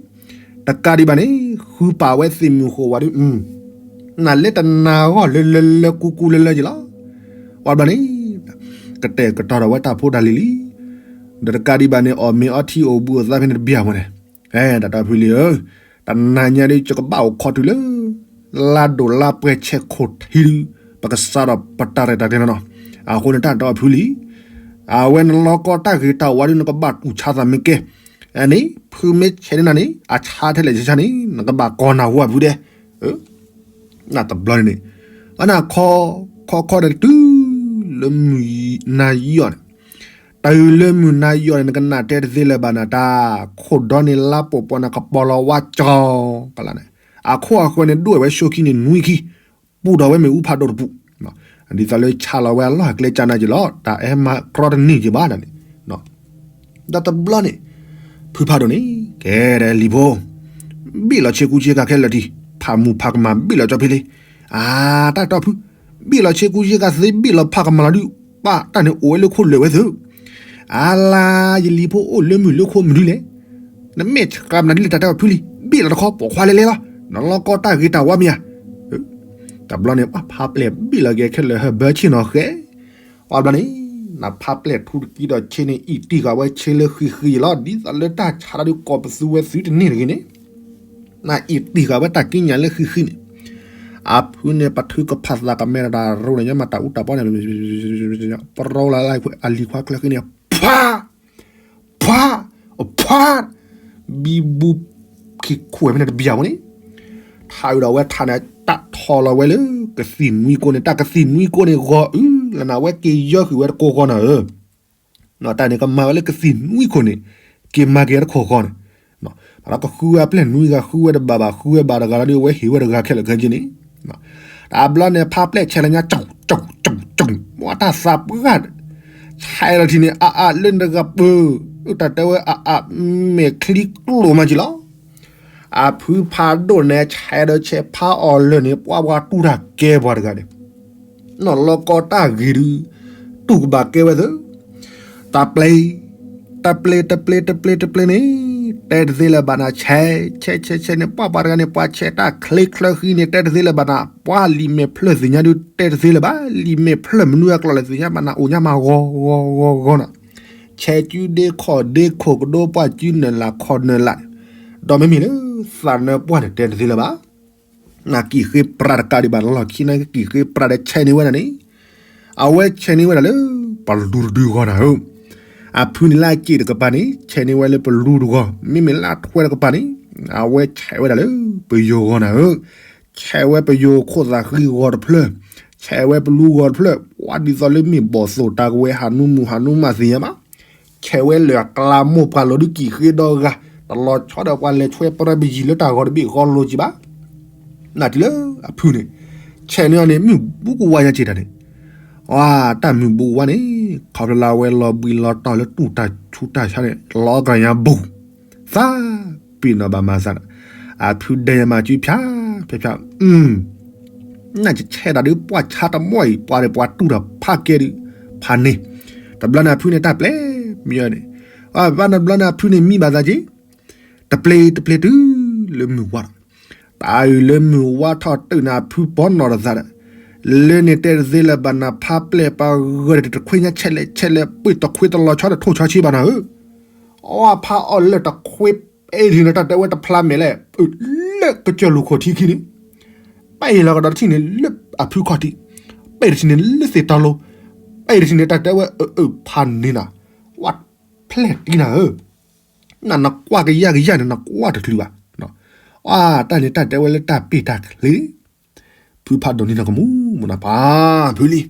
တကးဒံးဘၣ်န့ၣ် ဃုပာ်ဝဲသ့ၣ်မုၢ်ဃိးဝဲဒုး နၢ်လၢတနာ်ဂီၢ်လၢလၢလၢကူကူလၢလၢက့ၤလီၤ. ပှၤဘျီန့ၣ် ကတဲာ်ကတီၤထီၣ်ဝဲတၢ်ဖိတၢ်လံၤလံ ဒီးတကးဒံးဘၣ်န့ၣ် အီၣ်မ့ၤအီထံအိၣ်ဘှံးအိၣ်သါဖဲန့ၣ်တဘၣ်ဝဲန့ၣ် တၢ်တီဖုလံၤဧၢ, တနၤညါဒ်ယကဘၣ်အိၣ်ခိးတုၤလၢ လါဒိၣ်လါပှဲၤဆဲးခိၣ်ထံဒုး ပကစးထီၣ်ပတၢ်ရဲၣ်တၢ်ကျဲၤနီၤနီၤ. အဃိန့ၣ်တၢ်တီဖုလံၤ အဝဲနလီၤကီတၢ်ဂ့ၤတၢ်ဝါဒုး နကဘၣ်တူၢ်ဆါသးမ့ၢ်ကဲ, အန့ၣ် ဖုမ့ၢ်ဆဲးန့ၢ်နၤန့ၣ် အဆါထဲလဲၣ်ဆါန့ၣ် နကဘၣ်ကိးနၢ်ဟူအဖုဒဲး နတဘျီန့ၣ် အနၢ်ခီ ခီခီဒီးတုၤ လၢမုၢ်နၤယီၤန့ၣ်, တုၤလၢမုၢ်နၤယီၤန့ၣ် နကနၣ်တဲတသ့လၢၤဘၣ်နၤ တၢ်ခိၣ်ဒီန့ၣ် လါပိာ်ပီၤန့ၣ်ကပီၤလီၤဝါကၠီၤကလးန့ၣ်, အခိၣ်အဃၢၤန့ၣ် ဒိၣ်ဝဲဆိခံန့ၣ်နွံခံ, ပူၤထီၣ်ဝဲမ့ၣ်အူဖးဒိၣ်တပူၤ, ဒ်သိးလၢဆါလီၤဝဲအလီၢ်အကျဲကၢ်နၤက့ၤလီၤ တၢ်အဲၣ်မၤကြီတန့ၢ်က့ၤဘၣ်နၤန့ၣ် ဒီးတဘျီန့ၣ် ဖုဖးဒိၣ်န့ၣ် ကဲဒီးလံၤဖိ ဘ့ၣ်လီၤဆ့ကူဆ့ကၤခဲလၢာ်ထံး ဖးမူဖးကမၣ်ဘ့ၣ်လီၤကၠီဖဲလံ, အါ တၢ်တီဖု ဘ့ၣ်လီၤဆ့ကူဆ့ကၤသ့ ဘ့ၣ်လီၤဖးကမၤလီၤဒုး, ပှၤတၢ်န့ၣ်အိၣ်ဝဲလၢခိၣ်လၢာ်ဝဲသု, အလါ ယလံၤဖိအိၣ်လၢမုၢ်လၢခိၣ်မနုၤလဲၣ်, နမ့ၢ်ဆှးမနုၤဒ်လဲၣ် တၢ်တဲအီၤဖုလံ, ဘ့ၣ်လီၤတခီပိာ်ခွါလဲလဲလီၤ, နလီၢ်ကီတၢ်ဂ့ၤတၢ်ဝါမ့ၢ်ဧါ. တဘျီန့ၣ် ပှၤဖးပျဲၢ်ဘ့ၣ်လီၤက့ၤခဲလၢာ်ဟၢဘၢဆ့ၣ်နီၤဃဲ, ပှၤဘျီန့ၣ် နဖးပျဲၢ်ထူတကံဒီးဆ့န့ၣ် အံၤတံၢ်ဃာ်ဝဲဆ့လၢဃံဃံလီၤ, ဒ်သိးလၢတၢ်ဆါတၢ်ဒုးကိးပသူဝဲသုတန့ၢ်တဂ့ၤန့ၣ် နအံၤတံၢ်ဃာ်ဝဲတၢ်ကံးညာ်လၢဃံဃံန့ၣ်, အဖုန့ၣ် ပထုကဖၣ်သးကမဲဒီးတၢ်ရိန့ၣ် ညါမၤတၢ်အူတၢ်ပီန့ၣ်, ပရီလၢအလံၤခွါချၢဃံန့ၣ်, ဖှါ, ဖှါ, ဖှါ, ဘံဘူခံခွဲးဖဲန့ၣ်တဘံၣ်အဝဲန့ၣ်, ထးအုးဒီးဝဲထးန့ၣ် တၢ်ထီလီၤဝဲလၢကသံၣ်နွံကိန့ၣ်, တၢ်ကသံၣ်နွံကိန့ၣ်ဂီၤအုလၢနဝဲက့ၤယီဃုာ်ဝဲတကိးဂီၤနၤဧၢ တၢ်န့ၣ်ကမၤဝဲလၢကသံၣ်နွံခိၣ်န့ၣ်, က့ၤမၤက့ၤတခိၣ်ဃီန့ၣ်, ဒီးကဃုဝဲအပျဲၢ်နွံဂၤ ဃုဝဲတဘၣ်ဘၣ် ဃုဝဲဘၣ်တဂၤလီၤဒီး အဝဲဟ့ၣ်ဝဲတဂၤခဲလၢာ်ခဲဆ့န့ၣ်, တဘျီန့ၣ် ဖးပျဲၢ်ဆဲးလၢညါ ကၠူၣ်ကၠူၣ်ကၠူၣ်ကၠူၣ် ဝဲတၢ်သးပှၢ်, ဆဲးလီၤထံၣ်န့ၣ် အအးလၢနတဂၤပၢၢ်, တၢ်တဲဝဲအအး မဲာ်ချံကျိၣ်မးက့ၤလီၤ အဖုဖးဒိၣ်န့ၣ် ဆဲးဒီးဆဲးဖးအီၤလၢာ်န့ၣ် ပှၤပှၤတူၢ်တၢ်ကဲပှၤတဂၤန့ၣ်, နီၢ်လီၤကီတၢ်ဂ့ၤဒုး တူၢ်ကဘၣ်ကဲဝဲသၢ, တၢ်ပျဲ, တၢ်ပျဲ တၢ်ပျဲ တၢ်ပျဲ တၢ်ပျဲန့ၣ်, တဲတသ့လၢၤဘၣ်နၤ ဆဲး ဆဲး ဆဲး ဆဲးန့ၣ် ပှၤပှၤတဂၤန့ၣ် ပှၤဆဲးတၢ်ချ့ချၢဃံန့ၣ် တဲတသ့လၢၤဘၣ်နၤ ပှၤလံာ်မဲာ်ဖျၢၣ်သ့ၣ်ညါဒုး တဲတသ့လၢၤဘၣ် လံာ်မဲာ်ဖျၢၣ်မနုၤအကျိာ်လဲၣ်သ့ၣ်ညါဘၣ်နၤ အိၣ်ညါမးဂီၤဂီၤဂီၤဂီၤနီၤ ဆဲးကုဒ့ခီၣ်ဒ့ခိၣ်ကဒိပှၢ်ကုနၢၤလၢ်ခီၣ်နၢၤလၢ်န့ၣ်, ဒီးမ့မ့ၢ်လၢသးနၢပှၢ်န့ၣ် တဲတသ့လၢၤဘၣ်. နကံၣ်ဃ့ပြးတကးဒံးဘၣ်လီၢ်ခံန့ၣ် ကံၣ်ဃ့ပြးဒီးဆဲးန့ၢ်ဝဲဒၣ်န့ၣ်, အဝဲဆဲးန့ၢ်ဝဲဒၣ်လၢ ပလူတဒုဂီၢ်နၤဧၢ, အဖုန့ၣ်လၢအစ့ၣ်တကပၤန့ၣ် ဆဲးန့ၢ်ဝဲလၢပလူတဂီၢ်, မ့မ့ၢ်လၢအထွဲတကပၤန့ၣ် အဝဲဆဲးဝဲဒၣ်လၢ ပယိၤဂီၢ်နၤဧၢ, ဆဲးဝဲပယိၤခိၣ်သးဃံဂီၤတဖျၢၣ်, ဆဲးဝဲပလူဂီၢ်တဖျၢၣ်, ပှၤဒ်သိးလၢမ့ၢ်ဘီၣ်သိၣ်တၢ်ကဝဲၤဟးနူမူဟးနူမးသ့ၣ်ညါမး, ဆဲးဝဲလၢအကျါမိၢ်ပှၢ်လီၤဒုးကံၣ်ဃ့ဒီဂၤ, တလီၤဆီဒီးပှၤလဲၤဆွဲပရၢပယံၤလၢတၢ်ဂီၤတဘ့ၣ်ဃီလိၤကံဘၣ်, နၤတုၤလၢအဖုန့ၣ်, ဆဲးန့ၢ်အီၤန့ၣ် မုၢ်ဘူးကဝါညါစ့ၢ်တၢ်န့ၣ်, အတၢ်မုၢ်ဘူးကဝါန့ၣ် ခီဖျိလၢအဝဲလီၤဘှံးလီၤတီၤလၢတူၢ်တၢ်ဆူးတၢ်ဆါန့ၣ် လီၤကရၤညါဘူး, သး ပ့ၤနီၣ်ဘၣ်မၤသးဒီး, အဖုဒဲယမၤစုဖၠး, ဖၠးဖၠး, နဆဲးတၢ်ဒုးပှၢ်ဆါတမီၢ်အံၤ ပှၤဒီးပှၤတူၢ်တၢ်ဖးကဲဒုး, ဖးန့ၢ်, တဘျီန့ၣ်အဖုန့ၣ်တၢ်ပျဲမံၤန့ၣ်, ဘၣ်နဘျီန့ၣ်အဖုန့ၣ်မံဘၣ်သးက့ၤ, တပျ့ၤတပျ့ၤတုၤလၢမုၢ်ဝါဒီး, တၢ်အုၣ်လၢမုၢ်ဝါထီၣ်တုၤန့ၣ်အဖုပီၢ်နီၣ်တသးဒီး, လၢန့ၣ်တဲတသ့လၢၤဘၣ်နၤဖးပျဲၢ်ပှၤဂၢၢ်တခွ့ညါဆဲးလဲၣ်ဆဲးလဲၣ် ပှ့ၤတခွ့တလီၤဆီဒီးထိၣ်ဆီဆ့ဘၣ်နၤဧၢ အီဖးအီလၢတခွ့ ပ့ၤထံၣ်န့ၣ်တၢ်တဲဝဲတဖျါမဲာ်လဲၣ်, လၢကစၢၢ်လူၢ်ခိၣ်ထံခံန့ၣ်, ပ့ၤလီၤကဒီးတထံၣ်န့ၣ်လၢအဖုခီၣ်ထံး, ပ့ၤတထံၣ်န့ၣ်လၢသ့ၣ်တီလိၤ, ပ့ၤတထံၣ်န့ၣ်တၢ်တဲဝဲအအၢဖးန့ၢ်နၤ, ဝဲဖျဲၣ်တံနၤဧၢ, နနကွၢ်ကယၢ်ကယၢ်န့ၣ် နကွၢ်တချုးဘၣ်, အတၢ်န့ၣ်တၢ်တဲဝဲလၢတၢ်ပ့ၢ်တၢ်ချ့ ဖုဖးဒိၣ်န့ၢ်နကမူမနၤပၢ် ဖုလံ,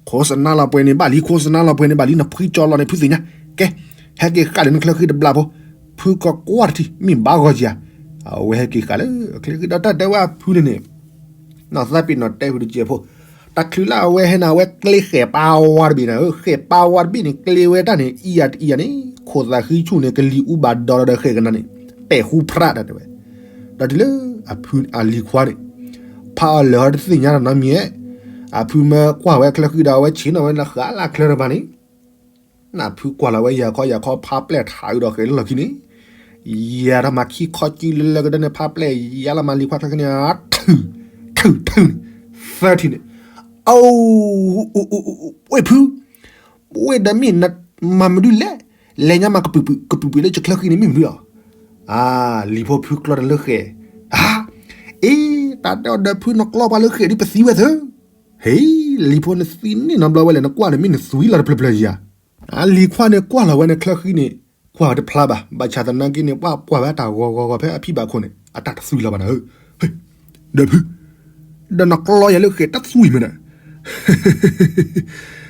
ခိးစနါလီၤပှဲၤန့ၣ်ဘၣ်လံ ခိးစနါလီၤပှဲၤန့ၣ်ဘၣ်လံ နဖှံကၠီလီၤန့ၣ် ဖုသ့ၣ်ညါ, ကဲ, ဟဲက့ၤဃာ်လၢနချၢဃံတဘျီဖိ, ဖုကကွၢ်တထံၣ် မ့ၢ်ဘၣ်ဂီၤကံဧါ, အဝဲဟဲက့ၤဃာ်လၢချၢဃံဒီးတၢ်တဲဝဲအဖုန့ၣ်န့ၣ်, နီၢ်သးပ့ၤနီၣ်တဲဖုတကဲးဖိ, တချုးလၢအဝဲဟဲန့ၣ် အဝဲကျ့ဃဲၣ်ပာ်ဝါတဘ့ၣ်န့ၣ် ဃဲၣ်ပာ်ဝါတဘ့ၣ်န့ၣ် ကျ့ဝဲတၢ်န့ၣ် အံၤယၤတအံၤယၤန့ၣ် ခိၣ်သးဃံဆူၣ်န့ၣ် ကလံၤအူဘၣ်ဒီးဒီးဃဲၣ်ကနၤန့ၣ်, ပဲာ်ဃူဖရၣ်တၢ်တဲဝဲ ဒီးတုၤလၢအဖုအလံၤခွါန့ၣ်, ဖးအီၤလၢာ်ဟီတသ့ၣ်ညါနီတမံၤ, အဖုမၢကွၢ်ဝဲချၢဃံဒီး အဝဲဆ့ၣ်နီၤဝဲလၢဃာ်လၢချၢတဖၣ်န့ၣ်, နဖုကွၢ်လီၤဝဲယၤခီယၤခီ ဖးပျဲၢ်ထးအုးဒီးဃဲၤလၢလီၢ်ခံန့ၣ်, ယၤထီၣ်မၤခံခီကံလၢလၢကဒၢန့ၣ် ဖးပျဲၢ်ယၤလီၤမၤလံၤခွါချၢဃံန့ၣ်, ထုထုန့ၣ်, သၢထံၣ်န့ၣ်, အိၣ်, ဝ့ၢ်ဖု ပဝ့ၢ်ဒီးမ့ၢ်နမၤမနုၤလဲၣ်, လဲၤညါမၤကပုာ်ပုာ်ကပုာ်ပုာ်လၢယချၢဃံန့ၣ်မ့ၢ်မနုၤလီၤ, လံၤဖိဖုကျီတၢ်လၢဃဲၣ်, အ့ တၢ်တဲအီၤဒီးဖုနကျီပှၤလၢဃဲၣ်ဒ်ပသံဝဲသၢ, ဟ့ လံၤဖိနသံန့ၣ်နီတဘျီဝဲလဲၣ် နကွၢ်န့ၣ်မ့ၢ်နသွံလီၤတဖျၢၣ်ဖျၢၣ်ဧါ, အလံၤခွါန့ၣ်ကွၢ်လီၤဝဲန့ၣ်ချၢဃံန့ၣ်, ကွၢ်ဝဲတဖျါဘၣ် ဘၣ်ဆၣ်သနာ်က့န့ၣ် ပှၤကွၢ်ဝဲတၢ်ဂီၤဂီၤဂီၤဖဲအဖံဘၣ်ခိၣ်န့ၣ် အတၢ်တသွံလီၤဘၣ်နၤဧၢ, ဒီးဖု ဒီးနကျီယၤလၢဃဲၣ်တသွံမ့ၢ်နၤ, တၢ်ပံတၢ်ကျၢၤအိၣ်နၤဧၢ,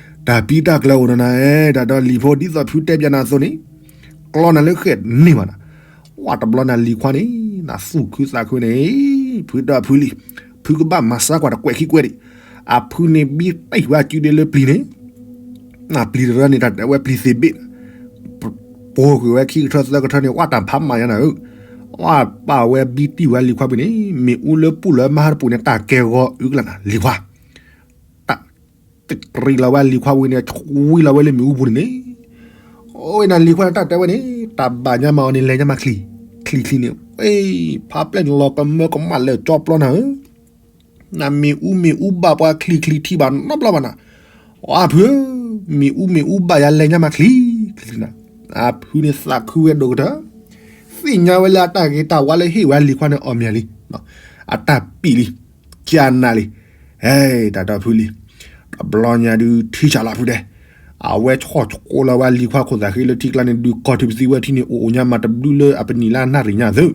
တၢ်ဒီးလံၤဖိဒ်သိးဖုတဲပၠးနၤအသိးန့ၣ်, ကျီနၤလၢဃဲၣ်န့ၢ်ဘၣ်နၤ, ဝဲတဘျီနၤလံၤခွါန့ၣ်, နသူၣ်ခုသးခုန့ၣ်, ဖုဒီးဖုလံၤ, ဖုကဘၣ်မၤစၢ်ကွၢ်တကွဲးခံကွဲးဒံး, အဖုန့ၣ်ဘံတံၢ်ဝဲအစုဒ့လၢပျံၤန့ၣ် နပျံၤတရၢန့ၣ် တၢ်တဲဝဲပျံၤသ့ၣ်ဘ့ၣ်, ပိာ်ကွံာ်ဝဲခံကထၢသၢကထၢန့ၣ် ဝဲတၢ်ဖးမၤညါနၤဧၢ, ဝဲပာ်ဝဲဘံတံၢ်ဝဲလံၤခွါပူၤန့ၣ် မ့ၣ်အူလၢပူၣ်လၢမါတပူၤန့ၣ် တၢ်ကဲဂီၤအုကလၢနၤလံၤခွါ, တကြံလီၤဝဲလံၤခွါဝံၤန့ၣ် ဆှံလီၤဝဲလၢမ့ၣ်အူပူၤန့ၣ်န့ၣ်, အိၣ်နၤလံၤခွါန့ၣ် တၢ်တဲဝဲန့ၣ် တၢ်ဘၣ်ညါမးအီၤန့ၣ် လဲၤညါမးချံ, ချံချံန့ၣ် ဖါပျဲၢ်န့ၣ်လီၤကမၢကမၣ်လၢာ်ကၠီပျီနၤဧၢ, နမ့ၣ်အူမ့ၣ်အူဘၣ်ပှၤချံချံထံဘၣ်နီတဘျီဘၣ်နၤ, အဖုဧၢ, မ့ၣ်အူမ့ၣ်အူဘၣ်ယၤလဲၤညါမးချံ, ချံနၤ, အဖုန့ၣ်သးခုဝဲဒိၣ်ကတၢၢ်, သ့ၣ်ညါဝဲလၢအတၢ်ဂ့ၤတၢ်ဝါလၢဟ့ၣ်ဝဲလံၤခွါန့ၣ်အီၣ်မ့ၢ်လံ, အတၢ်ပံာ်လံ, ကနၤလံ, ဟဲ တၢ်တီဖုလံ, တဘျီညါဒုးထံဆးလီၤဖုဒဲး, အဝဲဆီၣ်ဆှိလီၤဝဲလံၤခွါခိၣ်သးဃ့လၢထံကျါန့ၣ် ဒုးကီၢ်ထံပသံဝဲထံန့ၣ် အိၣ်အိၣ်ညါမးတဘျုးလၢအပနံၣ်လၢအနၣ်ရံၣ်ညါသု,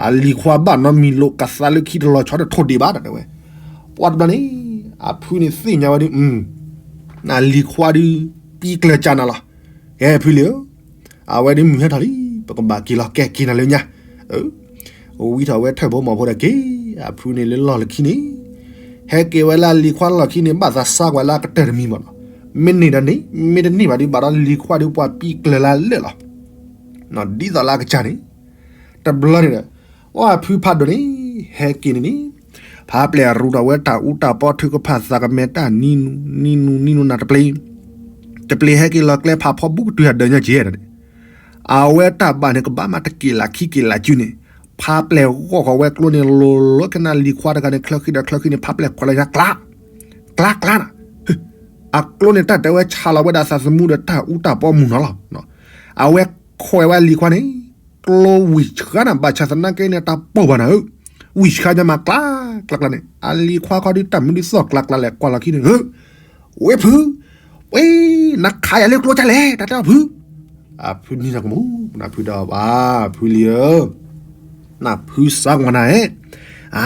အလံၤခွါဘၣ်နီတမံၤလိာ်ကသးလၢခံတလီၤဆီဒီးထိၣ်ဒံးဘၣ်တၢ်တဲဝဲ, ပှၤတဘျီန့ၣ်, အဖုန့ၣ်သ့ၣ်ညါဝဲဒုး, နလံၤခွါဒုး, ပံကျၢၤကနၤလီၤ, ကဲဖုလံဧၢ အဝဲဒုးမုၢ်ဟဲထီၣ်လံ ပကဘၣ်က့ၤလီၤ ကဲက့ၤနၤလၢညါ, ဝံထီၣ်ဝဲထၢၣ်ဘိမီၢ်ဖိဒီးက့ၤ, အဖုန့ၣ်လၢလီၢ်လၢခံန့ၣ်, ဟဲက့ၤဝဲလၢလံၤခွါလီၢ်ခံန့ၣ် ဘၣ်သးစါကွၢ်လၢအကတၢၢ်တမံၤမီၢ်နီၤ, မ့ၢ်န့ၢ်ဒီးန့ၢ် မ့ၢ်တန့ၢ်ဘၣ်ဒုးဘၣ်ဒီးလံၤခွါဒုးပှၤပံကျၢၤလၢလၢာ်လီၤ, ဒ်သိးလၢအကစၢ်န့ၣ်, တဘျီန့ၣ်ဒီး, အဖုဖးဒိၣ်န့ၣ်, ဟဲက့ၤန့ၣ်န့ၣ်, ဖးပျဲၢ်ရူးထီၣ်ဝဲတၢ်အူတၢ်ပီထုကဖၣ်သးကမဲာ်တၢ်နံနူနံနူနံနူနၤတပျ့ၤ တပျ့ၤဟဲက့ၤလီၤကျဲဖးဖီဘူးကတုၤဟးဒၢးညါက့ၤဒီးန့ၣ်, အဝဲတၢ်ဘၣ်န့ၣ် ကဘၣ်မးတက့ၢ်လၢခံက့ၢ်လၢစုန့ၣ်, ဖးပျဲၢ်ဂီၢ်ဃီၤဝဲကျိန့ၣ် လိၤလိၤကနၣ်လံၤခွါတဂၤန့ၣ် ချၢဃံဒီးချၢဃံန့ၣ် ဖးပျဲၢ်ခွဲးလီၤညါကျါ, ကျါကျါနၤ, အကျိန့ၣ်တၢ်တဲဝဲဆးလီၤဝဲဒၣ်သးသမူဒီးတၢ်အူတၢ်ပီမုၢ်နီၤလီၤ, အဝဲခွဲးဝဲလံၤခွါန့ၣ်, ကျိဝံၢ်ဆှါနၤ ဘၣ်ဆၣ်သနာ်က့န့ၣ် တၢ်ပိာ်ဘၣ်နၤဧၢ, ဝံၢ်ဆှါညါမးကျါ, ကျါကျါန့ၣ် အလံၤခွါခီဒုးတၢ်မနုၤသီၣ်ကျါကျါလဲၣ် ကွၢ်လီၤခံန့ၣ်ဧၢ, ဝဲဖု, ဝဲ, နခးယၤလၢကျိကၢ်လဲၣ် တၢ်တဲအီၤဖု, အဖုန့ၣ်နကမူ, နဖုဒီးဘၣ်, ဖုလံဧၢ, နဖုစါကွၢ်နၤဧဲ, အ,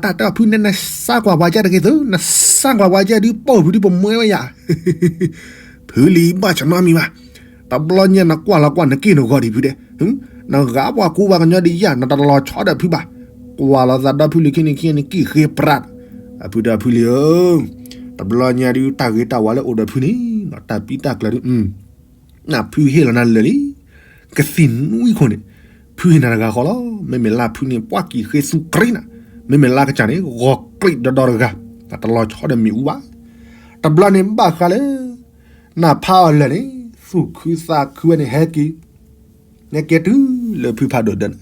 တၢ်တဲအီၤဖုန့ၣ် နစါကွၢ်ပှၤကဲတဂ့ၤသု, နစါကွၢ်ပှၤကဲဒုးပိာ်ဖုဒုးပမွဲဝဲယၤ ဖုလံၤဘၣ်ဆၣ်နီတမံၤဘၣ်, တဘျီညါနကွၢ်လီၤကွၢ်နက့ၢ်နဂီၤဒံးဖုဒဲး, နဂၤပှၤကူပှၤကညီဒံးယၤ နတလီၤဆီဒီးဖုဘၣ်, ကွၢ်လီၤသးဒီဖုလံၤခံန့ၣ်ခံန့ၣ်က့ၢ်ဃ့ပြး, အဖုဒီးဖုလံၤဧၢ, တဘျီညါဒုးတၢ်ဂ့ၤတၢ်ဝါလၢအိၣ်ဒီးဖုန့ၣ်, တၢ်ပံတၢ်ကျၢၤဒုး, နဖုဟ့ၣ်လီၤနၤလၢာ်လံ, ကသံၣ်နွံခိၣ်န့ၣ်, ဖုဟ့ၣ်နၤတဂၤဃီလီၤ, မ့မ့ၢ်လၢဖုန့ၣ် ပှၤကံၢ်ဃ့သူကြ့နၤ, မ့မ့ၢ်လၢကစၢ်န့ၣ် ဂီၤကြ့ဒီဒီတဂၤ, တလီၤဆီဒီးမ့ၣ်အူဘၣ်, တဘျီန့ၣ်ဘၣ်ဃးလၢ နဖးအီၤလၢာ်န့ၣ် သူၣ်ခုသးခုဝဲန့ၣ်ဟဲက့ၤ, ဟဲက့ၤတုၤလၢဖုဖးဒိၣ်ဒၢးန့ၣ်,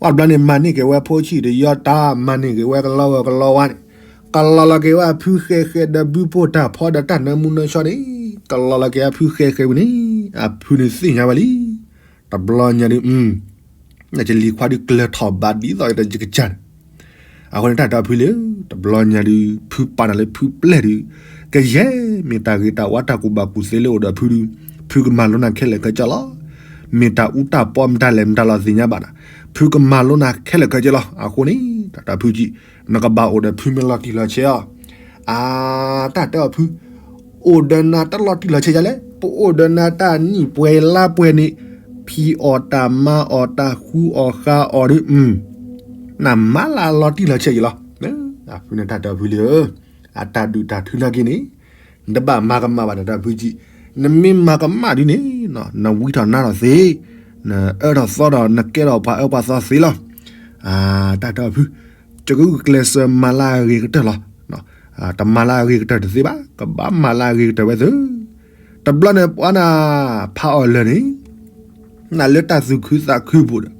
ဝဲတဘျီန့ၣ်မၤန့ၢ်က့ၤဝဲဖိဆံးဒီးယီတၢ်, မၤန့ၢ်က့ၤဝဲကလီဝဲကလီဝါန့ၣ်, ကလီၤလီၤက့ၤဝဲအဖုဃဲဃဲဒီးဘုဖိတၢ်ဖီဒီးတၢ်နၢမူနၢဆှီန့ၣ်, ကလီၤလီၤက့ၤအဖုဃဲဃဲဝံၤန့ၣ်, အဖုန့ၣ်သ့ၣ်ညါဝဲလံ တဘျီညါဒုး, နကလံၤခွါဒုးကျၢၤထီၣ်ဘၣ်ဒ်သိးဒီးယကစၢ်န့ၣ်, အဃိန့ၣ်တၢ်တဲအီၤဖုလံ, တဘျီညါဒုး ဖုပာ်နၤလၢဖုပျဲၢ်ဒုး, ကယဲၢ်မ့ၢ်တၢ်ဂ့ၤတၢ်ဝါတၢ်ကူၣ်ဘၣ်ကူၣ်သ့လၢအိၣ်ဒီးဖုဒုး, ဖုကမၤလိနၤခဲလၢာ်ခဲဆ့လီၤ, မ့ၢ်တၢ်အူတၢ်ပီမတၤလဲၣ်မတၤလီၤသ့ၣ်ညါဘၣ်နၤ, ဖုကမၤလိနၤခဲလၢာ်ခဲဆ့လီၤ, အဃိန့ၣ် တၢ်တဲအီၤဖုကံၣ်, နကဘၣ်အိၣ်ဒီးဖုမ့ၢ်လီၤတံၢ်လီၤဆဲးအီၤ အါ, တၢ်တဲအီၤဖု, အိၣ်ဒီးနၤတလီၤတံၢ်လီၤဆဲးယၤလဲၣ်, ပအိၣ်ဒီးနၤတၢ်နံၣ်ပှဲၤလါပှဲၤန့ၣ်, ဖံးအီၣ်တၢ်မၤအီၣ်တၢ်ဃုအီၣ်ဃါအီၣ်ဒုး, နမၤလၢအလီၤတံၢ်လီၤဆဲးယၤလီၤ, ဖုန့ၣ်တၢ်တဲအီၤဖုလံဧၢ, အတၢ်ဒုးတၢ်ထုနာ်က့န့ၣ်, နတဘၣ်မၤကမၣ်ဘၣ်နတၢ်ဖုကံၣ်, နမ့ၢ်မၤကမၣ်ဒုးန့ၣ်, နဝံထီၣ်နါထီၣ်သ့, နအၢထီၣ်သီထီၣ် နကဲထီၣ်ပှၤအၢပှၤသီသ့လီၤ, တၢ်တဲအီၤဖု, ကဂုာ်ကျဲးစၢးမၤလၢအဂ့ၤကတၢၢ်လီၤ, တမၤလၢအဂ့ၤကတၢၢ်တသ့ဘၣ်, ကဘၣ်မၤလၢအဂ့ၤကတၢၢ်ဝဲသ့, တဘျီန့ၣ်ပှၤနဖးအီၤလၢာ်န့ၣ်, နလၢတၢ်သူၣ်ခုသးခုပူၤဒီး,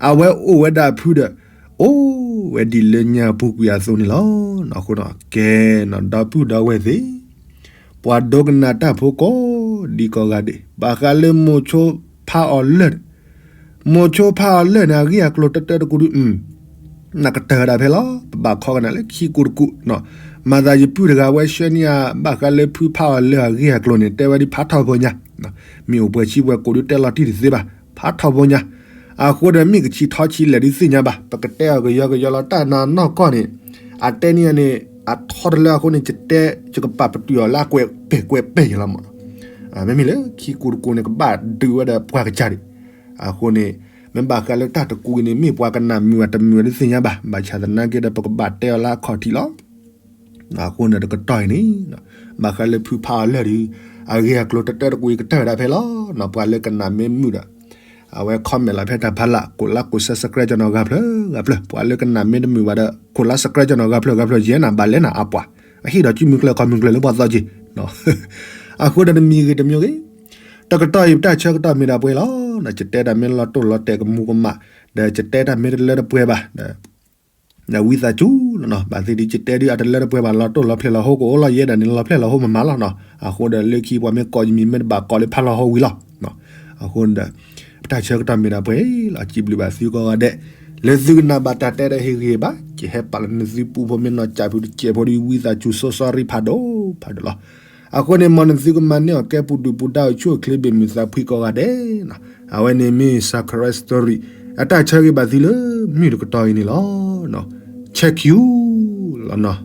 အဝဲအိၣ်ဝဲဒၣ်ဖုဒီး, အိၣ်ဝဲဒ်လၢညါပူၤကွံာ်အသိးန့ၣ်လီၤ, အဃိဒီးကဲ, ဒီပုၢ်ဒီဝဲၢ်သ့ၣ် ပှၤဒိကနၣ်တၢ်ဖိကိးဒံကိးဂၤဒဲး ဘၣ်ဃးလၢမိၤဆိဖးအီၤလၢာ်န့ၣ်, မိၤဆိဖးအီၤလၢာ်န့ၣ် အဂ့ၢ်အကျိၤတၢတၢတကူးဒုး, နကတၢၢ်ဝဲဒၣ်ဖဲလီၤ, ပဘၣ်ခီကနၣ်လၢခံကူတကူး, မၤသးယပုၢ်တဂၤဝဲဆှၢန့ၢ်ယၤ ဘၣ်ဃးလၢဖုဖးအီၤလၢာ်အဂ့ၢ်အကျိၤန့ၣ် တဲဝဲဒ်ဖးထီၣ်ဖိညါ, မ့ၢ်အိၣ်ပှဲၤဆံးပှဲၤကိးဒုးတဲလီၤတံၢ်တသ့ဘၣ်, ဖးထီၣ်ဖိညါ, အဃိဒီးမ့ၢ်ကဆံးထီဆံးလဲၢ်ဒုးသ့ၣ်ညါဘၣ်, ပကတဲအီၤကယီကယီလီၤ တၢ်နၤနီၢ်ကီၢ်န့ၣ်, အတဲန့ၢ်ယၤန့ၣ်, အထီတလၢအဃိန့ၣ် ယတဲ, ယကပာ်ပတုာ်အီၤလၢအကွဲးပဲာ်ကွဲးပဲာ်ယလီၤမး, မ့မ့ၢ်လၢခံကူတကူးန့ၣ် ကဘၣ်ဒုးဝဲဒီးပှၤကစၢ်ဒံး, အဃိန့ၣ်, မ့ၢ်ဘၣ်ဃးလၢတၢ်တကူးအံၤန့ၣ် မ့ၢ်ပှၤကနၣ်မုာ်အတမုာ်ဒုးသ့ၣ်ညါဘၣ်, ဘၣ်ဆၣ်သနာ်က့ဒီး ပကဘၣ်တဲအီၤလၢအခီၣ်ထံးလီၤ. အဃိန့ၣ်တကတီၢ်အံၤန့ၣ်, ဘၣ်ဃးလၢဖုဖးအီၤလၢာ်ဒုး, အဂ့ၢ်အကျိၤတၢတၢတကူးအံၤကတၢၢ်ဝဲဒၣ်ဖဲလီၤ, ပှၤလၢကနၣ်မ့ၢ်မုာ်ဒီး, အဝဲ comment လီၤဖဲတၢ်ဖးလၢ် ကိးလါကိး subscribe ကၠီနီၤဂၤဖျၢၣ်ဂၤဖျၢၣ်, ပှၤလၢကနၣ်မ့ၢ်တမုာ်ဘၣ်ဒီး ကိးလါ subscribe ကၠီနီၤဂၤဖျၢၣ်ဂၤဖျၢၣ် ယဲနၤဘၣ်လဲၤနၤအပှၤ, ပဟ့ၣ်ဒီးကုမုၢ်ကျၢၢ်ခီမုၢ်ကျၢၢ်လၢပှၤသီက့ၤ. အဃိဒီးတမံၤဂ့ၤတမံၤဂ့ၤ, တကတီၢ်အံၤပတၢ်ဆၢကတီၢ်မ့ၢ်ဒၣ်ပှဲၤလီၤ. ယတဲတၢ်မ့ၢ်လီၤတိၢ်လီၤတဲာ်ကမူကမၣ်, ဒီးယတဲတၢ်မ့ၢ်တလၢတပှဲၤဘၣ် ဒီးဝံသးစူၤလီၤနီၤ. ဘၣ်သ့ၣ်ဒ်ယတဲဒ်အတလၢတပှဲၤဘၣ် လီၤတိၢ်လီၤဖျဲၣ်လီၤဟိကအိၣ်လီၤ ယဲဒၣ်န့ၣ်လီၤဖျဲၣ်လီၤဟိမးမးလီၤနီၤ. အဃိဒီးလၢခံပှၤမ့ၢ်ကိးယမံၤ မ့ၢ်တဘၣ်ကိးလၢဖးလီၤဟိဝံၤလီၤ. အဃိဒီး ပတၢ်ဆၢကတီၢ်မ့ၢ်ဒၣ်ပှဲၤလီၤ. စံးဘျုးဘၣ်သုကိးဂၤဒဲး, လၢသုကနၣ်ဘၣ်တၢ်တဲဒီးဟ့ၣ်ဂံၢ်ဘါ, ကဟဲပာ်လီၤနသုပူဖိမ့ၢ်နီၢ်ကၠးဖုတစဲးဖိဒီး ဝံသးစူၤ so sorry ဖးဒိၣ်ဖးဒိၣ်လီၤ. အဃိန့ၣ် မ်နသုကမၤန့ၢ်အီၤကဲပူၤဒုၣ်ပူၤဒါ အိၣ်ဆူၣ်အိၣ်ချ့ဘၣ်မုာ်သးဖှံကိးဂၤဒဲးနီၤ. အဝဲန့ၣ်မ့ၢ် Sacred Story အတၢ်ဆၢဂ့ၤဘၣ်သုလၢမုၢ်တကတီၢ်အံၤန့ၣ်လီၤ. Check you လီၤနီၤ.